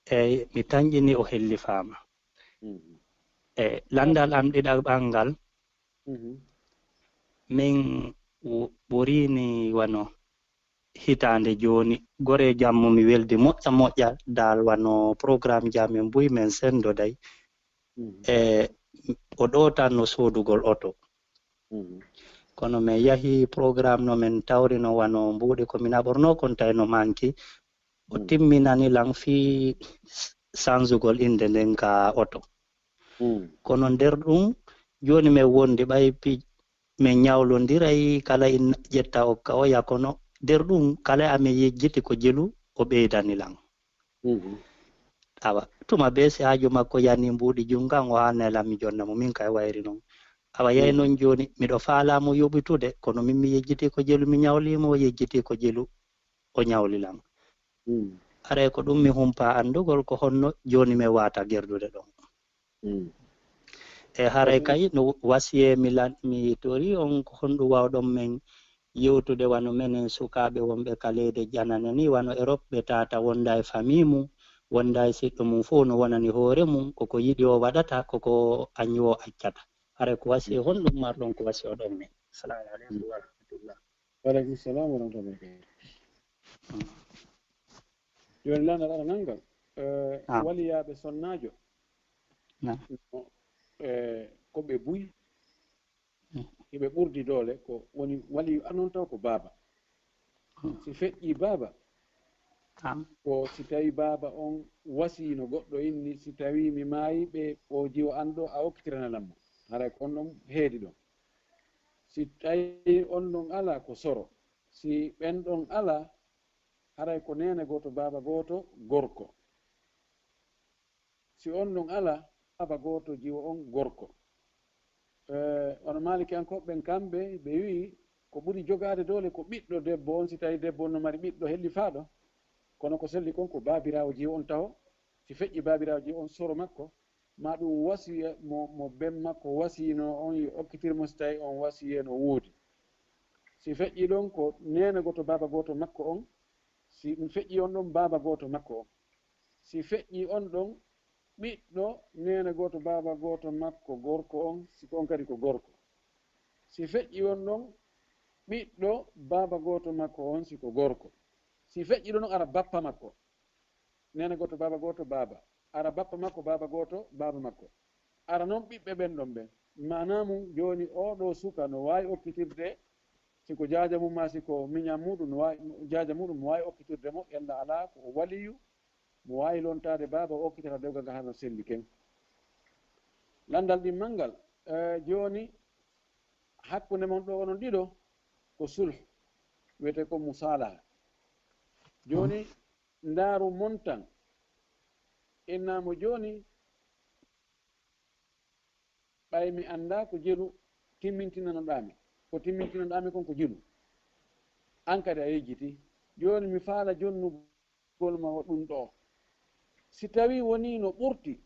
Eyi, mi tanƴini o hellifaama. E landal am ɗiɗaɓal ngal, min ɓuriini wano hitaande jooni, goreejo am mo mi weldi moƴƴa moƴƴa, dal wano programme jam en buy men senndoday. E o ɗo tan no soodugol oto. Kono min yahi programme no min tawrino wano mbuuɗi ko mi naɓornoo kon tawi no manki. O timminani lan fii sanzugol innde nden ka oto. Kono nder ɗum, jooni min wondi ɓay pi-, min ñawlondiray kala in ƴetta okka oya, kono nder ɗum kala amin yejjiti ko jelu o ɓeydani lan. Awa, tuma bee si haaju makko yani mbuuɗi jungo an, o haalnay lan mi jonna mo, min kay wayri non. Awa, yay non jooni, miɗo faalaa mo yoɓitude, kono min mi yejjiti ko jelu, mi ñawli mo, o yejjiti ko jelu, o ñawli lan. Aray ko ɗum mi humpa anndugol ko honno jooni mi waata gerdude ɗon. E haray kay no wasiyee mi lan, mi tori on ko honɗum wawɗon men yewtude wano menen sukaaɓe wonɓe ka leyɗe janane ni, wano Europe, ɓe tata wonda e famille mum, wonda e siɗɗo mum fof no wonani hoore mum, koko yiɗi o waɗata, koko añi o accata. Haray ko wasiya honɗum marɗon ko wasiya oɗon men? Assalamu aleykum wa rahmatullah. Wa aleykum salam wa rahmatullahi wa barakatuh. Jooni, landal aranal ngal, eh, Naam. Waliyaaɓe sonnaajo, Naam. No, eh, ko ɓe buy, Mm. Hiɓe ɓurdi doole, ko woni waliyu anon taw ko baaba. Mm. Si feƴƴi baaba, Naam. Ko si tawi baaba on wasiino goɗɗo inni, si tawi mi maayi, ɓe o jiwo an ɗo, a okkitirananam mo. Haray ko on ɗon heedi ɗon. Si tawi on ɗon alaa, ko soro. Si ɓen ɗon alaa, haray ko neene gooto, baaba gooto, gorko. Si on ɗon alaa, baaba gooto, jiwo on gorko. Eh, wano Maalikiyankooɓe ɓen, kamɓe, ɓe wi'i, ko ɓuri jogaade doole ko ɓiɗɗo debbo on, si tawi debbo on no mari ɓiɗɗo hellifaaɗo. Kono ko selli kon ko baabiraawo jiwo on taho. Si feƴƴi baabiraawo jiwo on, soro makko, ma ɗum wasiya mo, mo ben makko wasiyno on, yo okkitir mo si tawi on wasiye no woodi. Si feƴƴi ɗon ko neene gooto, baaba gooto makko on, si ɗum feƴƴi on ɗon baaba gooto makko on. Si feƴƴi on ɗon ɓiɗɗo neene gooto, baaba gooto makko gorko on, si ko on kadi ko gorko. Si feƴƴi on ɗon ɓiɗɗo baaba gooto makko on, si ko gorko. Si feƴƴi ɗon ara bappa makko. Neene gooto, baaba gooto, baaba. Ara bappa makko, baaba gooto, baaba makko. Ara non ɓiɓɓe ɓen ɗon ɓen. Maanaa mum, jooni oo ɗoo suka no waawi okkitirde, si ko jaaja mum maa si ko miñan muɗum, no waawi, jaaja muɗum no waawi okkitirde mo, ella alaa ko o waliyu, mo waawi lontaade baaba, o okkitata dewgal ngal hano selli ken. Landal ɗimmal ngal, eh, jooni, hakkunde mon ɗoo onon ɗiɗo, ko sulh, wiyetee ko musaalaha. Jooni, ndaaru montan. Innaa mo jooni, ɓay mi anndaa ko jelu timmintinanoɗaa mi. Ko timmintinanoɗaa mi kon ko jelu. An kadi a yejjiti. Jooni mi faala jonnugol ma o ɗum ɗoo. Si tawii wonii no ɓurti,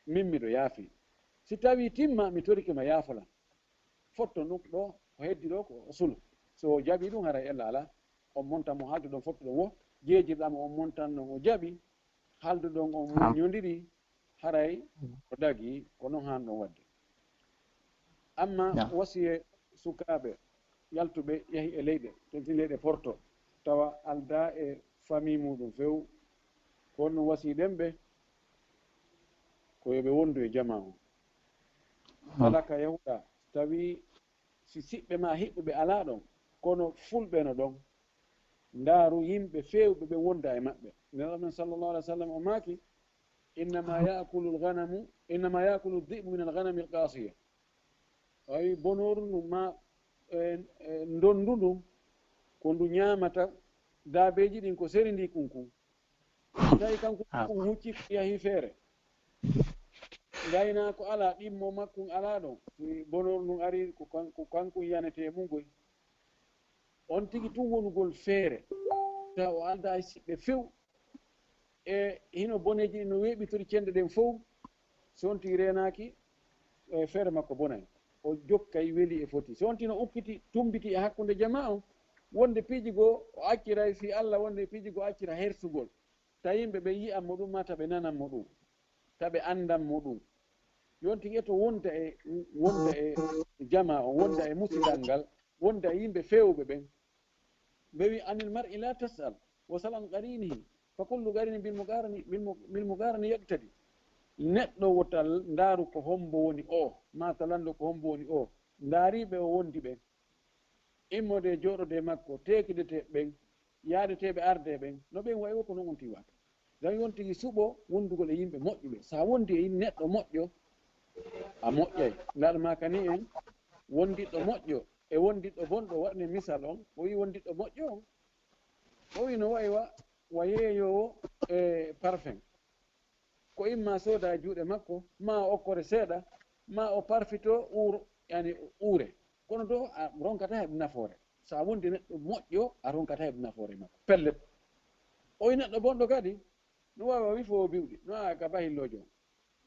min miɗo yaafii. Si tawii timma, mi torike ma yaafolan. Fotto ɗum ɗoo, ko heddi ɗoo ko o sulu. So o jaɓii ɗum, haray ella alaa. On montan mo haalduɗon fottuɗon wo, jeejirɗaa mo on montan non o jaɓi, haalduɗon on muññondiri, haray ko dagi, ko non haan ɗon waɗde. Amma wasiye sukaaɓe yaltuɓe yahi e leyɗe, tentin leyɗe Porto, tawa aldaa e famii muuɗum few, ko honno wasiyiɗen ɓe? Ko yo ɓe wondu e jamaa on. Kala ka yahuɗaa, tawi si siɓɓe maa hiɓɓuɓe alaa ɗon, kono fulɓe no ɗon, ndaaru yimɓe feewɓe ɓe wonda e maɓɓe. Nelaaɗo men sallallahu alaihi wa sallam o maaki, "Innama yaakulu al-ghanamu, innama yaakulu dhi'bu min al-ghanami al-qasiya." Awi bonooru ndu ma, e, e, ndonndu ndu, ko ndu ñaamata daabeeji ɗin ko seri ndi kunkun. Tawi kanko kun hucci yahi feere. Ngaynaako alaa, ɗimmo makkun alaa ɗon. Si bonooru ndun ari, ko kan-, ko kanko yiyanetee mun koy. On tigi tun wonugol feere. Tawa o aldaa e siɓɓe few. E hino boneeji ɗin no weeɓitori cende ɗen fow. Si on tigi reenaaki, e feere makko bonay. O jokkay weli e foti. Si on tigi no ukkiti, tumbiti e hakkunde jamaa on, wonde piiji goo o acciray fii Alla, wonde piiji goo accira hersugol. Ta yimɓe ɓen yi'an mo ɗum, maa ta ɓe nanan mo ɗum, ta ɓe anndan mo ɗum. Yonti e to wonda e, wonda e jamaa on, wonda e musidal ngal, wonda e yimɓe feewɓe ɓen. Ɓe wi, "Anil mar'i la tas'al, wa sal an qarinihi, fa kullu qarinin bil muqarani, bil mu-, bil muqarani yaqtadi." Neɗɗo wota ndaaru ko hombo woni o, maa ta lanndo ko hombo woni o. Ndaari ɓe o wondi ɓen. Immode e jooɗode e makko, teekidete ɓen, yaadeteeɓe arde ɓen, no ɓen wayi wo ko non on tigi waata. Ngam yon tigi suɓo wondugol e yimɓe moƴƴuɓe. Sa wondi e yim-, neɗɗo moƴƴo, a moƴƴay. Ndaɗo maa kani en, wondiɗɗo moƴƴo e wondiɗɗo bonɗo, waɗne misal on, o wi wondiɗɗo moƴƴo on, o wi no wayi wa, wa yeeyoowo e parfum. Ko imma sooda e juuɗe makko, maa o okkore seeɗa, maa o parfito uur-, yani uure. Kono do a ronkata heɓ nafoore. So a wondi neɗɗo moƴƴo, a ronkata heɓ nafoore makko. Pellet. O wi neɗɗo bonɗo kadi, no waawa wifo biwɗi, no waawa ka bahillojo on.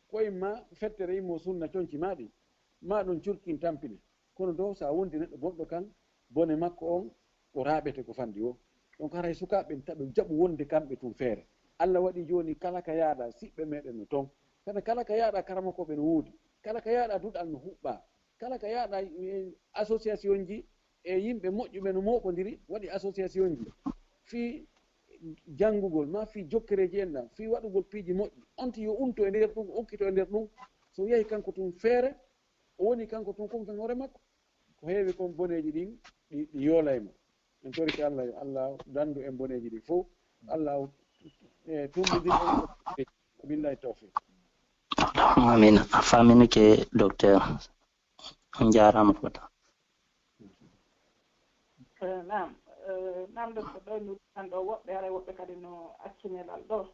Ko imma fettere immo sunna conci maa ɗin, maa ɗum curkin tampine. Kono do so a wondi neɗɗo bonɗo kan, bone makko on ko raaɓete ko fandi o. Donc haray sukaaɓe ɓen taɓe jaɓu wonde kamɓe tun feere. Allah waɗi jooni kala ka yaaɗa siɓɓe meɗen no ton. Kana kala ka yaaɗa karamokooɓe no woodi. Kala ka yaaɗa duɗal no huɓɓa. kala ka yaaɗa, eh, association ji e yimɓe moƴƴuɓe no mooɓondiri, waɗi association ji fii janngugol, ma fii jokkereeji en ɗan, fii waɗugol piiji moƴƴi. On tigi yo unto e nder ɗum, okkito e nder ɗum. So yahi kanko tun feere, o woni kanko tun kon kan hoore makko, ko heewi kon boneeji ɗin, ɗi, ɗi yoolay mo. En torike Allah yo Allah dandu en boneeji ɗin fow. Allah, eh, tummbidin en. Billahi tawfiq. Amin. A faaminike, docteur. On jaaraama fota. Eh, naam. Eh, naam, docteur, ɗo mi ɗo woɓɓe, haray woɓɓe kadi no acci nelal ɗo.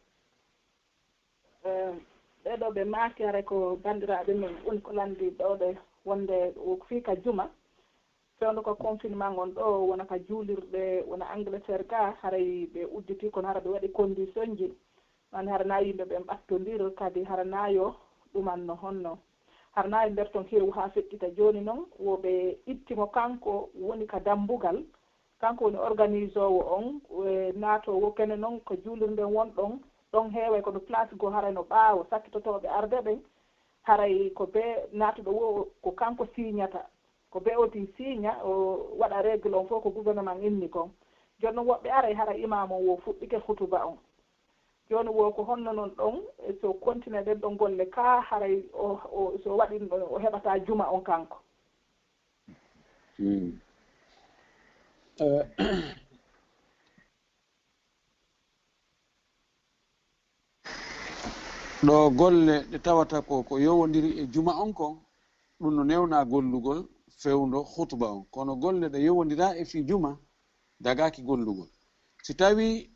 Eh, ɓee ɗoo ɓe maaki haray ko banndiraaɓe men, woni ko lanndii ɗoo ɗe, wonde o fii ka juma, fewndo ko confinement on ɗoo, wona ka juulirɗe, wona Angleterre ga, haray ɓe udditii, kono hara ɓe waɗi condition ji, mani hara na yimɓe ɓen ɓattondir, kadi hara na yo ɗuman no honno. Hara na e nder ton heewu haa feƴƴita jooni non, wo ɓe itti mo kanko woni ka dambugal, kanko woni organisoowo on, e naatoowo kene non ko juulirde won ɗon, ɗon heeway kono place goo haray no ɓaawo sakkitotooɓe arde ɓen, haray ko be naatuɗo wo ko kanko siiñata, ko be oti siiña, o waɗa règle on fof ko gouvernement inni kon. Jooni non woɓɓe aray haray imam on wo fuɗɗike hutuba on. Jooni wo ko honno non ɗon, so continue ɗen ɗon golle ka haray o, o, so waɗi ɗon o heɓata juma on kanko? Mm. Eh, ɗo golle ɗe tawata ko, ko yowondiri e juma on kon, ɗum no newna gollugol fewndo hutuba on. Kono golle ɗe yowondira e fii juma, dagaaki gollugol. Si tawi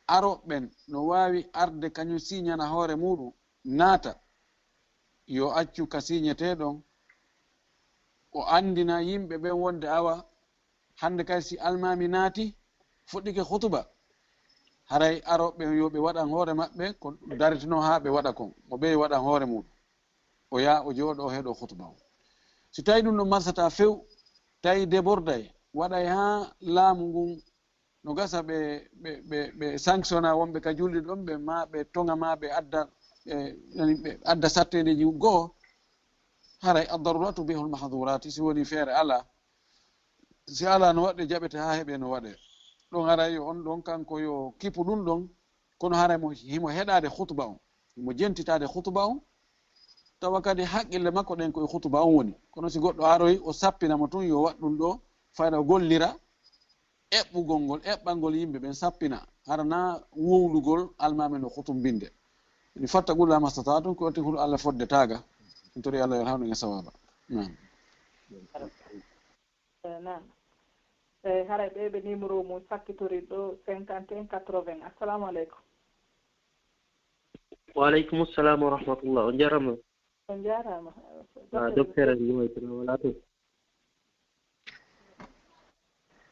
arooɓe ɓen no waawi arde kañum siiñana hoore muuɗum, naata, yo accu ka siiñetee ɗon, o anndina yimɓe ɓen wonde awa hannde kay si almaami naati, fuɗɗike hutuba, haray arooɓe ɓen yo ɓe waɗan hoore maɓɓe ko dareteno haa ɓe waɗa kon, mo ɓe waɗan hoore muuɗum. O yaha o jooɗo o heɗo hutuba on. Si tawi ɗum ɗon marsataa few, tawi deborday waɗay haa laamu ngun no gasa ɓe, ɓe, ɓe, ɓe sanctiona wonɓe ka julde ɗon ɓe, ma ɓe toŋa, ma ɓe adda, ɓe, yani ɓe adda satteendeeji goo, haray ad-daruratu tubihul mahdurati, si woni feere alaa, si alaa no waɗde jaɓete haa heɓe no waɗe. Ɗon haray yo on ɗon kanko yo kipu ɗum ɗon, kono haray mo, himo heɗaade hutuba on, himo jentitaade hutuba on, tawa kadi haqqille makko ɗen ko e hutuba on woni. Kono si goɗɗo aroyi o sappina mo tun yo waɗ ɗum ɗo, fayda o gollira, eɓɓugol ngol, eɓɓangol yimɓe ɓen sappina, hara na wowlugol almaami no hutumbinde. Mi fatta gulla mastata tun ko wonti hulu Allah fodde taaga. En tori Allah yo alhamdu e sawaba. Naam. Eh, naam. Eh, haray ɓe ɓe numéro mum sakkitori ɗo cinquante et un quatre-vingts. Assalamu aleykum. Wa aleykum salam wa rahmatullah. On jarama. On jarama. Ah, docteur en no waytino wala to.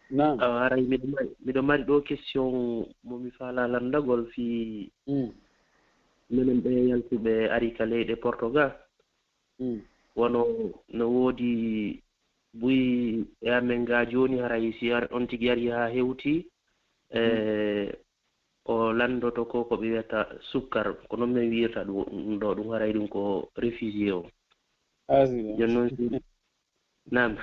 Naam. Ah, haray miɗo mari, miɗo mari ɗo question mo mi faala landagol fi Mm. menen ɓe yaltuɓe ari ka leyɗe Portugal. Mm. Wano no woodi buy e amen ga jooni, haray si ar-, on tigi ari haa hewti, e, o landoto ko, ko ɓe wiyata sukkar, ko non men wiyirta ɗum, ɗum ɗo, ɗum haray ɗum ko réfugié o. Jooni noon si, naam,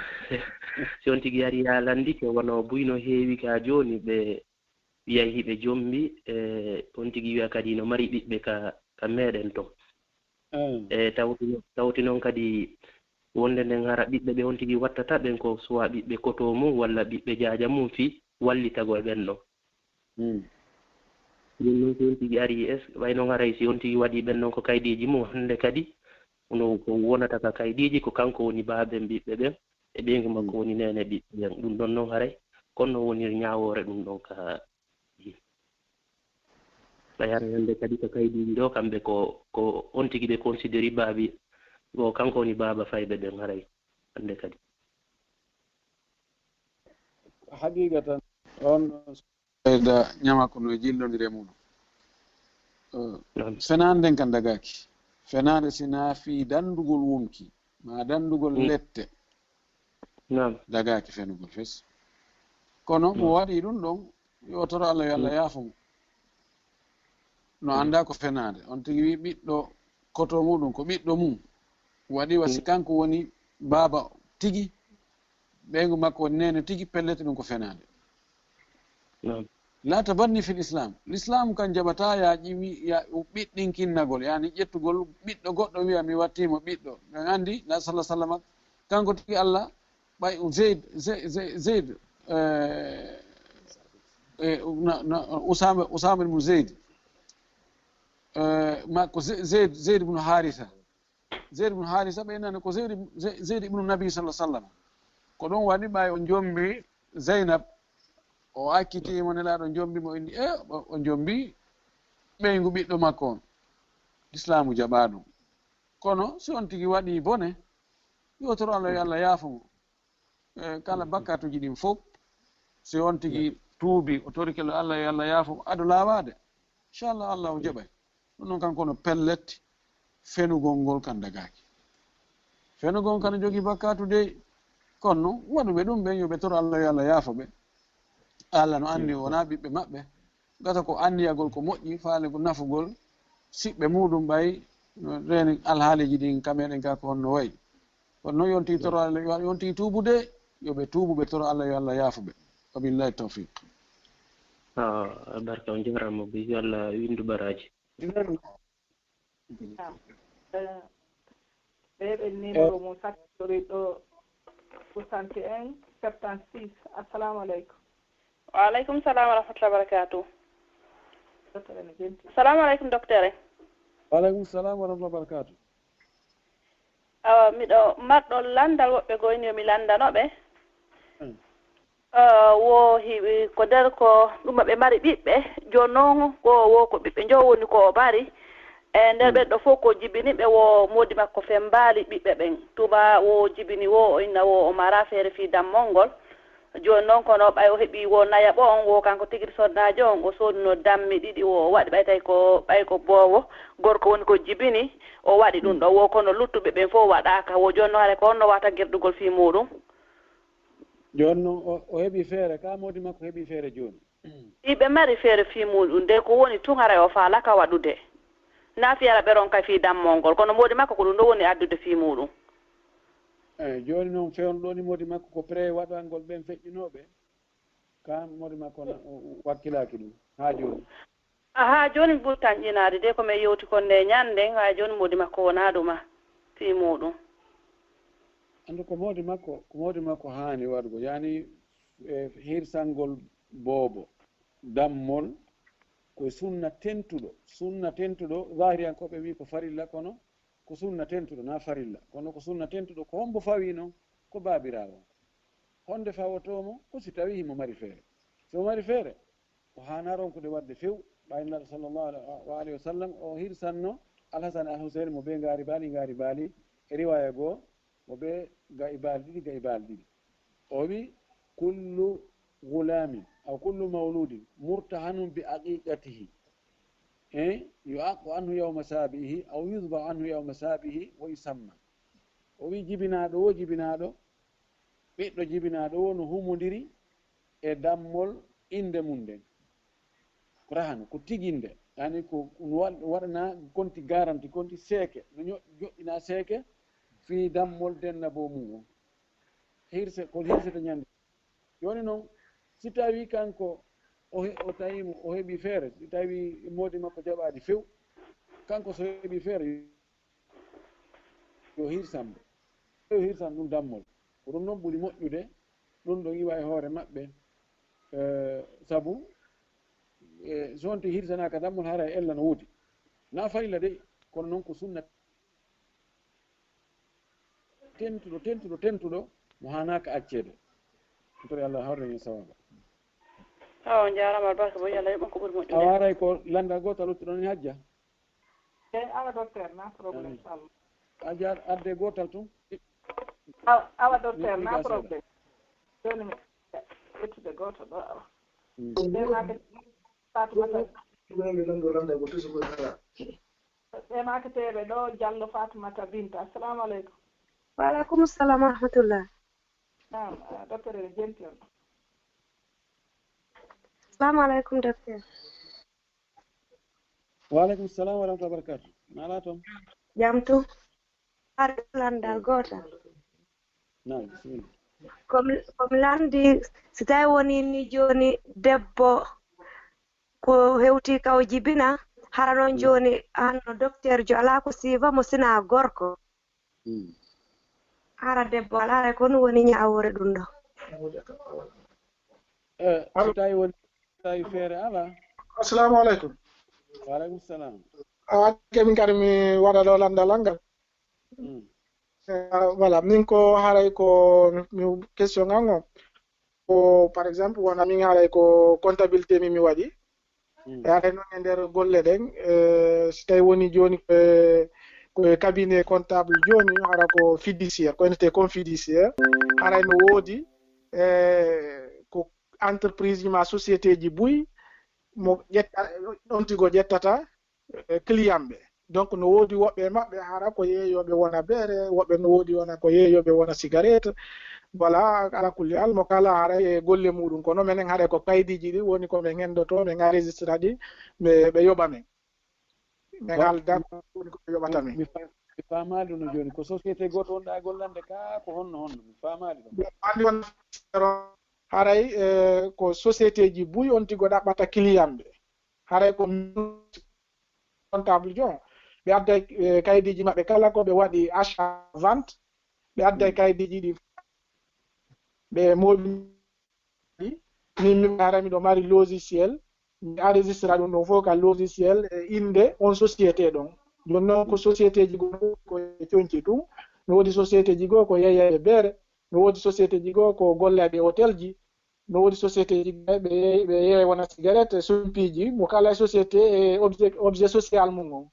si on tigi ari haa landike, wano buy no heewi ga jooni, ɓe wiyay hiɓe jombi, e, on tigi wiya kadi no mari ɓiɓɓe ka, ka meɗen ton. Mm. E, tawti, tawti noon kadi wonde nden hara ɓiɓɓe ɓe on tigi wattata ɓen ko soit ɓiɓɓe koto mum walla ɓiɓɓe jaaja mum fi wallitagol ɓen ɗon. Mm. Ɗum noon si on tigi ari, es, ɓay noon haray si on tigi waɗi ɓen ɗon ko kaydiiji mum hannde kadi, kono ko wonata ka kaydiiji ko kanko woni baaben ɓiɓɓe ɓen, e ɓeyngu makko Mm. woni neene ɓiɓɓe ɓen. Ɗum ɗon noon haray, kono woni ñaawoore ɗum ɗon ka. Ɓay hara hannde kadi ko kaydiiji ɗo, kamɓe ko, ko on tigi ɓe considéri baabi, ko kanko woni baaba fayɓe ɓen haray hannde kadi. Haqiiqatan, on fayda ñama ko no e jillondire muɗum. Eh, Naam. Fenaande nden kan dagaaki. Fenaande si naa fii dandugol wonki, maa dandugol Mm. lette. Naam. Dagaaki fenugol fes. Kono mo Mm. waɗi ɗum ɗon, yo toro Allah, yo Allah Mm. yaafo mo. No Mm. anndaa ko fenaande. On tigi wi ɓiɗɗo koto muɗum, ko ɓiɗɗo mum. Waɗi wa si Mm. kanko woni baaba tigi, ɓeyngu makko woni neene tigi, pellet ɗum ko fenaande. La tabanni fil islam. L'islam kan jaɓata ya ƴiwi ya ɓiɗɗinkinnagol, yani ƴettugol ɓiɗɗo goɗɗo wiya mi wattiimo ɓiɗɗo. Ɓen anndi la sallallahu alaihi wasallam kanko tigi Allah ɓay um Zayd, Zayd, Zayd, Zayd, eh, eh, na, na, Usama, Usama ibn Zayd, eh, ma ko Zayd, Zayd ibn Haritha. Zayd ibn Harisa, ɓe nani ko Zayd, Zayd ibnu Nabi sallallahu alaihi wasallam. Ko ɗum waɗi ɓay o jombi Zainab, o acciti mo Nelaaɗo jombi mo inni, e o jombi ɓeyngu ɓiɗɗo makko on. Lislaamu jaɓaa ɗum. Kono si on tigi waɗi bone, yo toro Allah, yo Allah yaafo mo. E kala bakkatuji ɗin fof, si on tigi tuubi, o torike lo Allah, yo Allah yaafo mo, ado laawaade, inchallah Allah o jaɓay. Ɗum noon kan kono pellet, fenugol ngol kan dagaaki. Fenugol kan jogii bakkatu dey, kono waɗuɓe ɗum ɓen yo ɓe toro Allah, yo Allah yaafo ɓe. Allah no anndi wonaa ɓiɓɓe maɓɓe. Gasa ko anndiyagol ko moƴƴi, faale ko nafugol, siɓɓe muuɗum ɓay no reeni alhaaliiji ɗin ka meɗen ka ko honno wayi. Kono noon yontii toro Allah, yontii tuubude, yo ɓe tuubu, ɓe toro Allah, yo Allah yaafo ɓe. Wabillahi tawfiq. Ah, barka, on jarama, bi Allah windu baraji. Naam. Eh, ɓe ɓen numéro mum sattori ɗo soixante et un septante-six. Assalamu aleykum. Wa aleykum salam wa rahmatullahi wa barakatuh. Docteur ene jenti. Salamu aleykum docteur. Wa aleykum salam wa rahmatullahi wa barakatuh. Awa miɗo marɗo landal woɓɓe goo ene yo mi landano ɓe. Wo hiɓe ko nder ko ɗum ɓe mari ɓiɓɓe, jooni noon ko wo ko ɓiɓɓe njowo woni ko o mari. E nder ɓen ɗo fof ko jibini ɓe wo moodi makko fembaali ɓiɓɓe ɓen. Tuma wo jibini wo o inna wo o mara feere fii dammol ngol. Jooni noon kono ɓay o heɓi wo nayaɓo on wo kanko tigi sonnaajo on o soodino dammi ɗiɗi wo o waɗi ɓay tawi ko ɓay ko boowo gorko woni ko jibini o waɗi ɗum ɗo wo kono luttuɓe ɓen fof waɗaaka wo jooni noon haɗa ko honno wata gerɗugol fii muuɗum. Jooni noon o heɓi feere ka moodi makko heɓi feere jooni. Iɓe mari feere fii muuɗum de ko woni tun haray o faalaka waɗude. Na fiyara ɓe ronka fii dammol ngol kono moodi makko ko ɗum ɗo woni addude fii muuɗum. Eyi jooni noon fewndo ɗo ni moodi makko ko prêt waɗangol ɓen feƴƴinooɓe. Ka moodi makko wakkilaaki ɗum haa jooni. Haa jooni mi ɓuri tanƴinaade de ko min yewti kon nde ñande haa jooni moodi makko wonaa ɗuma fii muuɗum. Andu ko moodi makko ko moodi makko haani waɗugo yaani e hirsangol boobo dammol ko sunna tentuɗo sunna tentuɗo zahiriyankooɓe wi ko farilla kono ko sunna tentuɗo na farilla kono ko sunna tentuɗo ko hombo fawi noon ko baabiraawo honde fawotoomo ko si tawi himo mari feere si o mari feere o haana ronkude waɗde few ɓay nelaɗo sallallahu alaihi wa sallam o hirsanno alhasan alhusein mo ɓe ngaari baali ngaari baali e riwaya goo mo ɓe ga'i baali ɗiɗi ga'i baali ɗiɗi o wi kullu gulamin aw kullu mawludin murtahanun bi aqiqatihi e yu'aqqu anhu yawma sabi'ihi aw yudhbahu anhu yawma sabi'ihi wa yusamma o wi jibinaaɗo wo jibinaaɗo ɓiɗɗo jibinaaɗo wo no humondiri e dammol innde mum nden ko rahanu ko tiginde yani ko waɗana konti garanti konti seeke no joɗɗina seeke fii dammol dennabo mum on hirse ko hirsete ñande jooni noon si tawi kanko o tawimo o heɓi feere si tawi moodi makko jaɓaɗi few kanko so heɓi feere yo hirsan ɓe yo hirsan ɗum dammol ko ɗum noon ɓuri moƴƴude ɗum ɗo iwa e hoore maɓɓe sabu so wonti hirsanaaka dammol hara e ella no woodi na farilla de kono noon ko sunna tentuɗo tentuɗo tentuɗo mo hanaka accede tori allah hawre en sawaba awa on jarama albarka bo yalla yoɓon ko ɓuri moƴƴude a waray ko landa gotal luttuɗon ni hajja e awa docteur na problème sall a jaar adde gotal tun awa docteur na problème joni mi ƴettude goto ɗo awa ɓe maka fatumata ɓe makateɓe ɗo jallo fatumata binta assalamu aleykum wa aleykum salam wa rahmatullah nam docteur ene jenti on assalamu aleykum docteur wa aleykum salam wa rahmatullah barakatu mala toon jam tu ar landal gotal Naam, bisimilla. Komi komi lanndi, si tawi woni ni jooni debbo ko hewti ka o jibina, hara noon jooni aan no docteur jo alaa ko siiva mo sinaa gorko. Hara debbo alaa, hara ko ɗum woni ñaawoore ɗum ɗo. Eh, so tawi woni tawi feere alaa. Assalamu alaikum. Wa alaikum salam. Awa ke min kadi mi waɗa ɗo lanndal ngal. Eh, voilà, min ko haray ko mi question ngal ngo. Ko par exemple wona min haray ko comptabilité mi mi waɗi. E haray noon e nder golle ɗen, eh, si tawi woni jooni ko e ko e cabinet comptable jooni, hara ko fiduciaire, ko entité confidentielle, haray no woodi, eh, ko entreprise ji ma société ji buy mo ƴetta, on tigo ƴettata, eh, client ɓe. Donc no woodi woɓɓe e maɓɓe hara ko yeeyooɓe wona beere, woɓɓe no woodi wona ko yeeyooɓe wona cigarette. Voilà, ala kulli al mo kala haray e golle muɗum. Kono menen haray ko kaydiiji ɗi woni ko min hendoto, min enregistra ɗi, ɓe, ɓe yoɓa min. Min haalda ko woni ko ɓe yoɓata min. Mi fa-, mi faamaali no jooni. Ko société gooto wonɗa e gollande ka, ko honno honno? Mi faamaali ɗum. Anndi won haray, eh, ko société ji buy on tigo ɗaɓɓata client ɓe. Haray ko comptable jo. Ɓe adday, eh, kaydiiji maɓɓe kala ko ɓe waɗi achat vente. Ɓe adday kaydiiji ɗi. Ɓe mooɓi min, min haray miɗo mari logiciel. Mi enregistra ɗum ɗon fof ka logiciel e innde on société ɗon. Jooni noon ko société ji goo ko e coñci tun. No woodi société ji goo ko yeeyayɓe beere. No woodi société ji goo ko gollay ɓe hôtel ji. No woodi société ji ɓe, ɓe, ɓe yeey wona cigarette, e sumpiiji, mo kala e société e objet, objet social mum on.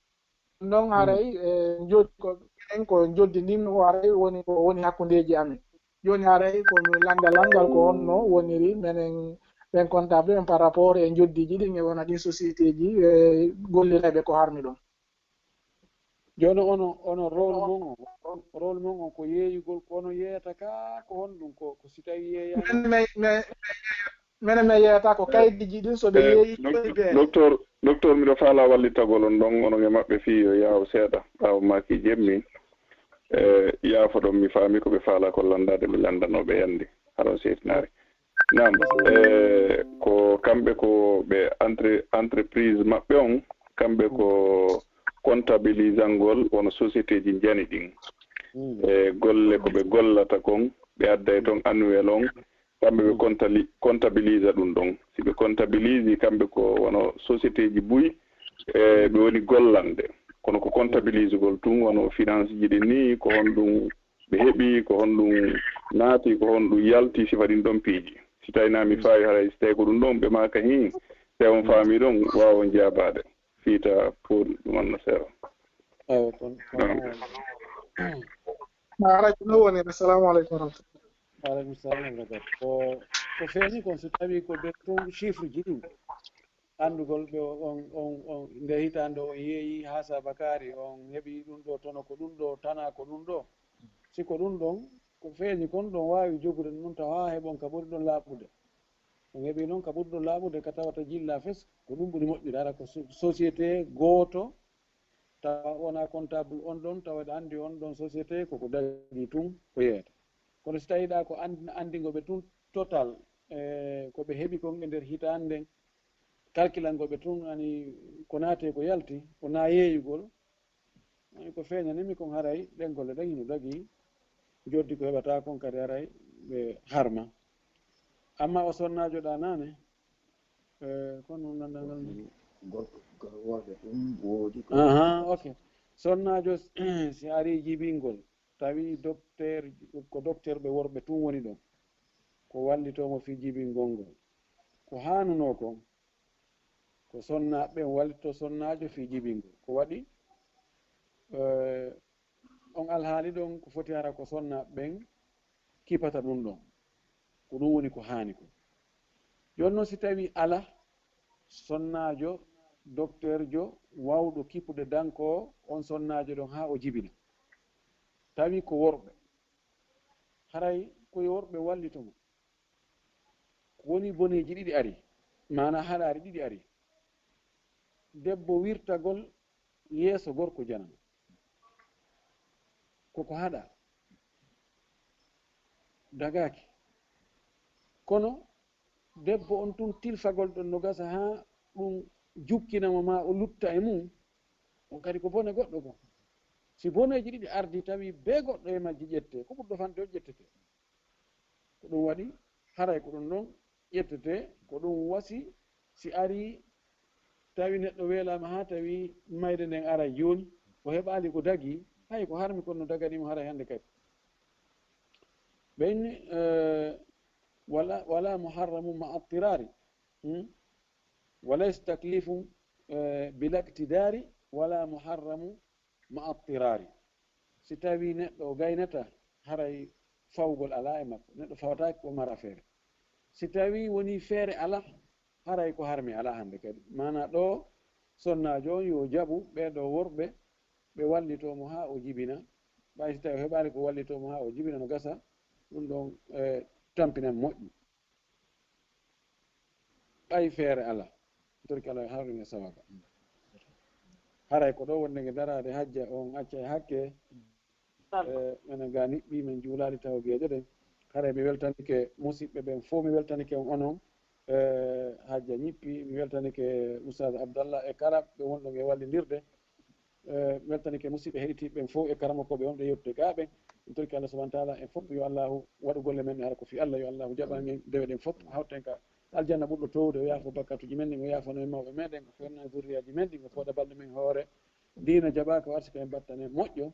Noon haray, eh, joddi ko, enen ko joddi ndin, o haray woni ko woni hakkundeeji amen. Jooni haray ko mi lannda lanngal ko honno woniri menen ɓen comptable en par rapport e joddiiji ɗin e wona ɗin société ji, e gollirayɓe ko harmi ɗon. Jooni ono, ono rôle mon on, rôle mon on ko yeeyugol, ko ono yeeyata ka, ko honɗum ko, ko si tawi yeeyaama? Min, min, min, minen min yeeyata ko kaydiiji ɗin so ɓe yeeyi docteur, docteur, miɗo faalaa wallitagol on ɗon, onon e maɓɓe fii yo yaaw seeɗa, ɓaawo maaki jemmi. E, yaafo ɗon, mi faami ko ɓe faalaa ko lanndaade, mi lanndanoo ɓe yandi, haɗon seetinaari. Naam, e, ko kamɓe ko ɓe entre-, entreprise maɓɓe on, kamɓe ko comptabilisangol wono société ji njani ɗin. E, golle ko ɓe gollata kon, ɓe adday ton annuel on, kamɓe ɓe comptali-, comptabilisa ɗum ɗon. Si ɓe comptabilisi, kamɓe ko wono société ji buy, e, ɓe woni gollande. Kono ko comptabilisugol tun, wono finance ji ɗin ni, ko honɗum ɓe heɓi, ko honɗum naati, ko honɗum yalti, sifa ɗin ɗon piiji. Si tawi na mi faawi haray, si tawi ko ɗum ɗon, ɓe maaka hin, si tawi on faami ɗon, waawa on jaabaade. Fiita pour ɗum anna seera. Ewa, kon, kon, haray ko no woni. Assalamu aleykum wa rahmatullah. Wa aleykum salam wa rahmatullah. Ko, ko feeñi kon, so tawi ko ɓe tun chiffre ji ɗin. Anndugol ɓe on, on, on, nde hitaande on yeeyi haa sabakaari, on heɓi ɗum ɗo tono, ko ɗum ɗo tana, ko ɗum ɗo. Si ko ɗum ɗon, ko feeñi kon, ɗon waawi jogude ɗum tawa haa heɓon ka ɓuri ɗon laaɓude. On heɓi noon ka ɓuri ɗon laaɓude, ka tawata jilla fes, ko ɗum ɓuri moƴƴude. Hara ko so-, société gooto, tawa wona comptable on ɗon, tawa eɗa anndi on ɗon société, koko dagi tun, ko yeeyata. Kono si tawiɗa ko and-, anndingo ɓe tun total, e ko ɓe heɓi kon e nder hitaande nden, calculango ɓe tun ani ko naati e ko yalti, ko na yeeyugol, ani ko feeñani mi kon haray ɗen golle ɗen hino dagi, joddi ko heɓata kon kadi haray ɓe harma. Amma o sonnaajo ɗa naane, e, kono nandangal mi. Gorko, gorko, worɓe ɗum woodi ko. Aha, ok. Sonnaajo, si ari jibingol, tawi docteur, ko docteur ɓe worɓe tun woni ɗon, ko wallitoo mo fii jibingol ngol. Ko haanunoo kon, ko sonnaaɓe ɓen wallitoo sonnaajo fii jibingol. Ko waɗi, eh, on alhaali ɗon, ko foti hara ko sonnaaɓe ɓen kipata ɗum ɗon. Ko ɗum woni ko haani kon. Jooni non, si tawi ala sonnaajo, dokteerjo waawɗo kippude danko on sonnaajo ɗon haa o jibina, tawi ko worɓe, haray ko yo worɓe wallito mo. Ko woni boneeji ɗiɗi ari, maanaa haɗaari ɗiɗi ari. Debbo wirtagol yeeso gorko janano. Koko haɗa. dagaaki. Kono debbo on tun tilfagol ɗon no gasa haa ɗum jukkinamo maa o lutta e mum, on kadi ko bone goɗɗo goo. Si boneeji ɗiɗi ardii tawi bee goɗɗo e majji ƴettee, ko ɓurɗo fanɗude on ƴettetee. Ko ɗum waɗi haray ko ɗum ɗon ƴettetee, ko ɗum wasi si arii tawi neɗɗo weelaama haa tawi mayde nden aray jooni, o heɓaali ko dagii, hay ko harmi kon no daganimo haray hannde kadi. Ɓe inni, eh, wala, wala muharramu ma attirari. Hmm? Walaysa taklifu, eh, bila iqtidari, wala muharramu ma attirari. Si tawi neɗɗo o gaynata, haray fawgol alaa e makko. Neɗɗo fawataake ko mara feere. Si tawi woni feere alaa, haray ko harmi alaa hannde kadi. Maana ɗo, sonnaajo on yo jaɓu ɓee ɗoo worɓe, ɓe wallitoo mo haa o jibina. Ɓay si tawi o heɓaali ko wallitoo mo haa o jibina no gasa, ɗum ɗon, eh, tampinan moƴƴi. Ɓay feere alaa, torki alaa harmi e sawaba. Haray ko ɗo wonde nge daraade hajja on acca e hakke. Eh, menen ga niɓɓi, men juulaali taw geeƴe ɗen. Haray mi weltanike musiɓɓe ɓen fow, mi weltanike on onon. Eh, hajja ñippi, mi weltanike Oustaz Abdallah e kala ɓe wonɗon e wallindirde. Eh, mi weltanike musiɓɓe heɗitiiɓe ɓen fow e karamokooɓe wonɓe yewtude ga ɓen. Mi torki Allah subhanahu wa taala en fow, yo Allahu waɗu golle men ɗe hara ko fii Allah, yo Allahu jaɓan en dewe ɗen fow, hawten ka aljanna ɓurɗo towde, o yaafo bakkatuuji men ɗin, o yaafano en mawɓe meɗen, o fewna zurriyaaji men ɗin, o fooɗa balɗe men hoore. Diina jaɓaaka o arsika en battane moƴƴo.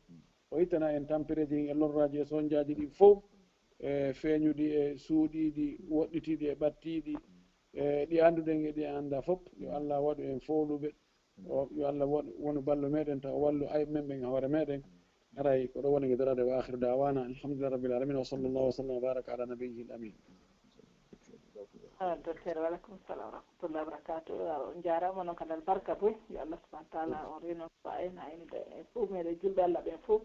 O ittana en tampereeji ɗin e lorraaji e sonjaaji ɗin fow, e feeñuɗi e suuɗiiɗi, woɗɗitiiɗi e ɓattiiɗi, e ɗi annduɗen e ɗi anndaa fow. Yo Allah waɗu en fooluɓe. O, yo Allah waɗu, wonu ballo meɗen, taw wallu ayɓe men ɓen e hoore meɗen. Haray ko ɗo woni nge daraade, wa akhiru da'wana alhamdulillahi rabbil alamin, wa sallallahu wa sallam wa baraka ala nabiyyihil amin. Ah, docteur, wa aleykum salam wa rahmatullahi wa barakatuh. Ah, on njaaraama, onon kadi albarka boy. Yo Allah subhanahu wa taala on reeno ko en ayni ɓe e fof meɗen julɓe Allah ɓen fof.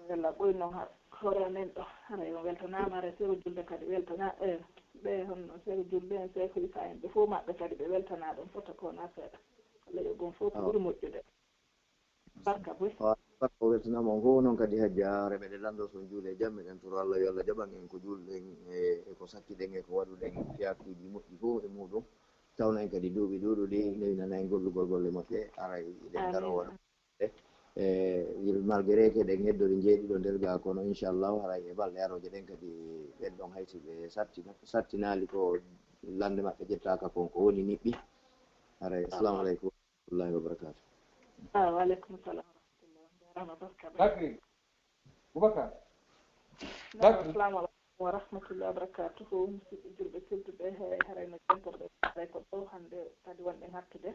Yo Allah ɓoyno ha-, hoore amen ɗo. Haray on weltanaama, haray seeɗa julde kadi weltana, eh, ɓe honno seeɗa julde en, seeɗa ko Isa en, ɓe fof maɓɓe kadi ɓe weltanaa ɗon fota ko wonaa seeɗa. Allah yoɓ on fof ko ɓuri moƴƴude. Barka boy. Wa-, barka o weltanaama on fof, noon kadi hajja reɓe ɗe lanndo son juule e jam, meɗen toro Allah yo Allah jaɓan en ko juulɗen e, e ko sakkiɗen e ko waɗuɗen fiyakuuji moƴƴi fof e muɗum. Tawna en kadi duuɓi ɗuuɗuɗi, newinana en gollugol golle moƴƴe, aray eɗen daroo waɗa. E, malgré que eɗen heddori jeeɗiɗo nder ga kono inchallahu haray e balɗe arooje ɗen kadi ɓen ɗon hay si ɓe sattina-, sattinaali ko lannde maɓɓe ƴettaaka kon ko woni niɓɓi. Haray, assalamu aleykum. Warahmatullahi wabarakatuh. Ah, wa aleykum salam warahmatullah. On njaaraama barka. Bakri. Boubacar. Naam, Bakri. Assalamu aleykum warahmatullahi wabarakatuh. Musidɓe julɓe tedduɓe, he, haray no jantorɗe, haray ko ɗo hannde kadi wonɗen hattude.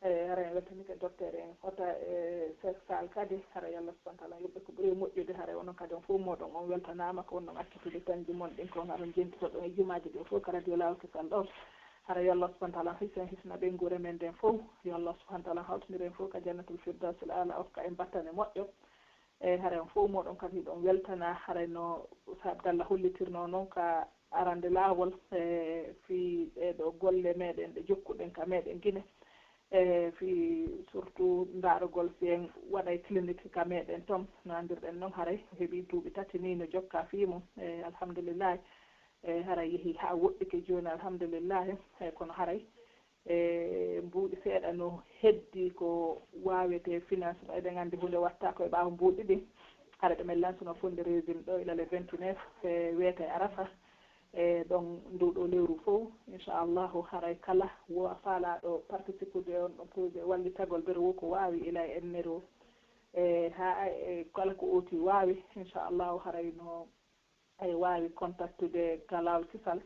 E, haray en weltanike docteur en fota e Cheikh Sall kadi. Haray Allah subhanahu wa taala yoɓ ɓe ko ɓuri moƴƴude. Haray onon kadi on fof moɗon on weltanaama ko wonɗon accitude tañji mon ɗin kon, haray jentitoɗon e jumaaji ɗin fof ka radio Laawol Kisal ɗon. Haray yo Allah subhanahu wa taala his-, en hisna ɓeynguure men nden fof. Yo Allah subhanahu wa taala hawtindire en fof ka Jannatul Firdawsil Aala, okka en battane moƴƴo. E haray on fof moɗon kadi hiɗon weltana, haray no Oustaz Abdallah hollitirnoo noon ka arande laawol, e fii ɗee ɗoo golle meɗen ɗe jokkuɗen ka meɗen Gine. E fii surtout ndaarugol si en waɗay clinique ka meɗen toon. No anndirɗen noon, haray heɓii duuɓi tati nii no jokka fii mum. E alhamdulillahi. E, haray yehi haa woɗɗike jooni, alhamdulillahi. E, kono haray, e, mbuuɗi seeɗa no heddi ko waawetee finance no. Eɗen anndi huunde waɗtaa ko e ɓaawo mbuuɗi ɗin. Haray ɗo men lansuno fundraising ɗo ila le vingt-neuf, e, weeta e Arafa. E, ɗon nduu ɗoo lewru fow, inchallahu, haray kala wo faalaaɗo participude e on ɗon projet wallitagol bere wo ko waawi ila e ennero. E, haa e kala ko ooti waawi, inchallahu, haray no ay waawi contactude ka Laawol Kisal.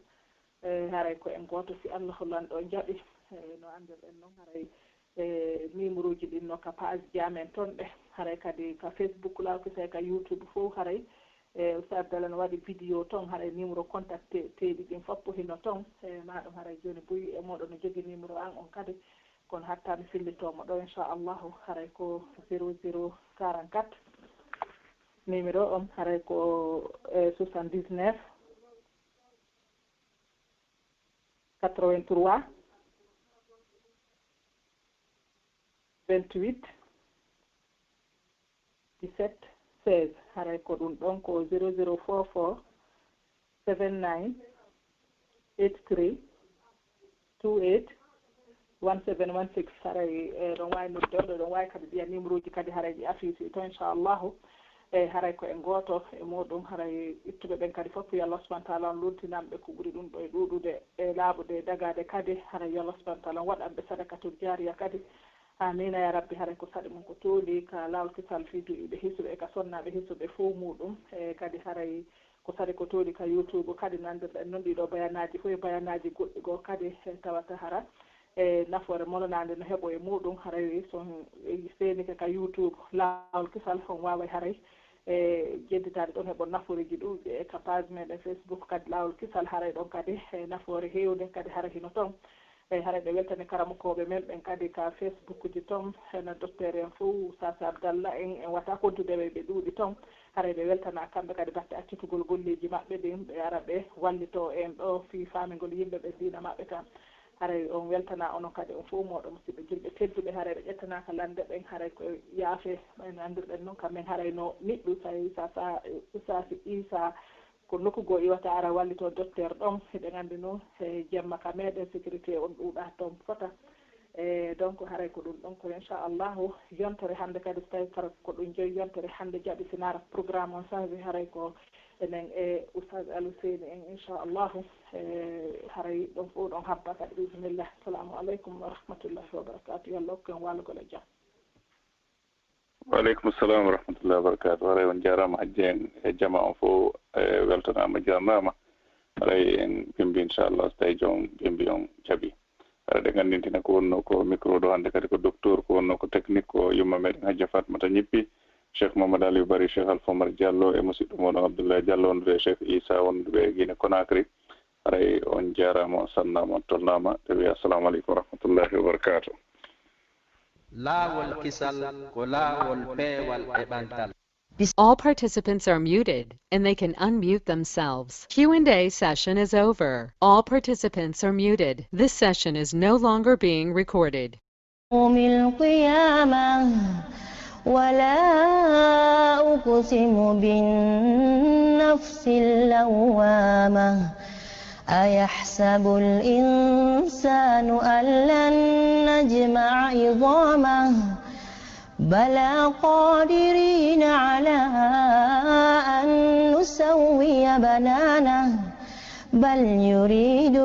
E, haray ko en gooto, si Allahu Lanɗo jaɓi. E, no anndirɗen noon, haray, e, numéro ji ɗin no ka page ji amen toon ɗe. Haray kadi ka Facebook Laawol Kisal, ka YouTube fof, haray, e, Oustaz Abdallah no waɗi vidéo toon, haray numéro contact teeɗi ɗin fof hino toon. E, ma ɗum haray jooni buy e mooɗon no jogii numéro an on kadi. Kono hatta mi fillitoo mo ɗo, inchallahu, haray ko zéro zéro quarante-quatre. Numéro on haray ko, eh, soixante-dix-neuf, quatre-vingt-trois, vingt-huit, dix-sept, seize. Haray ko ɗum ɗon ko zéro zéro four four, seven nine eight three two eight one seven one six. Haray eɗon waawi noddude, eɗon waawi kadi mbiya numéro ji kadi haray ɗi affiché to, inchallahu. E haray ko en gooto e muɗum, haray ittuɓe ɓen kadi fof, yo Allah subhanahu wa taala on luuttinan ɓe ko ɓuri ɗum ɗo e ɗuuɗude e laaɓude e dagaade kadi, haray yo Allah subhanahu wa taala on waɗan ɓe sadakatul jaariya kadi. Amiina ya rabbi. Haray ko saɗi mum ko tooli ka laawol kisal fii du'iiɓe hisuɓe e ka sonnaaɓe hisuɓe fow muɗum, e kadi haray ko saɗi ko tooli ka YouTube kadi. Nandirɗen noon ɗiɗo bayanaaji fof e bayanaaji goɗɗi goo kadi, e tawata hara e nafoore molanaande no heɓo e muɗum. Haray so on seenike ka YouTube laawol kisal, on waaway haray e jedditaade ɗon heɓo nafooreji ɗuuɗɗi. E ka page meɗen Facebook kadi laawol kisal, haray ɗon kadi e nafoore heewnde kadi hara hino ton. E haray ɓe weltani karamokooɓe men ɓen kadi ka Facebook ji ton, hena docteur en fow, Sasa Abdallah en, en wata kontude ɓe, ɓe ɗuuɗi ton. Haray ɓe weltana kamɓe kadi batte accitugol golleeji maɓɓe ɗin, ɓe ara ɓe wallito en ɗo fii faamingol yimɓe ɓe diina maɓɓe kan. Haray on weltana onon kadi on fow mooɗon musidɓe julɓe tedduɓe, haray ɓe ƴettanaaka lande ɓen, haray ko yaafe en anndirɗen non kamɓen, haray no niɗɗu sa, sa, sa, Ustaasi Isa ko nokku goo iwata ara wallito docteur ɗon. Hiɗen anndi non e jemma ka meɗen sécurité on ɗuuɗa ton fota. E donc haray ko ɗum ɗon ko inchallahu yontere hannde kadi, so tawi kara ko ɗum joyi yontere hannde jaɓi, sinara programme on changé, haray ko enen e Oustaz Alhuseyni en inchallahu. E haray ɗon fof ɗon habba kadi, bisimilla. Assalamu aleykum wa rahmatullahi wa barakatuh. Yo Allah hokku en waalugol e jam. Waaleykum salam wa rahmatullahi wa barakatuh. Haray on jaaraama hajji en e jama on fof, e weltanaama, jaarnaama. Haray en bimbi inchallah, so tawi joom bimbi on jaɓi. Haray ɗe nganndintina ko wonno ko micro ɗo hannde kadi ko docteur, ko wonno ko technique ko yumma meɗen Hajja Fatmata Ñippi, Cheikh Mamadou Aliou Bari, Cheikh Alpha Omar Diallo e musidɗo moɗon Abdoulaye Diallo wondude e Cheikh Issa wonduɓe e Guinée Conakry. Haray on jaaraama, on sannaama, on tolnaama, ɓe wiya assalamu aleykum wa rahmatullahi wa barakatuh. Laawol kisal ko laawol peewal e ɓantal. All participants are muted and they can unmute themselves. Q and A session is over. All participants are muted. This session is no longer being recorded. يوم القيامة ولا أقسم بالنفس اللوامة أيحسب الإنسان أن لن نجمع عظامه بلى قادرين على أن نسوي بنانه بل يريد